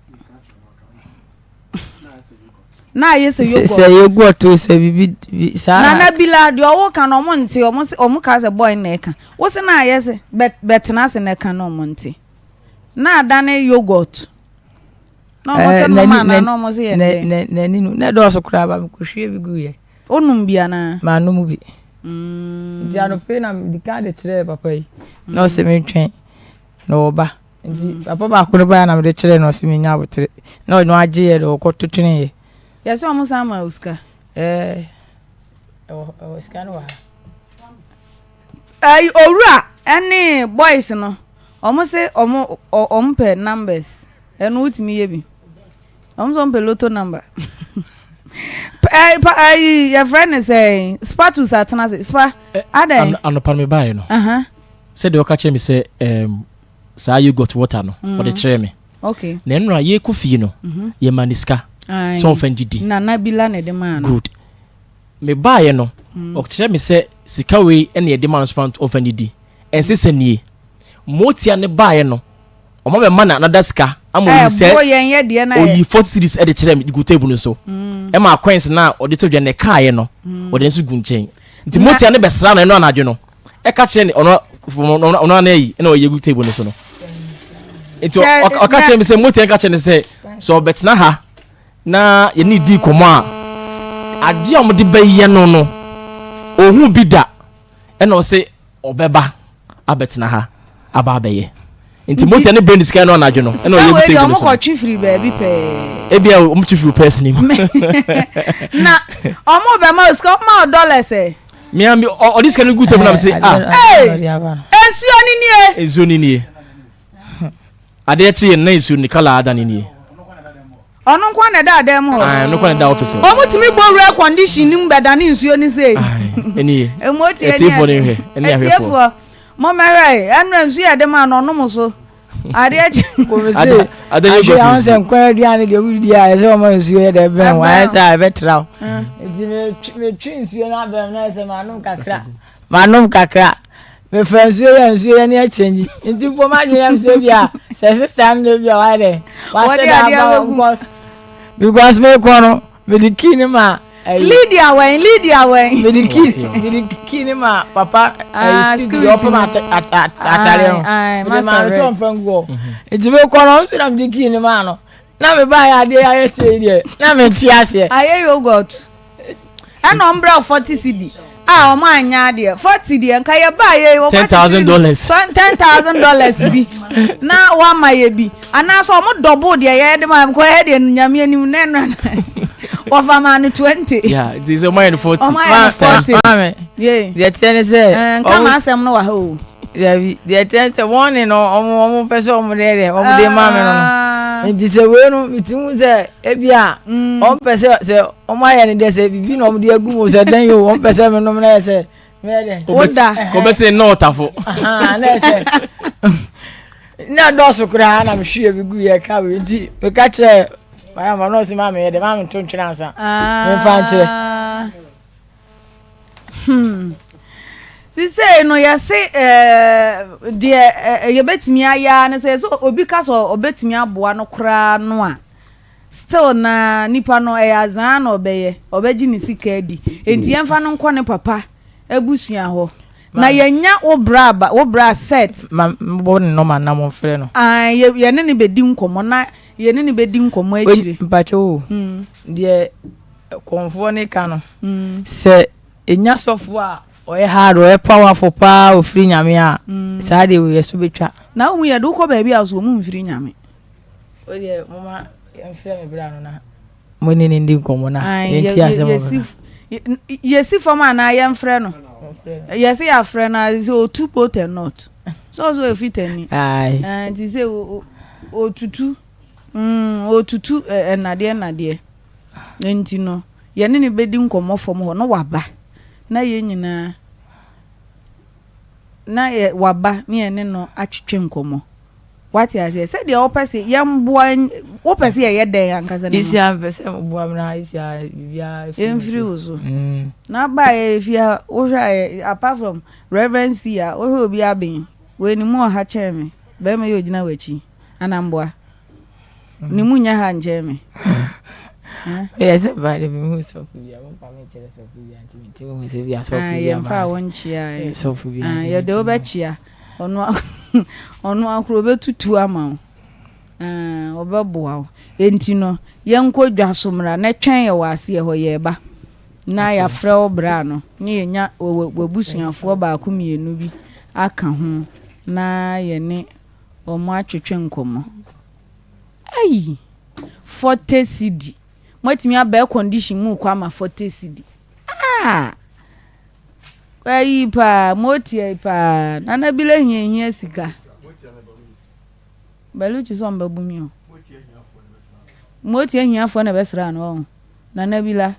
Na ayɛ sɛ yogurt. Sɛ yogurt o sɛ biribi bi saa. Nana Bila deɛ ɔwo ka no ɔmo nte ɔmo se ɔmo ka sɛ boy na ɛka. Wo se na ayɛ sɛ bɛ bɛtena ase na ɛka na ɔmo nte. Na adane yogurt. Na ɔmo se nom anaa na ɔmo se yɛ dɛn. N'ani no na ɛdɔɔso koraa ba mekɔhwie bi guiɛ. Wonom bi anaa? Manom bi. Nti anɔpa yi na mede kan de kyerɛɛ papa yi na ɔse mentwɛn na ɔba. Nti mm. papa baako no baeɛ na mede kyerɛɛ no ɔse menya abotere na ɔno agyeeɛ de ɔkɔto tweneeɛ. Yɛsɛ ɔmo san ma wo sika? Ɛɛ ɛwɔ ɛwɔ sika no wɔ ha. Ɛyi owura ɛne boys no ɔmo se ɔmo ɔmo pɛ numbers ɛno wotumi yɛ bi ɔmo sɛ ɔmo pɛ lotto number ɛyi pa ɛyi yɛfrɛ ne sɛ spatus atena se spa adɛn. Anɔpa no mebaeɛ no sɛdeɛ ɔka kyerɛ me sɛ ɛɛm saa yogurt water no mm. ɔde kyerɛɛ me okay. Na ɛnora yɛkɔ fie no mm-hmm. yɛma ne sika sɛ ɔmfa ngye di nana bi la na ɛde maa no good mebaeɛ no mm. ɔkyerɛ me sɛ sika wei ɛna yɛde ma no so ɔmfa ngye di ɛnsɛ sɛ nie motia ne baeɛ no ɔma bɛma no another sika. Ama oyi sɛ Ɛboro yɛn yɛ deɛ na yɛ. Oyi 40 cedis de kyerɛɛ me gu table no so. Ɛma coins no a ɔde to dwa no ɛkaeɛ no, ɔde nso gu nkyɛn. Nti motia no bɛsra no ɛno anadwo no. Ɛka kyerɛ ne ɔno ɔno ana ayi ɛna ɔyɛ gu table no so no. Nti ɔka kyerɛ me sɛ motia no ka kyerɛ no sɛ sɛ ɔbɛtena ha na yɛne di nkɔmmɔ a adeɛ a wɔde bɛyɛ no no ɔhu bi da ɛna ɔse ɔbɛba abɛtena ha aba abɛyɛ nti motia ne brɛ ne sika no anadwo no ɛna ɔyɛ gu table no so ɔmo kɔtwe firi baabi pɛɛ ebia ɔmo twe firi pɛs ne mu na ɔmo bɛma sika ɔmo ma dollars ɛ mea mi ɔde sika no gu table na mi se ah nsuo ni nie nsuo ni nie Adeɛ kye yɛn na nsuo no ne colour ada no nie. Ɔno nko na ɛda adan mu hɔ. Ae, ɔno nko na ɛda office hɔ. Wɔn tumi bɔ wura condition no mu bɛdane nsuo no sei. Ae, ɛne ye. Emu otie ne Atiefoɔ no nhwɛ, ɛne ahwɛfoɔ. Atiefoɔ, mommɛhwɛ e, ɛnora nsuo yɛde maa no ɔnom so. Adeɛ kye. Kofi se, Ada yogurt ahwɛ ahun nsuo. sɛ nkwan aduane deɛ wodi a ɛsɛ wɔma nsuo yɛ dɛ bɛn wo ayɛ sɛ a ɛbɛtra wo. Nti metwe nsuo no abɛn na ɛsɛ manom kakra. Manom kakra. Mefa nsuo yɛ nsuo yɛ ne akyɛnyi. Nti mpo m'adwene yam sɛ bi a sɛ sista no na bi a wayɛ dɛ. Wahyɛ da aba hɔ because because mekɔ no mede key no ma ɛyi. Lydia wɛn Lydia wɛn. Mede key mede key no ma papa ɛyi security deɛ ɔpam atareɛ no. Mede maa no sɛ ɔmfa ngu hɔ. Nti mekɔ no nso na mede key no maa no. Na mebaeɛ adeɛ ayɛ sei deɛ na mente aseɛ. Ayɛ yogurt. Ɛna ɔmo brɛ wo 40 cedi a ɔmo anyɛ adeɛ 40 deɛ nka yɛ baa yɛ ɔmo akyekyere no $10,000 bi na wama yɛ bi anaasɛ ɔmo dɔbo deɛ yɛ de ma kɔ yɛ deɛ nyame anim na ɛno wɔfa maa no 20. Yeah, nti sɛ ɔmo ayɛ no 40. Ɔmo ayɛ no 40. Maame, deɛ teɛ ne sɛ. Nka ma asɛm no wɔ ha o. Dabi, deɛ ɛteɛ ne sɛ wɔn ne no wɔn wɔn pɛ sɛ wɔn deɛ deɛ wɔn de ma me no no. Ah. Nti sɛ wei no mi ti hu sɛ ebi a mm. wɔn pɛ sɛ sɛ wɔn ayɛ ne deɛ sɛ bibi na wɔn de agu mu sɛ dɛn yi o wɔn pɛ sɛ mi nom na yɛ sɛ mi yɛ dɛ. Woda. Kɔbɛsɛ nna ɔtafo. Na yɛ sɛ na dɔɔso koraa na mi hwie bi gu yɛ ka wei nti mi ka kyerɛ madam ɔno ɔsi maa mi yɛ dɛ maa mi nto ntwene ansa mi nfa nkyerɛ. Ah. Hmm. Sisei no yɛse eh, deɛ eh, yɛbɛtumi ayɛ ara ne sɛ sɛ obi ka sɛ ɔbɛtumi aboa no koraa no a still na nipa no ɛyɛ azaa na ɔbɛyɛ ɔbɛgye ne sika adi enti yɛmfa no nkɔ ne papa abusua hɔ na yɛnya wo bra ba wo bra set ma mbɔ ne nɔma na momfrɛ no ah, yɛ yɛne ne bɛdi nkɔmmɔ na yɛne ne bɛdi nkɔmmɔ akyire mpakyɛ o hmm. deɛ Kɔmfoɔ no ka no sɛ ɛnya sɔfoɔ a ɔyɛ hard ɔyɛ powerful paa ɔfiri nyame a saa deɛ wei ɛso bɛtwa. Na wohu yɛde wokɔ baabi a so ɔmu mfiri nyame. Wodeɛ moma yɛmfrɛ me bra no na mo ne no ndi nkɔmmɔ na yɛnti asɛm ɔbɛka. Yɛsi fam anaa yɛmfrɛ no? Yɛse yɛafrɛ no a sɛ ɔtu both and not. Sɛ ɔsɛ ɔyɛ fitani. Nti sɛ ɔtutu ɔtutu nnadeɛ nnadeɛ. Enti no, yɛne no bɛdi nkɔmmɔ fam hɔ, na waba, na yɛn nyinaa, na yɛ, waba na yɛne no atwetwe nkɔmmɔ. Wate aseɛ? Sɛdeɛ wopɛ sɛ yɛmboa, wopɛ sɛ yɛyɛ dɛn ankasa no mu? Isia mpɛ sɛ moboa me na isia biribiara firi me so. Ɛmfiri wo so. Na aba a yɛyɛ fie ha, wohwɛ a, apart from Reverend C a, wohwɛ obi aben, wei ne mu ɔha kyɛn me, bɛrima yi a ɔgyina w'akyi, anamboa. Ne mu nyɛ ha nkyɛn me. Yɛ sɛ ba de mehu sɔfo bi a momfa me nkyerɛ sɔfo bi a nti mente mehu sɛ bi a sɔfo bi a yɛmfa a wonkyea sɔfo bi a yɛde wobɛkyea ɔno ɔno akoro bɛtutu ama wo ɔbɛboa wo enti no yɛnkɔ dwa so mmra na twɛn yɛ wɔ aseɛ hɔ yɛreba na yɛafrɛ wo bra no ne yɛnya w'abusuafoɔ baako mmienu bi aka ho na yɛne wɔn atwetwe nkɔmmɔ. Ei! Forte cedi. Moatumi aba air condition mu rekɔ ama forte cedi. Ah! Ayi paa, motia yi paa. Nana Bile hiahia sika. Baluchi sɛ ɔmbɛbo mi o. Motia hiafoɔ na ɛbɛsra no ɔho. Nana Bila,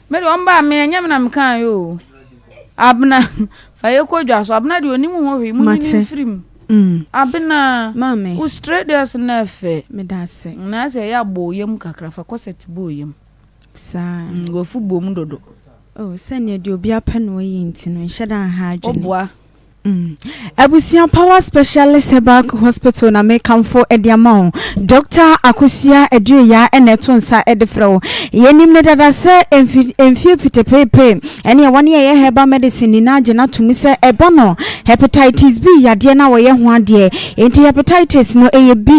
me deɛ ɔmbaa me ɛnyɛ me na mekaa yɛ oo. Abena, fa yɛ kɔ dwa so. Abena deɛ ɔnim ho hwee, monyi no Mate. mfiri mu. Mm. Abena, Maame. wo straight dress no ɛfɛ. Meda ase. Na sɛ ɛyɛ a bɔ wo yam kakra, fa corset bɔ wo yam. Saa. Mm, wafu bom dodo. Oh, sɛdeɛ deɛ obi apɛ na ɔyɛ nti no, nhyɛ da nha adwene. Woboa. Abusua Power Specialist Herbal Hospital na mekamfo de ama wo. Dɔkta Akosua Aduoyaa na ɛto nsa de frɛ wo. Yɛnim no dada sɛ mfie pitepeepee ɛne ɛwɔ ne ɛyɛ herbal medicine nyinaa gye no ato mu sɛ ɛba no hepatitis B yadeɛ no a wɔyɛ ho adeɛ. Enti hepatitis no ɛyɛ B,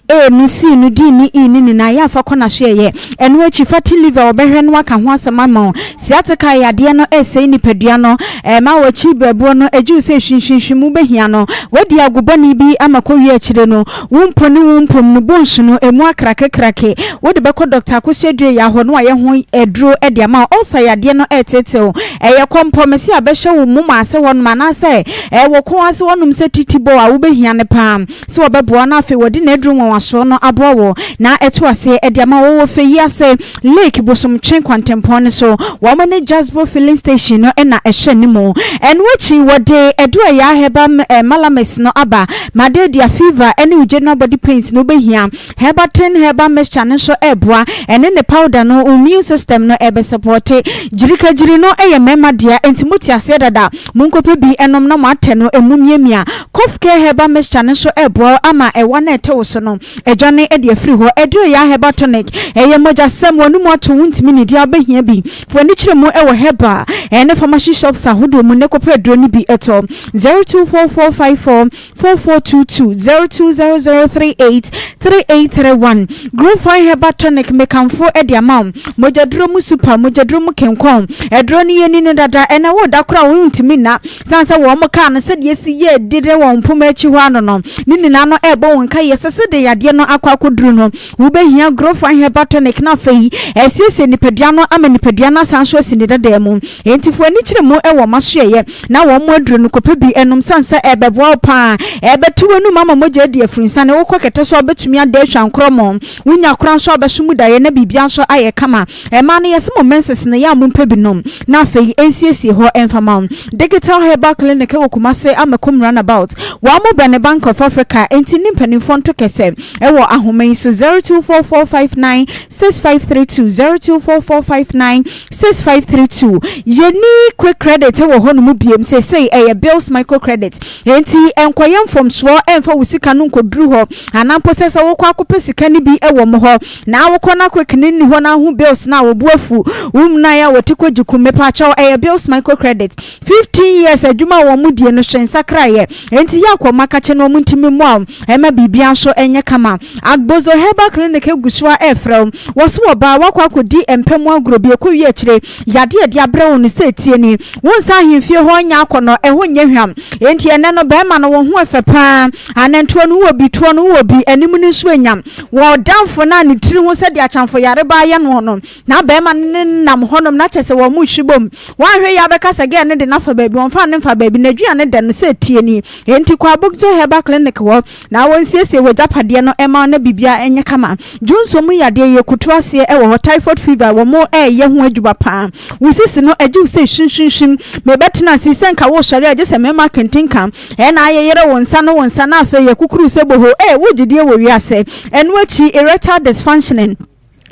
A no, C no, D ne E no nyinaa yɛ afa kɔ n'asoɛeɛ. Ɛno akyi, fatty liver wɔbɛhwɛ no aka ho asɛm ama wo. Sciatica yadeɛ no resɛe nipadua no, ɛma w'akyi berɛboɔ no gye wo sɛ hwinhwinhwim wobɛhia no. Woadi ago bɔne bi ama kɔwie akyire no, wo mpo ne wo mpom no bones no ɛmu akrakekrake. Wode bɛkɔ Dɔkta Akosua Aduoyaa hɔ na wayɛ ho aduro de ama wo. Ulcer yadeɛ no reteetee wo, ɛyɛ kɔmpɔ, mese abɛhyɛ wo moma ase hɔnom anaasɛ ɛwɔ kɔn ase hɔnom sɛ titibɔ a wobɛhia no paa. Sɛ wɔbɛboa wo na afei wɔde n'aduru nwanwasoɔ no aboa wo na ɛto aseɛ de ama wo wɔ fɛ yi ase Lake Bosomtwe kwantempɔn no so. Wɔn ne Jasbo Filling Station no na ɛhyɛ anim. Ɛno akyi wɔde Aduayaa Herbal Malamis no aba. Malaria, fever ne wo general body pains no wobɛhia. Herbatin Herbal Mixture no nso ɛreboa. Ɛne ne powder no wo immune system no ɛbɛsupɔɔte. Gyirikagyiri no yɛ mmarima dea enti mote aseɛ dada. Monkɔpɛ bi nnom na moatɛ no ɛmu miamia. Cough Care Herbal Mixture no nso reboa wo ama ɛwa no a ɛtɛ wo so no adwane de afiri hɔ. Aduoyaa Herbal Tonic, ɛyɛ mogyasɛm, w'anomu ato, wontumi nnidi a wobɛhia bi. Fa w'ani kyerɛ mu wɔ herbal ne pharmacy shops ahodoɔ mu na kɔpɛ aduro no bi tɔ. 024454 4422 020038 3831 Growfine Herbal Tonic mekamfo de ama wo. Mogyaduro mu super, mogyaduro mu kenkɔn. Aduro no yɛni no dada, ɛnɛ wo da koraa wontumi nna. Sane sɛ wɔn kaa no sɛdeɛ esi yɛ dede wɔ mpoma akyi hɔ ano no, ne nyinaa no ɛrebɔ wɔn nkaeɛ sɛ sɛdeɛ yadeɛ no akɔ akɔduru no, wobɛhia Growfine Herbal Tonic na afei asiesie nipadua no ama nipadua no asan nso asi ne dadaa mu. Enti fa w'ani kyerɛ mu wɔ m'asoɛeɛ na wɔn aduro no kɔpɛ bi nom sane sɛ ɛrebɛboa wo paa. Ɛrebɛte w'anum ama mogya adi afirinsane, wokɔ kɛtɛ so a wobɛtumi ada atwa nkorɔmɔ, wonya kora nso a wobɛso mu daeɛ na biribiara nso ayɛ kama. Mmaa no yɛse mo menses no yɛ a mompɛ bi nom na afei ɛnsiesie hɔ mfa ma wo. Digital Herbal Clinic wɔ Kumase Amakom Runabout. Wɔn mo bɛne Bank of Africa enti ne mpanimfoɔ nto kɛsɛ wɔ ahoma yi so 0244596532 024459 6532 Yɛnni quick credit wɔ hɔnom biom, seesei ɛyɛ Bills Micro Credit. Enti nkɔyɛ mfomsoɔ mfa wo sika no nkɔduru hɔ, anaa mpo sɛ sɛ wokɔ akɔpɛ sika no bi wɔ mo hɔ na wokɔ na quick no nni hɔ na wohu bills no a wo bo afu, wo mmunaeɛ a wɔte kɔgye kum. Mepaakyɛw, ɛyɛ Bills Micro Credit. 15 years adwuma a wɔn die no hwɛ nsakraeɛ. Enti yɛ akɔ ma kakye na wɔn ntumi mmoa wo mma biribiara nso nyɛ kama. Agbozo Herbal Clinic gu so ara refrɛ wo. Wɔse ɔbaa woakɔ akɔdi mpa mu agorɔ bi ɛkɔwie akyire yadeɛ a ɛde abrɛ wo no sɛ tie ni. Wo nsa ahemfie hɔ nyɛ akɔnnɔ, ɛhɔ nyɛ hwam. Enti ɛnnɛ no barima no wo ho ɛfɛ paa. Anantoɔ no wowɔ bi, toɔ no wowɔ bi, anim no nso anyam. Wɔ ɔdamfo no a ne tiri ho sɛdeɛ akyamfo yareba ayɛ noɔ no, na barima no ne no nam hɔnom na kyerɛ sɛ wɔn rehwe bom. Woanhwɛ yie a wobɛka sɛ girl no de no afa baabi, wɔmfaa no mfaa baabi, n'aduane dɛ no sɛ tie ni. Enti kɔ Abogzo Herbal Clinic hɔ na wɔnsiesie w'agyapadeɛ no mma wo na biribiara nyɛ kama. Dwonsɔ mu yadeɛ, yɛkutu aseɛ wɔ hɔ, typhoid fever, wɔn reyɛ ho adwuma pa ara. Wo sisi no agye wo sɛ hwimhwimhwim, mebɛtena ase yi sɛ nka woresɔre a gye sɛ mema kentenka na ayeyere wo nsa ne wo nsa na afei yɛkukuru sɛ boho, ee, wo gyedie wɔ wiase. Ɛno akyi, erectile dysfunctioning.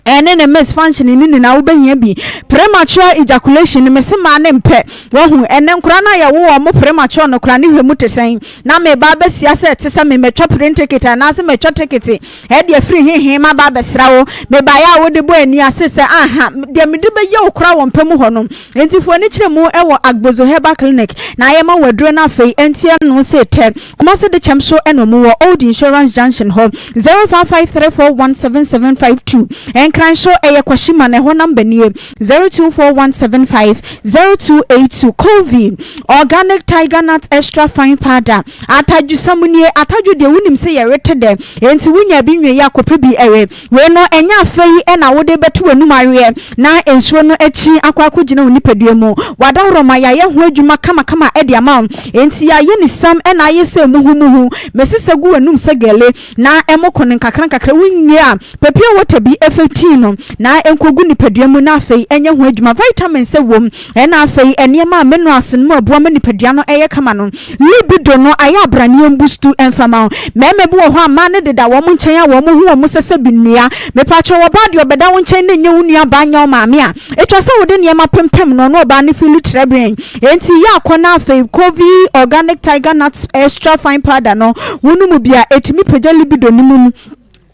Ɛne ne misfunctioning no nyinaa wobɛhia bi. Premature ejaculation no mese maa ne mpɛ. Wahu, ɛnɛ nkora no a yɛwo wɔn mo premature no koraa ne hwɛ mu te sɛn? Na meba abɛsia sɛ ɛte sɛ me matwa plane ticket anaase matwa tekete ɛde afiri hehe maba abɛsra wo. Mebaeɛ a wode bɔ ani ase sɛ aha deɛ mede bɛyɛ wo koraa wɔ mpa mu hɔ no. Enti fo ani kyerɛ mu wɔ Agbozo Herbal Clinic na yɛma wo aduro no afei ɛnti ɛno se tɛ. Kumasi Dekyɛm so na ɔmo wɔ Old Insurance Junction hɔ, 0553417752. Nkran so ɛyɛ Kwashiman ɛhɔ number nie, 0241750282. Colvin Organic Tiger Nut Extra Fine Powder, Atadwosam nie, atadwo deɛ wonim sɛ yɛwe te dɛ, enti wonya bi nwe yɛ a kɔpɛ bi we. Wei no ɛnyɛ afei na wode bɛto w'anum aweɛ na nsuo no akyi akɔ akɔgyina wo nipadua mu. W'adaworoma yɛayɛ ho adwuma kamakama de ama wo, enti yɛayɛ no siam na ayɛ sɛ muhumuhu. Mesesa gu w'anum sɛ gele na ɛmoko no nkakrankakra. Wonwie a, pɛ pure water bi fa ti. protein no na ɛnkɔgu nipadua mu na afei ɛnyɛ ho adwuma. Vitamins wɔ mu ɛna afei nneɛma a minerals no mu ɛboa ma nipadua no ɛyɛ kama no. Libido no ayɛ abraneɛ mbustu ɛmfa ma wo. Mmarima bi wɔ hɔ a mmaa no deda wɔn nkyɛn a wɔn ho wɔn sɛ sɛ bi nnua. Mepatwɛ wɔbaa deɛ ɔbɛda wo nkyɛn na ɛnyɛ wo nua baa nyɛ wo maame a, ɛtwa sɛ wode nneɛma pempem no na ɔbaa no feel trɛbɛn. Enti yɛ akɔ na afei Covey Organic Tiger Nut Extra Fine Powder no wonom bi a, ɛtumi pagya libido no mu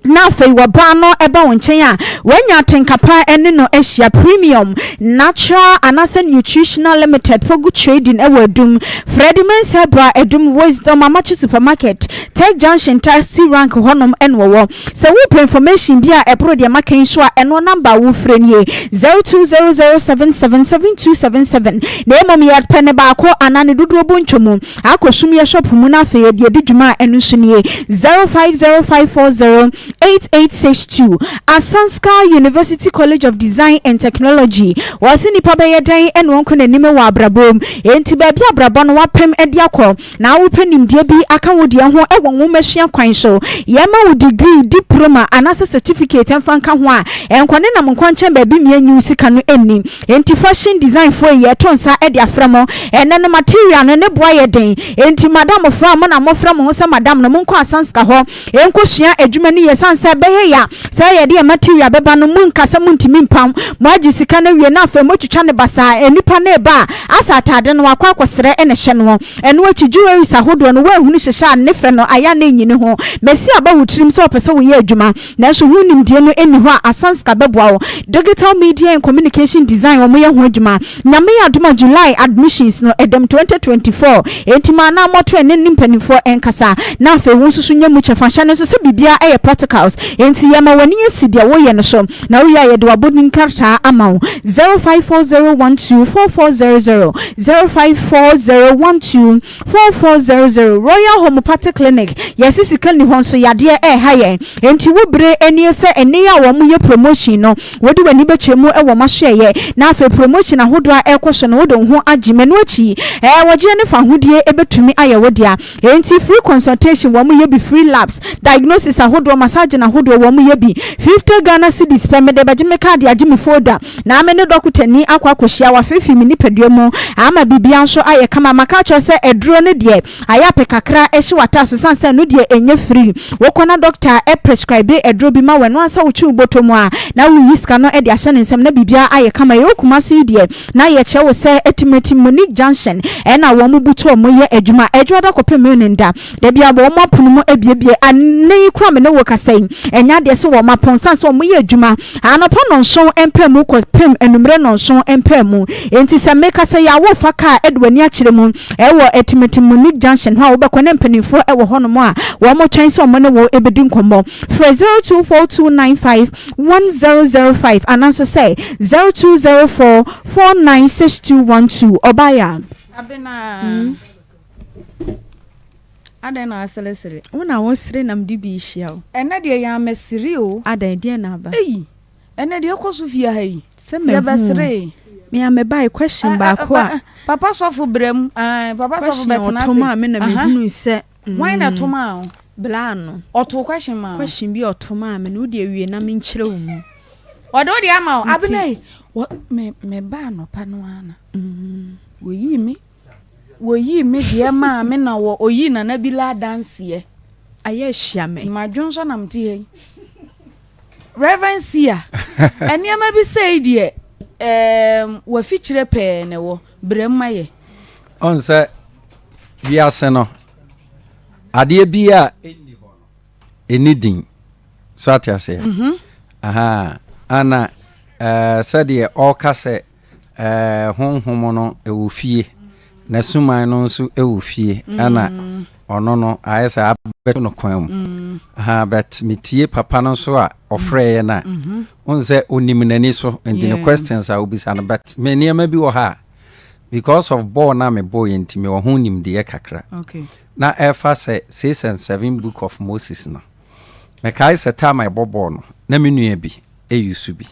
na afei wɔbaa no ɛba wo nkyɛn a, wanya atenka pa ɛne no ahyia. Premium Natural anaasɛ Nutritional Limited, Pogu Trading ɛwɔ Adum, Freddie Mensah Bra Adum, Wisdom Amakye Supermarket, Tech Junction Taxi Rank hɔnom ɛna wɔwɔ. Sɛ wopɛ information bi a ɛboro deɛ maka yi so a, ɛno number a wofrɛ nie, 0200777277. Na mmom yɛpɛ ne baako anaa ne dodoɔ bɔ ntwamu akɔ sum yɛ shop mu na afei yɛde adi dwuma a, ɛno nso nie, 0505408862. Asanska University College of Design and Technology, wɔse nipa bɛyɛ dɛn ɛna wɔnkɔ n'anim wɔ abrabɔ mu? Enti baabi abrabɔ no wapem de akɔ na wopɛ nimdeɛ bi aka wo deɛ ho ɛwɔ nwomasua kwan so, yɛma wo degree, diploma anaasɛ certificate ɛmfa nka ho a, ɛnkɔ ne nam nkwankyɛn baabi mmea nyi wo sika no ɛnni. Enti fashion design foɔ yi, yɛto nsa de afrɛ mo. Ɛnɛ no material no ne boa yɛ den, enti madam foɔ a mo na mofrɛ mo ho sɛ madam no, monkɔ Asanska hɔ ɛnkɔsua adwuma no yie, sane sɛ ɛbɛyɛ ya sɛ yɛde yɛn material bɛba no mu nka sɛ montumi mpam. Mo agye sika no awie na afei moatwitwa no basaa. Nnipa no reba a, asɛ atade no wakɔ akɔsrɛ na ɛhyɛ noɔ. Ɛno akyi jewelries ahodoɔ no woanhunu hyehyɛ a ne fɛ no ayɛ a na ɛnyi ne ho. Masi aba wo tirim sɛ wopɛ sɛ woyɛ adwuma nanso ho nimdeɛ no nni hɔ a, Asanska bɛboa wo. Digital Media and Communication Design wɔn yɛ ho adwuma. Nyame yɛ adom a July admissions no ɛdam 2024 enti ma anaa mmɔto ɛne ne mpanimfoɔ nkasa na afei wo nso so nya mu kyɛfa. Hyɛ no nso sɛ biribiara ɛyɛ practicals enti yɛma w'ani asi deɛ woyɛ no so na wowie a yɛde w'abɔdin krataa ama wo. 0540124400, 054012 4400. Royal Homeopathic Clinic, yɛse sika nni hɔ nso yadeɛ ɛreha yɛn enti wo bere nie sɛ ɛnnɛ yi a wɔn yɛ promotion no wode w'ani bɛkyerɛ mu wɔ m'asoɛeɛ na afei promotion ahodoɔ a ɛrekɔ so no wode wo ho agye mu. Ɛno akyi ɛɛ wɔgyeɛ ne fahodie ɛbɛtumi ayɛ wo dea. Enti free consultation wɔn yɛ bi, free labs, diagnosis ahodoɔ, massaging ahodoɔ wɔn yɛ bi. 50 Ghana cedis pɛ mede bɛgye me card agye me folder na me ne dɔkotani akɔ akɔhyia, wafeefee me nipadua mu ama biribiara nso ayɛ kama. Maka akyerɛ sɛ aduro no deɛ ayɛ apɛ kakra ɛhye w'ataaso sane sɛ ɛno deɛ ɛnyɛ free. Wokɔ na dɔkta prescribe aduro bi ma wo, ɛno ansa wotwe wo bɔtɔ mu a na woyi sika no de ahyɛ ne nsam na biribiara ayɛ kama. Ɛwɔ Kumasi yi deɛ na yɛkyerɛ wo sɛ Atimati Monique Junction ɛna wɔn butu wɔn yɛ adwuma Adwuada kɔpem Memeneda. Da biara wɔn apono mu abuebue. Ɛnnɛ yi koraa me ne wo rekasa yi, ɛnyɛ adeɛ sɛ wɔn apɔn sane sɛ wɔyɛ adwuma anɔpa nnɔnson mpaemu kɔpem anwummerɛ nnɔnson mpaemu. Enti sɛ mekasa yi a worefa kaa de w'ani akyerɛ mu wɔ Atimati Monique Junction hɔ a wobɛkɔ na mpanimfoɔ wɔ hɔnom a wɔretwɛn sɛ wɔne wo bɛdi nkɔmmɔ. Frɛ 0242951005 anaa nso sɛ 0204496212. Ɔbaeɛ a. Abena. Adɛn na aseresere? Wo na wosere na mede bi rehyia wo. Ɛnnɛ deɛ yɛn amɛsere o. Adɛn, deɛn na aba? Ei, ɛnnɛ deɛ ɛkɔ so fie ha yi. Sɛ mahu o. Yɛbɛseree. Me a mebae, question baako a. Papa sɔfo brɛ mu, ae, papa sɔfo bɛtena ase. Question a ɔto maa me na mehunuu sɛ. Hwan na ɛto maa wo? Bla no. Ɔtoo question maa wo? Question bi a ɔto maa me no, wo deɛ wie na menkyerɛ wo mu. Ɔde wo deɛ ama wo? Abena ei, me, mebaa anɔpa no ara na wɔyii me. Wɔyii me deɛ maa me na wɔ ɔyii Nana Bila adanseɛ. Ayɛ ahyia me. Nti madwonsɔ na mete ha yi. Reverend Sia, nneɛma bi sei deɛ ɛɛm wafikyire pɛɛ na ɛwɔ, brɛ mu ma yɛ. Ɔn sɛ wiase no adeɛ bi a ɛnni hɔ no ɛnni din. So ate aseɛ? Mm-hmm. Aha. Ana ɛɛ sɛdeɛ ɔreka sɛ Ɛɛ honhom no ɛwɔ fie, na suman no nso ɛwɔ fie, ɛna mm. ɔno no ayɛ sɛ abɛto no kwan mu. Mm. Ha but metie papa no nso a ɔfrɛeɛ no a, mm-hmm. wohu sɛ onim n'ani so nti no questions a wobisa no, but me nneɛma bi wɔ ha a because of bɔɔl no a mebɔɔ yɛ nti mewɔ ho nimdeɛ kakra. Okay. Na ɛfa sɛ 6 and 7 book of Moses no, mekae sɛ time a ɛbɔ bɔɔl no na me nua bi ɛyusu bi.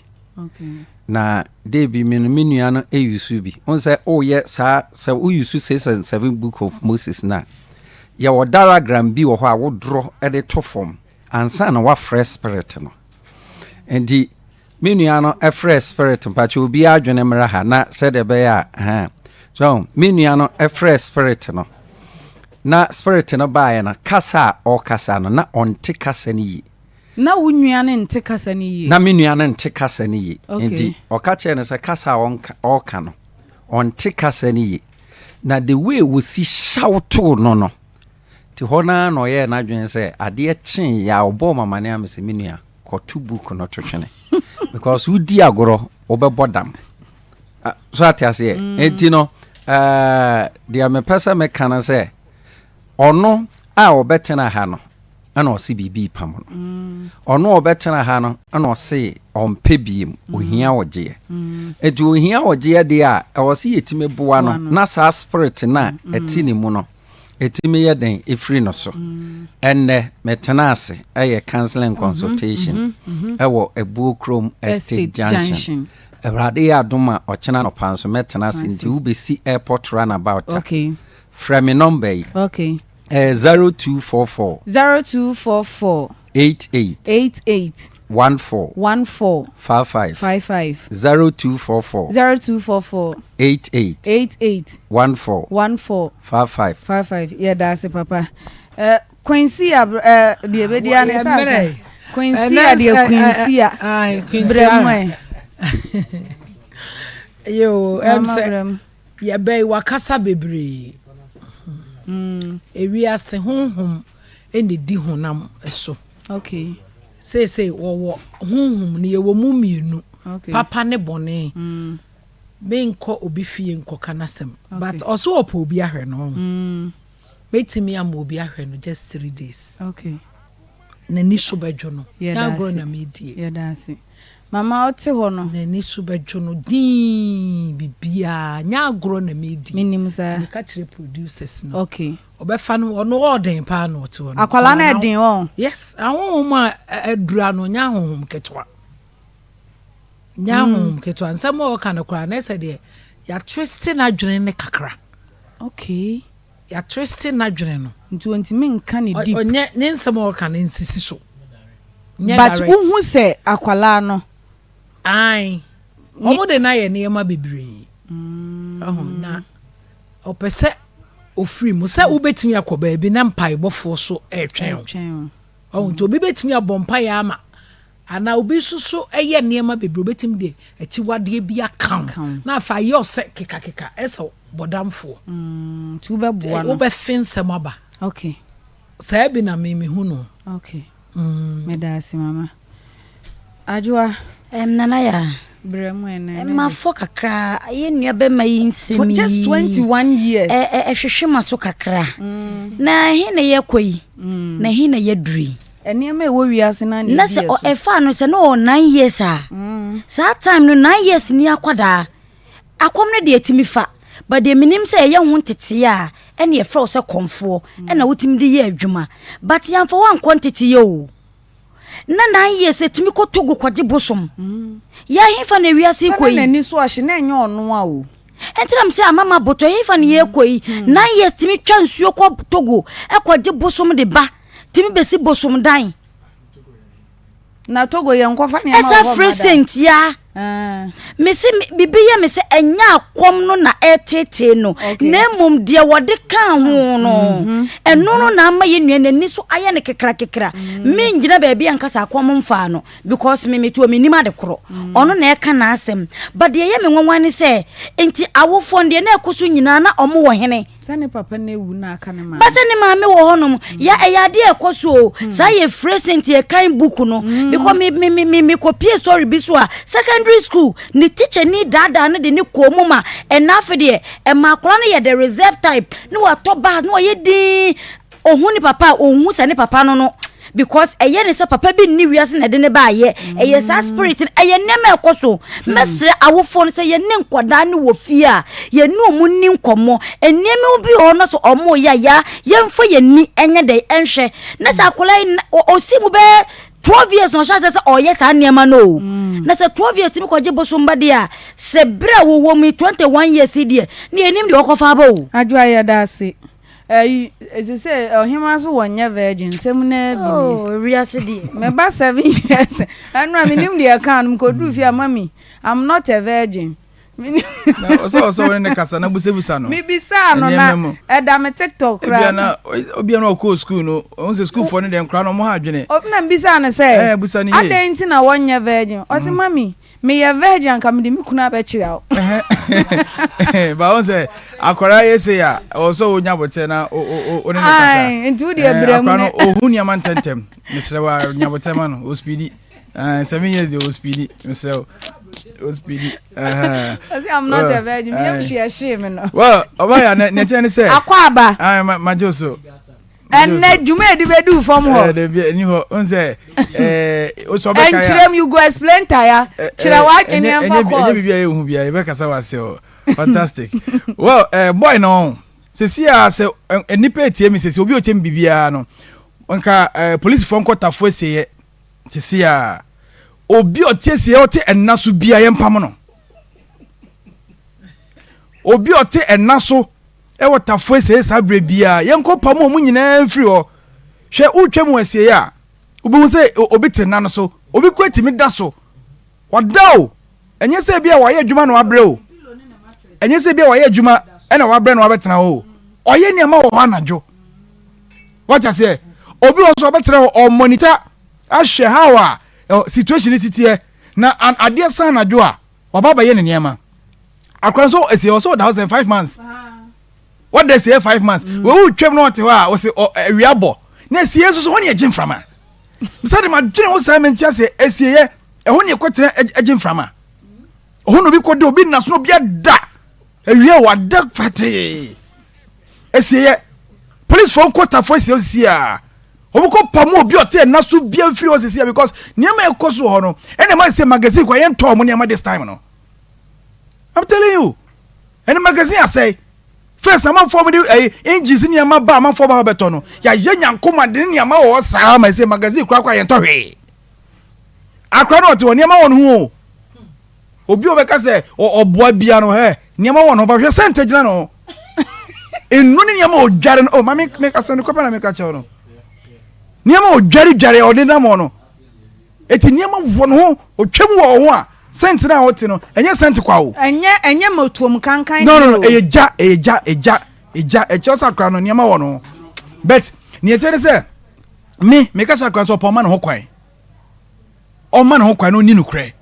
Na day bi me no me nua no use bi. Wohu sɛ woyɛ saa sɛ wo use 6 and 7 book of Moses no a, yɛwɔ diagram bi wɔ hɔ a wodorɔ de to fam ansa na woafrɛ spirit no. Nti Me nua no frɛɛ spirit, mpakyɛ obiara adwene mmra ha na sɛdeɛ ɛbɛyɛ a, ɛhɛn. So, me nua no frɛɛ spirit no. Na spirit no baeɛ no, kasa a ɔrekasa no, na ɔnte kasa no yie. Na wo nua no nte kasa no yie? Na me nua no nte kasa no yie. Okay. Nti ɔka kyerɛɛ no sɛ kasa a ɔreka no, ɔnte kasa no yie. Na the way wɔsi shoutoo no no, nti hɔ no ara na ɔyɛɛ n'adwene sɛ adeɛ kyeeɛ a ɔbɔɔ me amaneɛ a mese me nua kɔto book no to twene because wodi agorɔ wobɛbɔ dam. Ah, so ate aseɛ? Nti no, eh, deɛ mepɛ sɛ meka no sɛ ɔno a ɔbɛtena ha no ɛna ɔse biribi repam no. Ɔno a ɔbɛtena ha no ɛna ɔse ɔmpɛ biem, ohia ɔgyeɛ. Nti ohia ɔgyeɛ deɛ a, ɛwɔ sɛ yɛtumi boa no na saa spirit no a ɛte ne mu no, ɛtumi yɛ den ɛfiri no so. Ɛnnɛ metena ase ɛyɛ counseling consultation ɛwɔ Abuo Kurom Estate Junction. Awurade yɛ adom a ɔkyena anɔpa nso mɛtena ase nti wobɛsi airport runabout a, frɛ me nɔmba yi. Okay. Ɛyɛ 0244. 0244. 88. 88. 14. 14. 55. 55. 0244. 0244. 88. 88. 14. 14. 55. 55. Yɛda ase papa. Eh, Quincy a eh, deɛ ɛbɛdi a ne sɛ asa. Quincy a deɛ Quincy a. Brɛ mu ɛ. Yo, ɛm sɛ. Yɛbɛn wakasa bebree. Ewiase honhom na edi honam so. Okay. Seesei wɔwɔ honhom no yɛwɔ mu mmienu. Okay. Papa ne bɔne. Menkɔ obi fie nkɔka n'asɛm. But ɔso ɔpɛ obi ahwɛ no. Mɛtumi ama obi ahwɛ no just 3 days. Okay. N'ani so bɛdwo no. Yɛda Nyɛ agorɔ ase. na medie. Yɛda ase. Mama ɔte hɔ no. N'ani so bɛdwo no dinn biribiara. Nyɛ agorɔ na medie. Menim saa. Nti meka kyerɛ producers no. Okay. Ɔbɛfa no ɔno ɔɔden paa na ɔte hɔ no. Akwadaa no ɛden ɔ. Yes, ahonhom a adura no nyɛ ahonhom ketewa. Nyɛ ahonhom ketewa. Nsɛm a ɔka no koraa na ɛsɛ deɛ yɛatwiste n'adwene ne kakra. Okay. Yɛatwiste n'adwene no. Nti ɔntumi nka ne deep. Ɔnyɛ ne nsɛm a ɔka no nsisi so. Nyɛ But direct. wohu sɛ akwadaa no. Ae. Wɔn de no ayɛ nneɛma bebree. Ɔho na ɔpɛ sɛ ofiri mu sɛ wobɛtumi akɔ baabi na mpaebɔfoɔ so ɛretwɛn wo. Ɛretwɛn wo. Ɔho nti obi bɛtumi abɔ mpaeɛ ama anaa obi nso so ɛyɛ nneɛma bebree obɛtumi de akyiwadeɛ bi aka wo na afei ayɛ ɔsɛ kekakeka ɛsɛ bɔdamfoɔ. Nti wobɛboa no. Wobɛfe nsɛm aba. Okay. Saa bi na me mehu no. Okay. Meda ase mama. Adwoa. Nana ya. Brɛ mu ɛnɛ. Mafɔ kakra yɛ nua bɛma yi nsɛm yi. Just 21 years. Ɛhwehwɛ ma so kakra. Na ɛhe na yɛkɔ yi? Na ɛhe na yɛduru yi? Nneɛma ɛwɔ wiase na na sɛ ɛfa no sɛ na ɔwɔ 9 years a saa time no 9 years ni akwadaa akɔm no deɛ ɛtumi fa, but deɛ menim sɛ ɛyɛ ho ntetee a ɛne yɛfrɛ wo sɛ kɔmfoɔ ɛna wotumi de yɛ adwuma, but yɛamfa woankɔ nteteyɛ o. Na 9 years ɛtumi kɔ Togo kɔgye bosom. Yɛ hefa na ewiase kɔ yi? N'ani so ɔhye na ɛnyɛ ɔno a o. Ɛnti nam sɛ amama botɔ hefa na yɛkɔ yi? 9 years tumi twa nsuo kɔ Togo ɛkɔgye bosom de ba, tumi bɛsi bosom dan. Na Togo yɛ nkɔfa nneɛma ɛsɛ wɔ hɔ firi mma da. Sentia Ah. mesi bibi yɛ me sɛ ɛnyɛ akɔm no na ɛtetee no, na mmom deɛ wɔde kaa ho no, ɛno no na ama yɛ nua n'ani so ayɛ no kekrakekra. Mengyina baabi a nkasa akɔm mfaa no because me meto menim ade korɔ ɔno na ɛka n'asɛm, but deɛ ɛyɛ me nwanwa ne sɛ nti awofoɔ no deɛ na ɛkɔ so nyinaa na ɔmo wɔ hene? Sɛ ne papa no ewu na aka ne maame. Bɛsɛ ne maame wɔ hɔnom ya ɛyɛ adeɛ a ɛkɔ so o. Saa yɛ fire sɛ nti ɛkan book no because me me me me mekɔpie story bi so a secondary school ne teacher ni daadaa no de ne kɔn mu ma ɛna afe deɛ ɛma akwadaa no yɛ the reserve type ne watɔ bus ne wayɛ din ohun ne papa a ohun sɛ ne papa no because ɛyɛ ne sɛ papa bi nni wiase na ɛde ne baayɛ. Ɛyɛ saa spirit no, ɛyɛ nneɛma a ɛkɔ so. Mɛsrɛ awofoɔ no sɛ yɛne nkwadaa no wɔ fie a yɛne ɔmo ni nkɔmmɔ. Nneɛma bi wɔ hɔ no so ɔmo yɛ a ya yɛmfa yɛn ni ɛnyɛ dɛ ɛnhwɛ na sɛ akwadaa yi ɔsi mu bɛyɛ 12 years na ɔhyɛ ase sɛ ɔyɛ saa nneɛma no o. Na sɛ 12 years mi kɔgye bosom ba deɛ a, sɛ bere a wɔwɔ mu yi 21 years yi deɛ ne yɛnim deɛ ɔkɔfa aba o. Adwoa, yɛda ase. Ɛyi sese ɔhema so wɔnyɛ virgin nsɛm naa bi nie. Oh wiase deɛ. Me ba 7 years ɛno a menim deɛ ɛkaa no mekɔduru fie a mummy I'm not a virgin. Na ɔsɛ ɔsɛ wɔne ne kasa na busabusa no. Mebisaa no na ɛda me TikTok koraa. Ebia na obia na ɔkɔɔ school no ɔhu sɛ schoolfoɔ no deɛ nkora no ɔmo ha adwene. Na mebisaa no sɛ adɛn nti na wɔnyɛ virgin ɔse mummy Meyɛ virgin anka mede me kunu abɛkyerɛ wo. Ba wo sɛ akwadaa yɛ sei a ɛwɔ sɛ wonya abotɛ na wo ne ne kasa. Nti wo deɛ brɛ mu ne. Akwadaa no ohu nneɛma ntɛntɛm mesrɛ wo a nya abotɛ ma no o speedi. 7 years deɛ o speedi mesrɛ wo o speedi. Ɔsɛ I'm not a virgin mi yam hye ɛhyee me no. Well ɔba yɛ ne ne tiɛ ne sɛ. Akɔ aba. Magye so. Ɛnɛ dwuma edi bɛ du fam hɔ. Ɛɛ debi ɛni hɔ n sɛ ɛɛ o sɔ bɛ ka ya. Ɛnkyerɛm you go explain taya. Kyerɛ w'adwene ɛnfa course. Ɛnyɛ bibi a yɛ hu bia yɛ bɛ kasa wa se o fantastic. Well ɛɛ boy na ɔn sisi a sɛ nipa etie mi sisi obi otie mi bibiara no nka ɛɛ polisifoɔ nkɔ tafo esie yɛ sisi a obi ɔtie sie ɔte ɛnna so bia yɛ mpam no obi ɔte ɛnna so. Wɔ Tafo Asiei saa berɛ biara, yɛnkɔ pam wɔn nyinaa mfiri hɔ. Hwɛ, woretwam wɔ asiei a, wobɛhu sɛ obi te nna no so, obi kura tumi da so. Wada o! Ɛnyɛ sɛ ebia wayɛ adwuma na wabrɛ o. Ɛnyɛ sɛ ebia wayɛ adwuma na wabrɛ na wabɛtena hɔ o. Ɔyɛ nneɛma wɔ hɔ anadwo. Wate aseɛ? Obi wɔ so ɔbɛtena hɔ, ɔmɔnita ahwɛ how a situation no si teɛ, na adeɛ san anadwo a, waba abɛyɛ ne nneɛma. Akora nso esi ɔsɛ ɔda hɔ sɛ 5 months. Wɔda sie 5 months. Mm. Wɔwu twam na ɔte hɔ a ɔsɛ awia bɔ. Na esie nso so hɔ ne ɛgye mframa. Sɛ de ma dwene ho saa mente ase esie yɛ ɛhɔ ne ɛkɔtena ɛgye mframa. Ɛhɔ na obi kɔda obi nna so na obi ada. Awia wada fatee. Esie yɛ police fo nkɔ tafo esie osisi a. Wɔn kɔ pam obi ɔte ɛna so bia mfiri hɔ sisi a because nneɛma ɛkɔ so wɔ hɔ no ɛna ɛma sɛ magazine kɔ yɛn tɔɔ mo nneɛma this time no. I'm telling you. Ɛne magazine asɛe. First amanfoɔ mo de ɛyi engines nneɛma ba amanfoɔ ba hɔ bɛtɔ no. Yɛayɛ nyankoma de ne nneɛma wɔ hɔ saa ma ɛsɛ magazine kora kora yɛntɔ hwee. Akora no ɔte hɔ nneɛma wɔ ne ho o. Obi a ɔbɛka sɛ ɔboa bia no hɛ nneɛma wɔ ne ho ba hwɛ sɛ ntɛ gyina ne ho. Nnuro ne nneɛma ɔdware no oh maame meka sɛ no kɔpɛ na meka kyerɛ no. Nneɛma ɔdware dware a ɔde nam hɔ no. Eti nneɛma wɔ ne ho, otwam wɔ wo ho a, sɛnti no a wote no, ɛnyɛ sɛnti kwa o. Ɛnyɛ, ɛnyɛ motuom kankan No, no, no, ɛyɛ gya, ɛyɛ gya, egya, egya. Ɛkyerɛ sɛ akora no, nneɛma wɔ ne ho. But, nea ɛteɛ ne sɛ, me, meka kyerɛ akora sɛ ɔpɛ ɔma ne ho kwan. Ɔma ne ho kwan na ɔnni nokorɛ.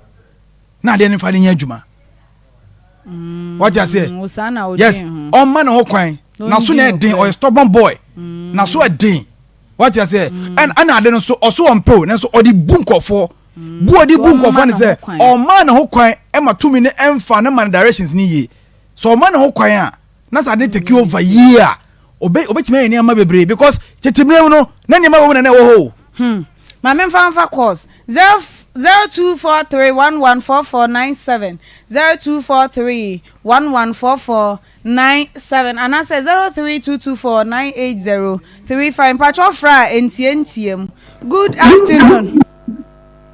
Na adeɛ no mfa no nyɛ adwuma. Wate aseɛ? Mm, yes, ɔma ne ho kwan. N'aso na ɛden, ɔyɛ stubborn boy. Mm. N'aso ɛden. Wate aseɛ? Mm. Ɛna ɛna ade no so ɔso ɔmpɛ o, nanso ɔde bu nkurɔfoɔ. Mm. Bu ɔde bu nkurɔfoɔ ne sɛ ɔma ne ho kwan ɛma tumi no ɛmfa ne ma no directions ne yie. So ɔma ne ho kwan a, na sɛ ade no take over yie a, obe obetumi ayɛ nneɛma bebree because tete mmerɛ mu no na nneɛma wɔ mu na na ɛwɔ hɔ o. Hmm. Ma memfa mfa calls. 0243114497, 02431144 97 anaasɛ 0322498035 mpakyɛw frɛ a ntie ntie mu. Good afternoon.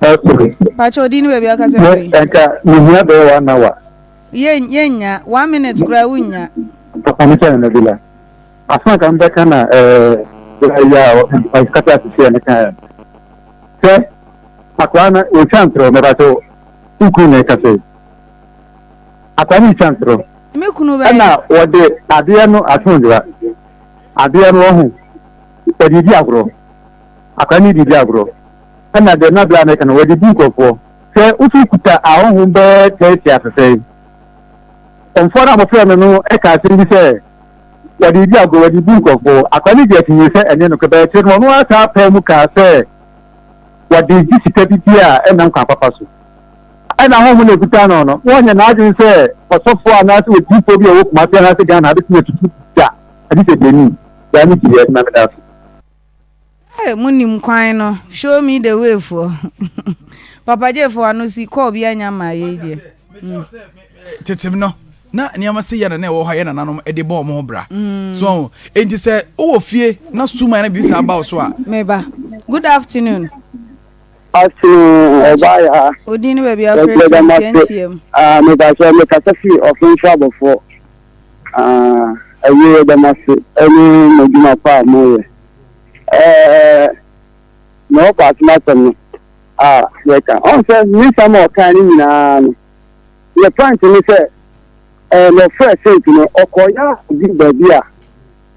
Afternoon. Mpakyɛw odin ne baabi akasa firi. Nka mehia bɛyɛ one hour. Yɛ yɛnnya one minute koraa wonnya. Papa me kyɛn na bi la. Afa ka mbɛka na ɛɛ yi a ɔkasa asisi ɛne kan yɛ. Sɛ akwaraa no otwa ntorɔ mɛba so ukuru na ɛkasa yi. Akwadaa no retwa ntorɔ. Me kunu bɛyɛ. Ɛna wɔde adeɛ no ato ndra. Adeɛ no ɔho. Wɔde redi agorɔ. Akwadaa no redi agorɔ. Ɛna deɛ na bla mɛka no wɔde bu nkurɔfoɔ. Sɛ woso kuta ahonhom bɛyɛ 30 asesɛe. Kɔmfoɔ no a wɔfrɛ no no ka asɛm bi sɛ wɔde redi agorɔ, wɔde bu nkurɔfoɔ. Akwadaa no gye akyinnye sɛ ɛnyɛ nokorɛ. Bɛyɛ akyire no ɔno ara saa paa mu kaa sɛ wɔde regye sika bi bi a ɛnnam kwan papa so. Ɛna honhom no a ɛkuta no no, na wanya n'adwene sɛ ɔsɔfoɔ anaasɛ odiyifoɔ bi a ɔwɔ Kumasi anaasɛ Ghana ha bɛtumi atutu da agye sɛ deɛ daa ne diiɛ na meda ase. Hey, mo nim kwan no. Show me the way foɔ. Papa J fo ano si call bi anya ma yei deɛ. Mm. Tetem no na nneɛma sɛ yɛ na na ɛwɔ hɔ a yɛ nananom de bɔ wɔn ho bra. Mm. So enti sɛ wowɔ fie na suman na biribi saa ba wo so a. Meba. Good afternoon. Afternoon, ɔbaa yɛ ha. Odin ne baabi afrɛ fi ntiantia mu. Ah, mepakyɛ mekasa firi ɔfenfo abɔfoɔ. Ah. Awie yɛda mo ase ɛne mo adwuma pa a moyɛ. Ɛɛ na ɔkɔ atom asɛm no a yɛka. Ɔn sɛ ne nsɛm a ɔkae no nyinaa no, yɛ point ne sɛ ɛɛ na ɔfrɛ saint no ɔkɔyɛ adi baabi a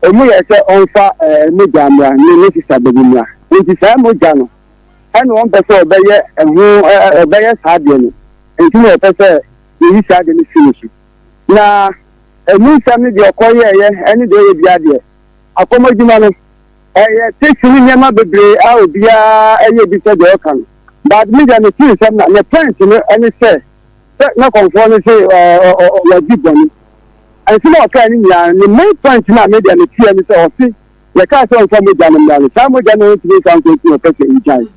ɔmu yɛ sɛ ɔmfa ɛɛ mogya mmra ne ne sista baabi mmra. Nti saa mogya no ɛna ɔmpɛ sɛ ɔbɛyɛ ɛho ɛɛ ɔbɛyɛ saa adeɛ no. Nti na ɔpɛ sɛ yɛyi saa adeɛ no fi ne so. Na ɛmu nsɛm ne deɛ ɔkɔyɛeɛ ne deɛ ɔyɛ biara deɛ, akɔm adwuma no, ɛyɛ tesi ne nneɛma bebree a obiara ɛyɛ bi sɛ deɛ ɔka no. But me deɛ mete nsɛm na ne point no ɛne sɛ, sɛ na kɔmfoɔ no se wadi bɔne. Nsɛm a ɔkae no nyinaa no, ne main point no a me deɛ meteɛ ne sɛ ɔse yɛkaa sɛ ɔmfa mogya no mmra no, saa mogya no ɔntumi mfa nkɔ nti na ɔpɛ sɛ ɔgyae.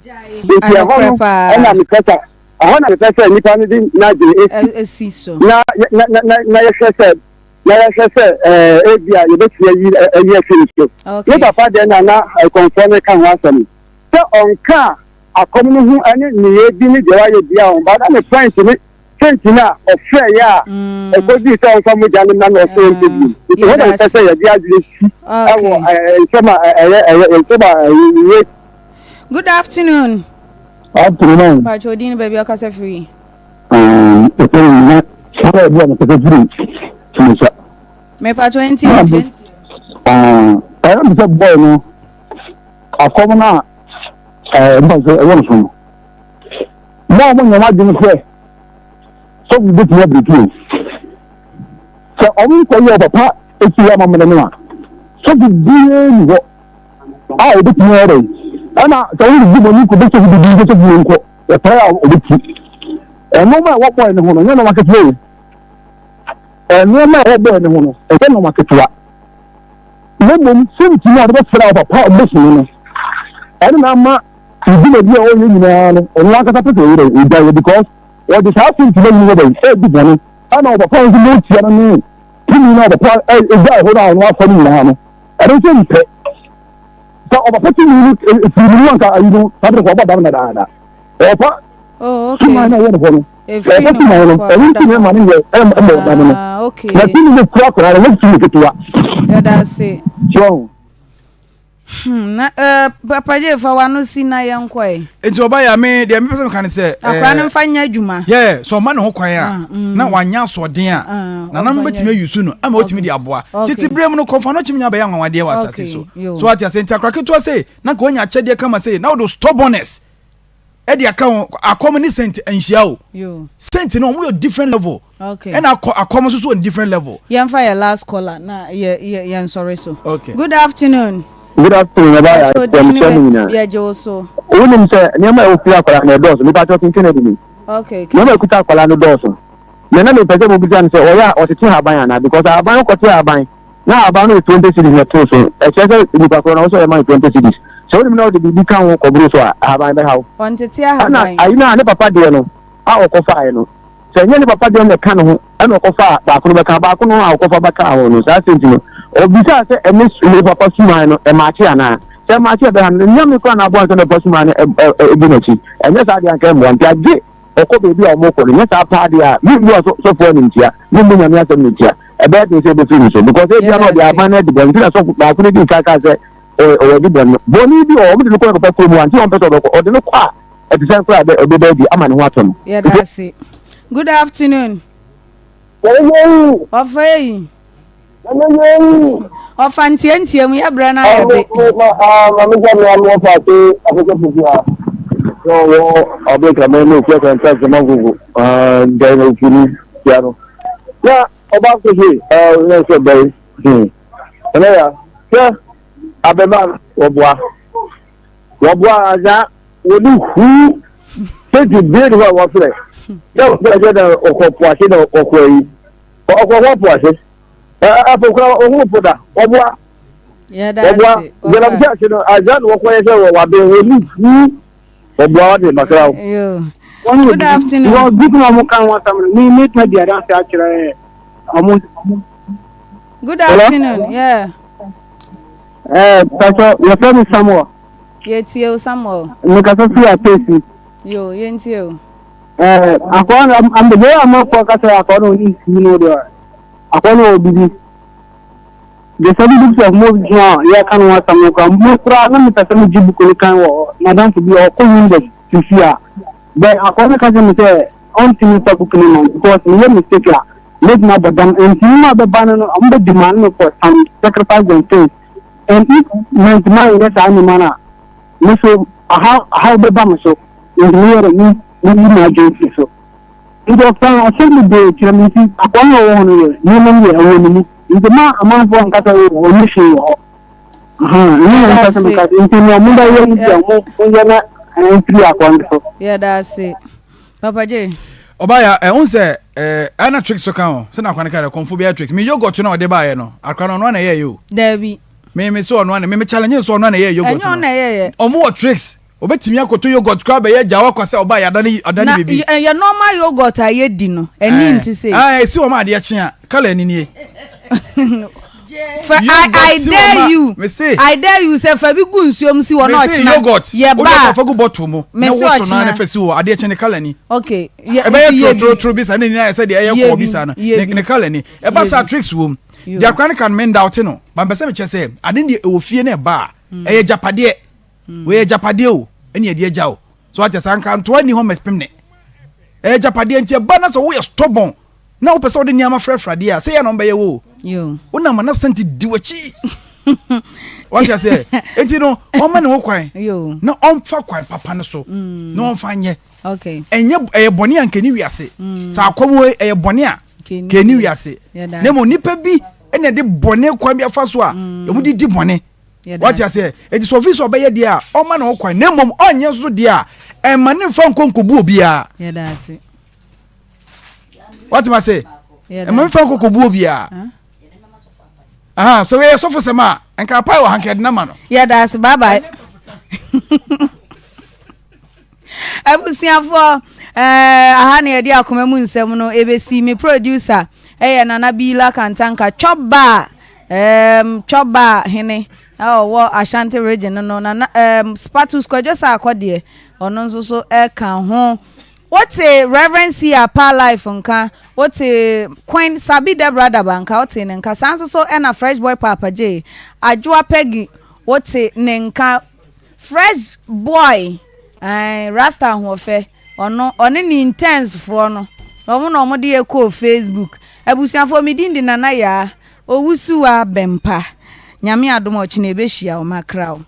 Nti ɛhɔ no ɛna mepɛ sɛ Ɛhɔ na mepɛ sɛ nnipa no de n'adwene si na na na na yɛhwɛ sɛ na yɛhwɛ sɛ ɛɛ ebi a yɛbɛtumi ayi ayi afi ne so. Ne papa deɛ na na akɔmfoɔ no ka ho asɛm sɛ ɔnka akɔm no ho ne nneyɛɛ bi ne deɛ wayɛ biara ho ba na ne point ne senti no a ɔfrɛeɛ a ɛkɔdii sɛ ɔmfa mogya no ma na ɔsɛ ɔmpɛ bio. Nti hɔ na mepɛ sɛ yɛde adwene si ɛwɔ nsɛm a ɛyɛ ɛyɛ nsɛm a ɛyɛ. Good afternoon. Afternoon. Pacho odin ne baabi ɔkasa firi. Ɛfɛ mi na sábà bi a mo kasa firi Tunisa. Me pacho nti nti nti. Ɛyɛ mi sɛ bɔɔl no akɔm no a ɛɛ mpa sɛ ɛwɔ no so no. Mo a mo nyɛ mo adwene sɛ sɔfo betumi abiriki o. Sɛ ɔmo nkɔ yɛ ɔpapa esi yɛ amammerɛ no a sɔfo biara ni hɔ. a obetumi ayɛ dɛn ɛna sɛ woredi bɔne kɔ bɛsɛ bi bi bɛsɛ bi nkɔ wɔtaa a obɛti ɛnneɛma a ɛwɔ bɔe ne ho no ɛnyɛ nneɛma ketewa o ɛnneɛma a ɛwɔ bɔe ne ho no ɛnyɛ nneɛma ketewa na mmom sɛnti no a wɔde bɛfrɛ a papa a ɔbɛsene no ɛne na ama dwumadi a ɔyɛ nyinaa no ɔno ankasa pɛ sɛ ɔyɛ dɛn ɔgya yɛ because wɔde saa sɛnti no nyɛ dɛn ɛdi bɔne ɛna ɔpapa nso mɔtia no ne tumi no a ɔpapa ɛgya ɛhɔ no a ɔno afa no nyinaa no Ɛno nso mpɛ. Sɛ ɔpapa tumi no firi ne mu anka ayi no saa bere kɔ ɔbɔ dam dadaada. Ɔpa oh, suman na ɛwɔ ne hɔ no. Ɔpa suman no ɛno nti na ɛma no yɛ ɛmmɔ dam no. Ah, Na tumi no kura akwadaa no ɛnyɛ tumi ketewa. Yɛda ase. So. Hmm, na eh, Papa J fa w'ano si na yɛnkɔ ɛ. Nti ɔba yɛ me deɛ mepɛ sɛ meka ne sɛ. Akora no mfa nyɛ adwuma. Yɛ sɛ ɔma ne ho kwan a ah, mm. na wanyɛ asoɔden a ah, nananom bɛtumi ayi su no ama ɔtumi de aboa. Tete berɛ mu no kɔmfa no kyem nya bɛyɛ anwanwadeɛ wɔ asase so. So ate ase nti akora ketewa sei na nka wanya akyɛdeɛ kama sei na wode stubbornness ɛde aka ho akɔm ne sent nhyia o sent no ɔmo yɛ different level ɛna akɔ akɔm nso so wɔ different level. Yɛn fa yɛ last caller na yɛ yɛ yɛn sɔre so. Okay. Good afternoon. Good afternoon ɔba yɛ ɛkyɛ mu nyinaa. Yɛ gye wo so. Wonim sɛ nneɛma a ɛwɔ fie akwadaa no ɛdɔɔso nipa kyɛw kenten adi ni. Okay. Nneɛma a ɛkuta akwadaa no dɔɔso. Na na mepɛ sɛ mobisa no sɛ ɔyɛ a ɔtete haban anaa because ahaban wokɔte ahaban na ahaban no yɛ 20 cedis na ɛtoo so ɛkyerɛ sɛ nipa korɔ no wo sɛ ɔyɛ ma no 20 cedis sɛ wonim na wode biribi ka ho kɔboro so a ahaban bɛha wo. Ɔntete Ɛna ahaban. ayi no a ne papa deɛ no a ɔkɔfaeɛ no sɛ ɛnyɛ ne papa deɛ na ɛka ne ho ɛna ɔkɔfaa baako no bɛka baako no a ɔkɔfa bɛkaa ho no saa senti no ɔbisaa sɛ ɛne ne papa suman no ɛmaakye anaa sɛ ɛmaakye ɛbɛha no nyame koraa na aboa no sɛ ne papa suman no ɛdi n'akyi ɛnyɛ saa deɛ anka ɛmmoa nti agye ɔkɔ baabi a wɔkɔ no nyɛ saa paa deɛ a memmu asɔfoɔ animtia memmu nyame asɛm no ntia ɛbɛyɛ den sɛ ɛbɛfiri ne so because ebia na ɔde aban no adi bɔne nti na sɔfo baako no di nka kaa sɛ ɔwɔ adi bɔne no bɔne bi ɔ wɔde no kɔ ne papa kurom a nti wɔmpɛ sɛ ɔbɛkɔ ɔde no kɔ a ɛte sɛ koraa dɛ ɔbɛda adi ama ne ho atɔ no Yɛda ase. Good afternoon. Ɔfa eyi. Ɔfa ntiantia mu yɛ brɛ no ayɛ be. Wɔboa adza wɔde hu sɛnti bie ne hɔ a wɔfrɛ sɛ wɔfrɛ sɛ na ɔkɔ po ase na ɔkɔ ayi ɔkɔ hɔ po ase ɛpo kora ɔho po da wɔboa wɔboa galamsey ase no adza na wɔkɔyɛ sɛ wɔwabe wɔde hu wɔboa wɔde makra wo. Good afternoon. Wɔ group na wɔn ka ho asɛm no mi mi ta di adanse akyerɛ wɔn. Good afternoon. Yeah. Eh, pastor, yɛfrɛ me Samuel. Yɛtie o, Samuel. Mekasa firi Apesi. Yo, yɛntie o. Eh, akɔɔ no, ambɛgye yɛ amanfoɔ kasa akɔɔ no ɔne nsii no deɛ, akɔɔ no wɔ bibi. The Seven Books of Moses no a yɛreka no ho asɛm no koraa, me koraa na mepɛ sɛ megye book no kan wɔ m'adamfo bi a ɔkɔ university seesei a. But akoa no ka kyerɛ me sɛ ɔntumi mfa book no mma me because meyɛ mistake a mɛtumi abɔ dam. Nti nwoma a ɛbɛba no no, wɔbɛ demand me for some sacrifice and things. And if mantumi anyɛ saa nneɛma no a, me so ahaw ahaw bɛba me so. Nti meyɛ dɛ me meyi m'adwene firi so. Nti ɔkaa asɛm bebree kyerɛ me nti akoa no a ɔwɔ hɔ no yɛ nneɛma no yɛ ɛwɔ ne mu. Nti ma amanfoɔ nka sɛ o ɔnni hwee wɔ hɔ. Ahaa ɛno na mepɛ sɛ meka nti nea ɔmo bɛyɛ no deɛ ɔmo yɛ na ɛmfiri akoa no so. Yɛda ase. Papa J. Ɔbaa ya ɛho sɛ ɛɛ ɛna tricks so ka ho sɛ na akwa no ka dɛ kɔnfo bi ayɛ tricks me yogurt na ɔde baayɛ no akwa no ɔno ana ɛyɛ yɛ o. Daabi. Me me sɛ ɔno ana me me challenge sɛ ɔno ana ɛyɛ yogurt no. Ɛnyɛ ɔno na ɛyɛ yɛ. Ɔmo wɔ tricks Obetumi akoto yogurt koraa bɛyɛ gyawa kwa sɛ ɔbaa yɛ adane adane biribi. Na yɛ normal yogurt a yɛdi no ɛni nti sei. Ɛɛ esi wɔn adeɛ kye a colour ni nie. Fa I I dare you. Mese. I dare you sɛ fa bi gu nsuo mu si hɔ na ɔkyena. Mese yogurt. Yɛ ba. Wode fa gu bottle mu. Na woso na ne fa si hɔ adeɛ kye ne colour ni. Okay. Ɛbɛyɛ torotoro bi sa ne nyinaa yɛ sɛ deɛ ɛyɛ kɔɔ bi sa no ne colour ni. Ɛba saa tricks wɔ mu. Deɛ akora no ka no mendawte no. Ba mpɛ sɛ mekyɛ sɛ ade deɛ ɛwɔ fie na ɛba a ɛyɛ gyapadeɛ. Wei yɛ agyapadeɛ o, ɛne yɛde agya o. So ate saa nka ntoa nni hɔ mmɛpem ne. Ɛyɛ agyapadeɛ nti ɛba na sɛ woyɛ stubborn na wopɛ sɛ wode nneɛma frɛfrɛ adeɛ a, sɛ yɛ na wɔbɛyɛ wo o. Wonam a na sɛnti di w'akyi. Wate aseɛ? Nti no, ɔmma ne ho kwan na ɔmfa kwan papa no so na ɔmfa nyɛ. Ɛnyɛ ɛyɛ bɔne a nkɛni wiase. Mm. Saa akɔm wei ɛyɛ bɔne a kɛni wiase. Na mmom nipa bi ɛna ɛde bɔne kwan bi afa so a mm. wɔn de di bɔne. Wate aseɛ? Enti sɛ ɔfii sɛ ɔbɛyɛ deɛ a, ɔmma ne ho kwan, na mmom ɔnyɛ nso deɛ a, ɛmma ne mfa nkɔ nkɔbu obiara. Yɛda ase. Wate ma se? Ɛmma mfa nkɔ kɔbu obiara. Aha, sɛ wɔyɛ sɔfo sɛm a, nka apae wɔ ha nka yɛde no ama no. Yɛda ase, bye bye. Abusuafoɔ, eh, aha na yɛde akoma mu nsɛm no ɛbɛsi. Me producer ɛyɛ Nana Bila Kantanka, Chɔba, um, Chɔba hene a ɔwɔ Ashanti region no no, Nana, um, Spatus Kwadwo Sarkɔ deɛ, ɔno nso so ɛka ho. Wote Reverend Sia Pa Life nka, wote Queen Sabi Debra Daba nka, wote ne nka. Saa nso so ɛna Fresh Boy Paapa J, Adwoa Peggy, wote ne nka. Fresh boy ae rasta ahoɔfɛ ɔno ɔne ne interns foɔ no ɔmo na ɔmo de yɛ kɔɔ Facebook abusuafoɔ me din de Nana Yaa Owusuwa Bɛmpa Nyame adom a ɔkyena yɛbɛhyia o makra o.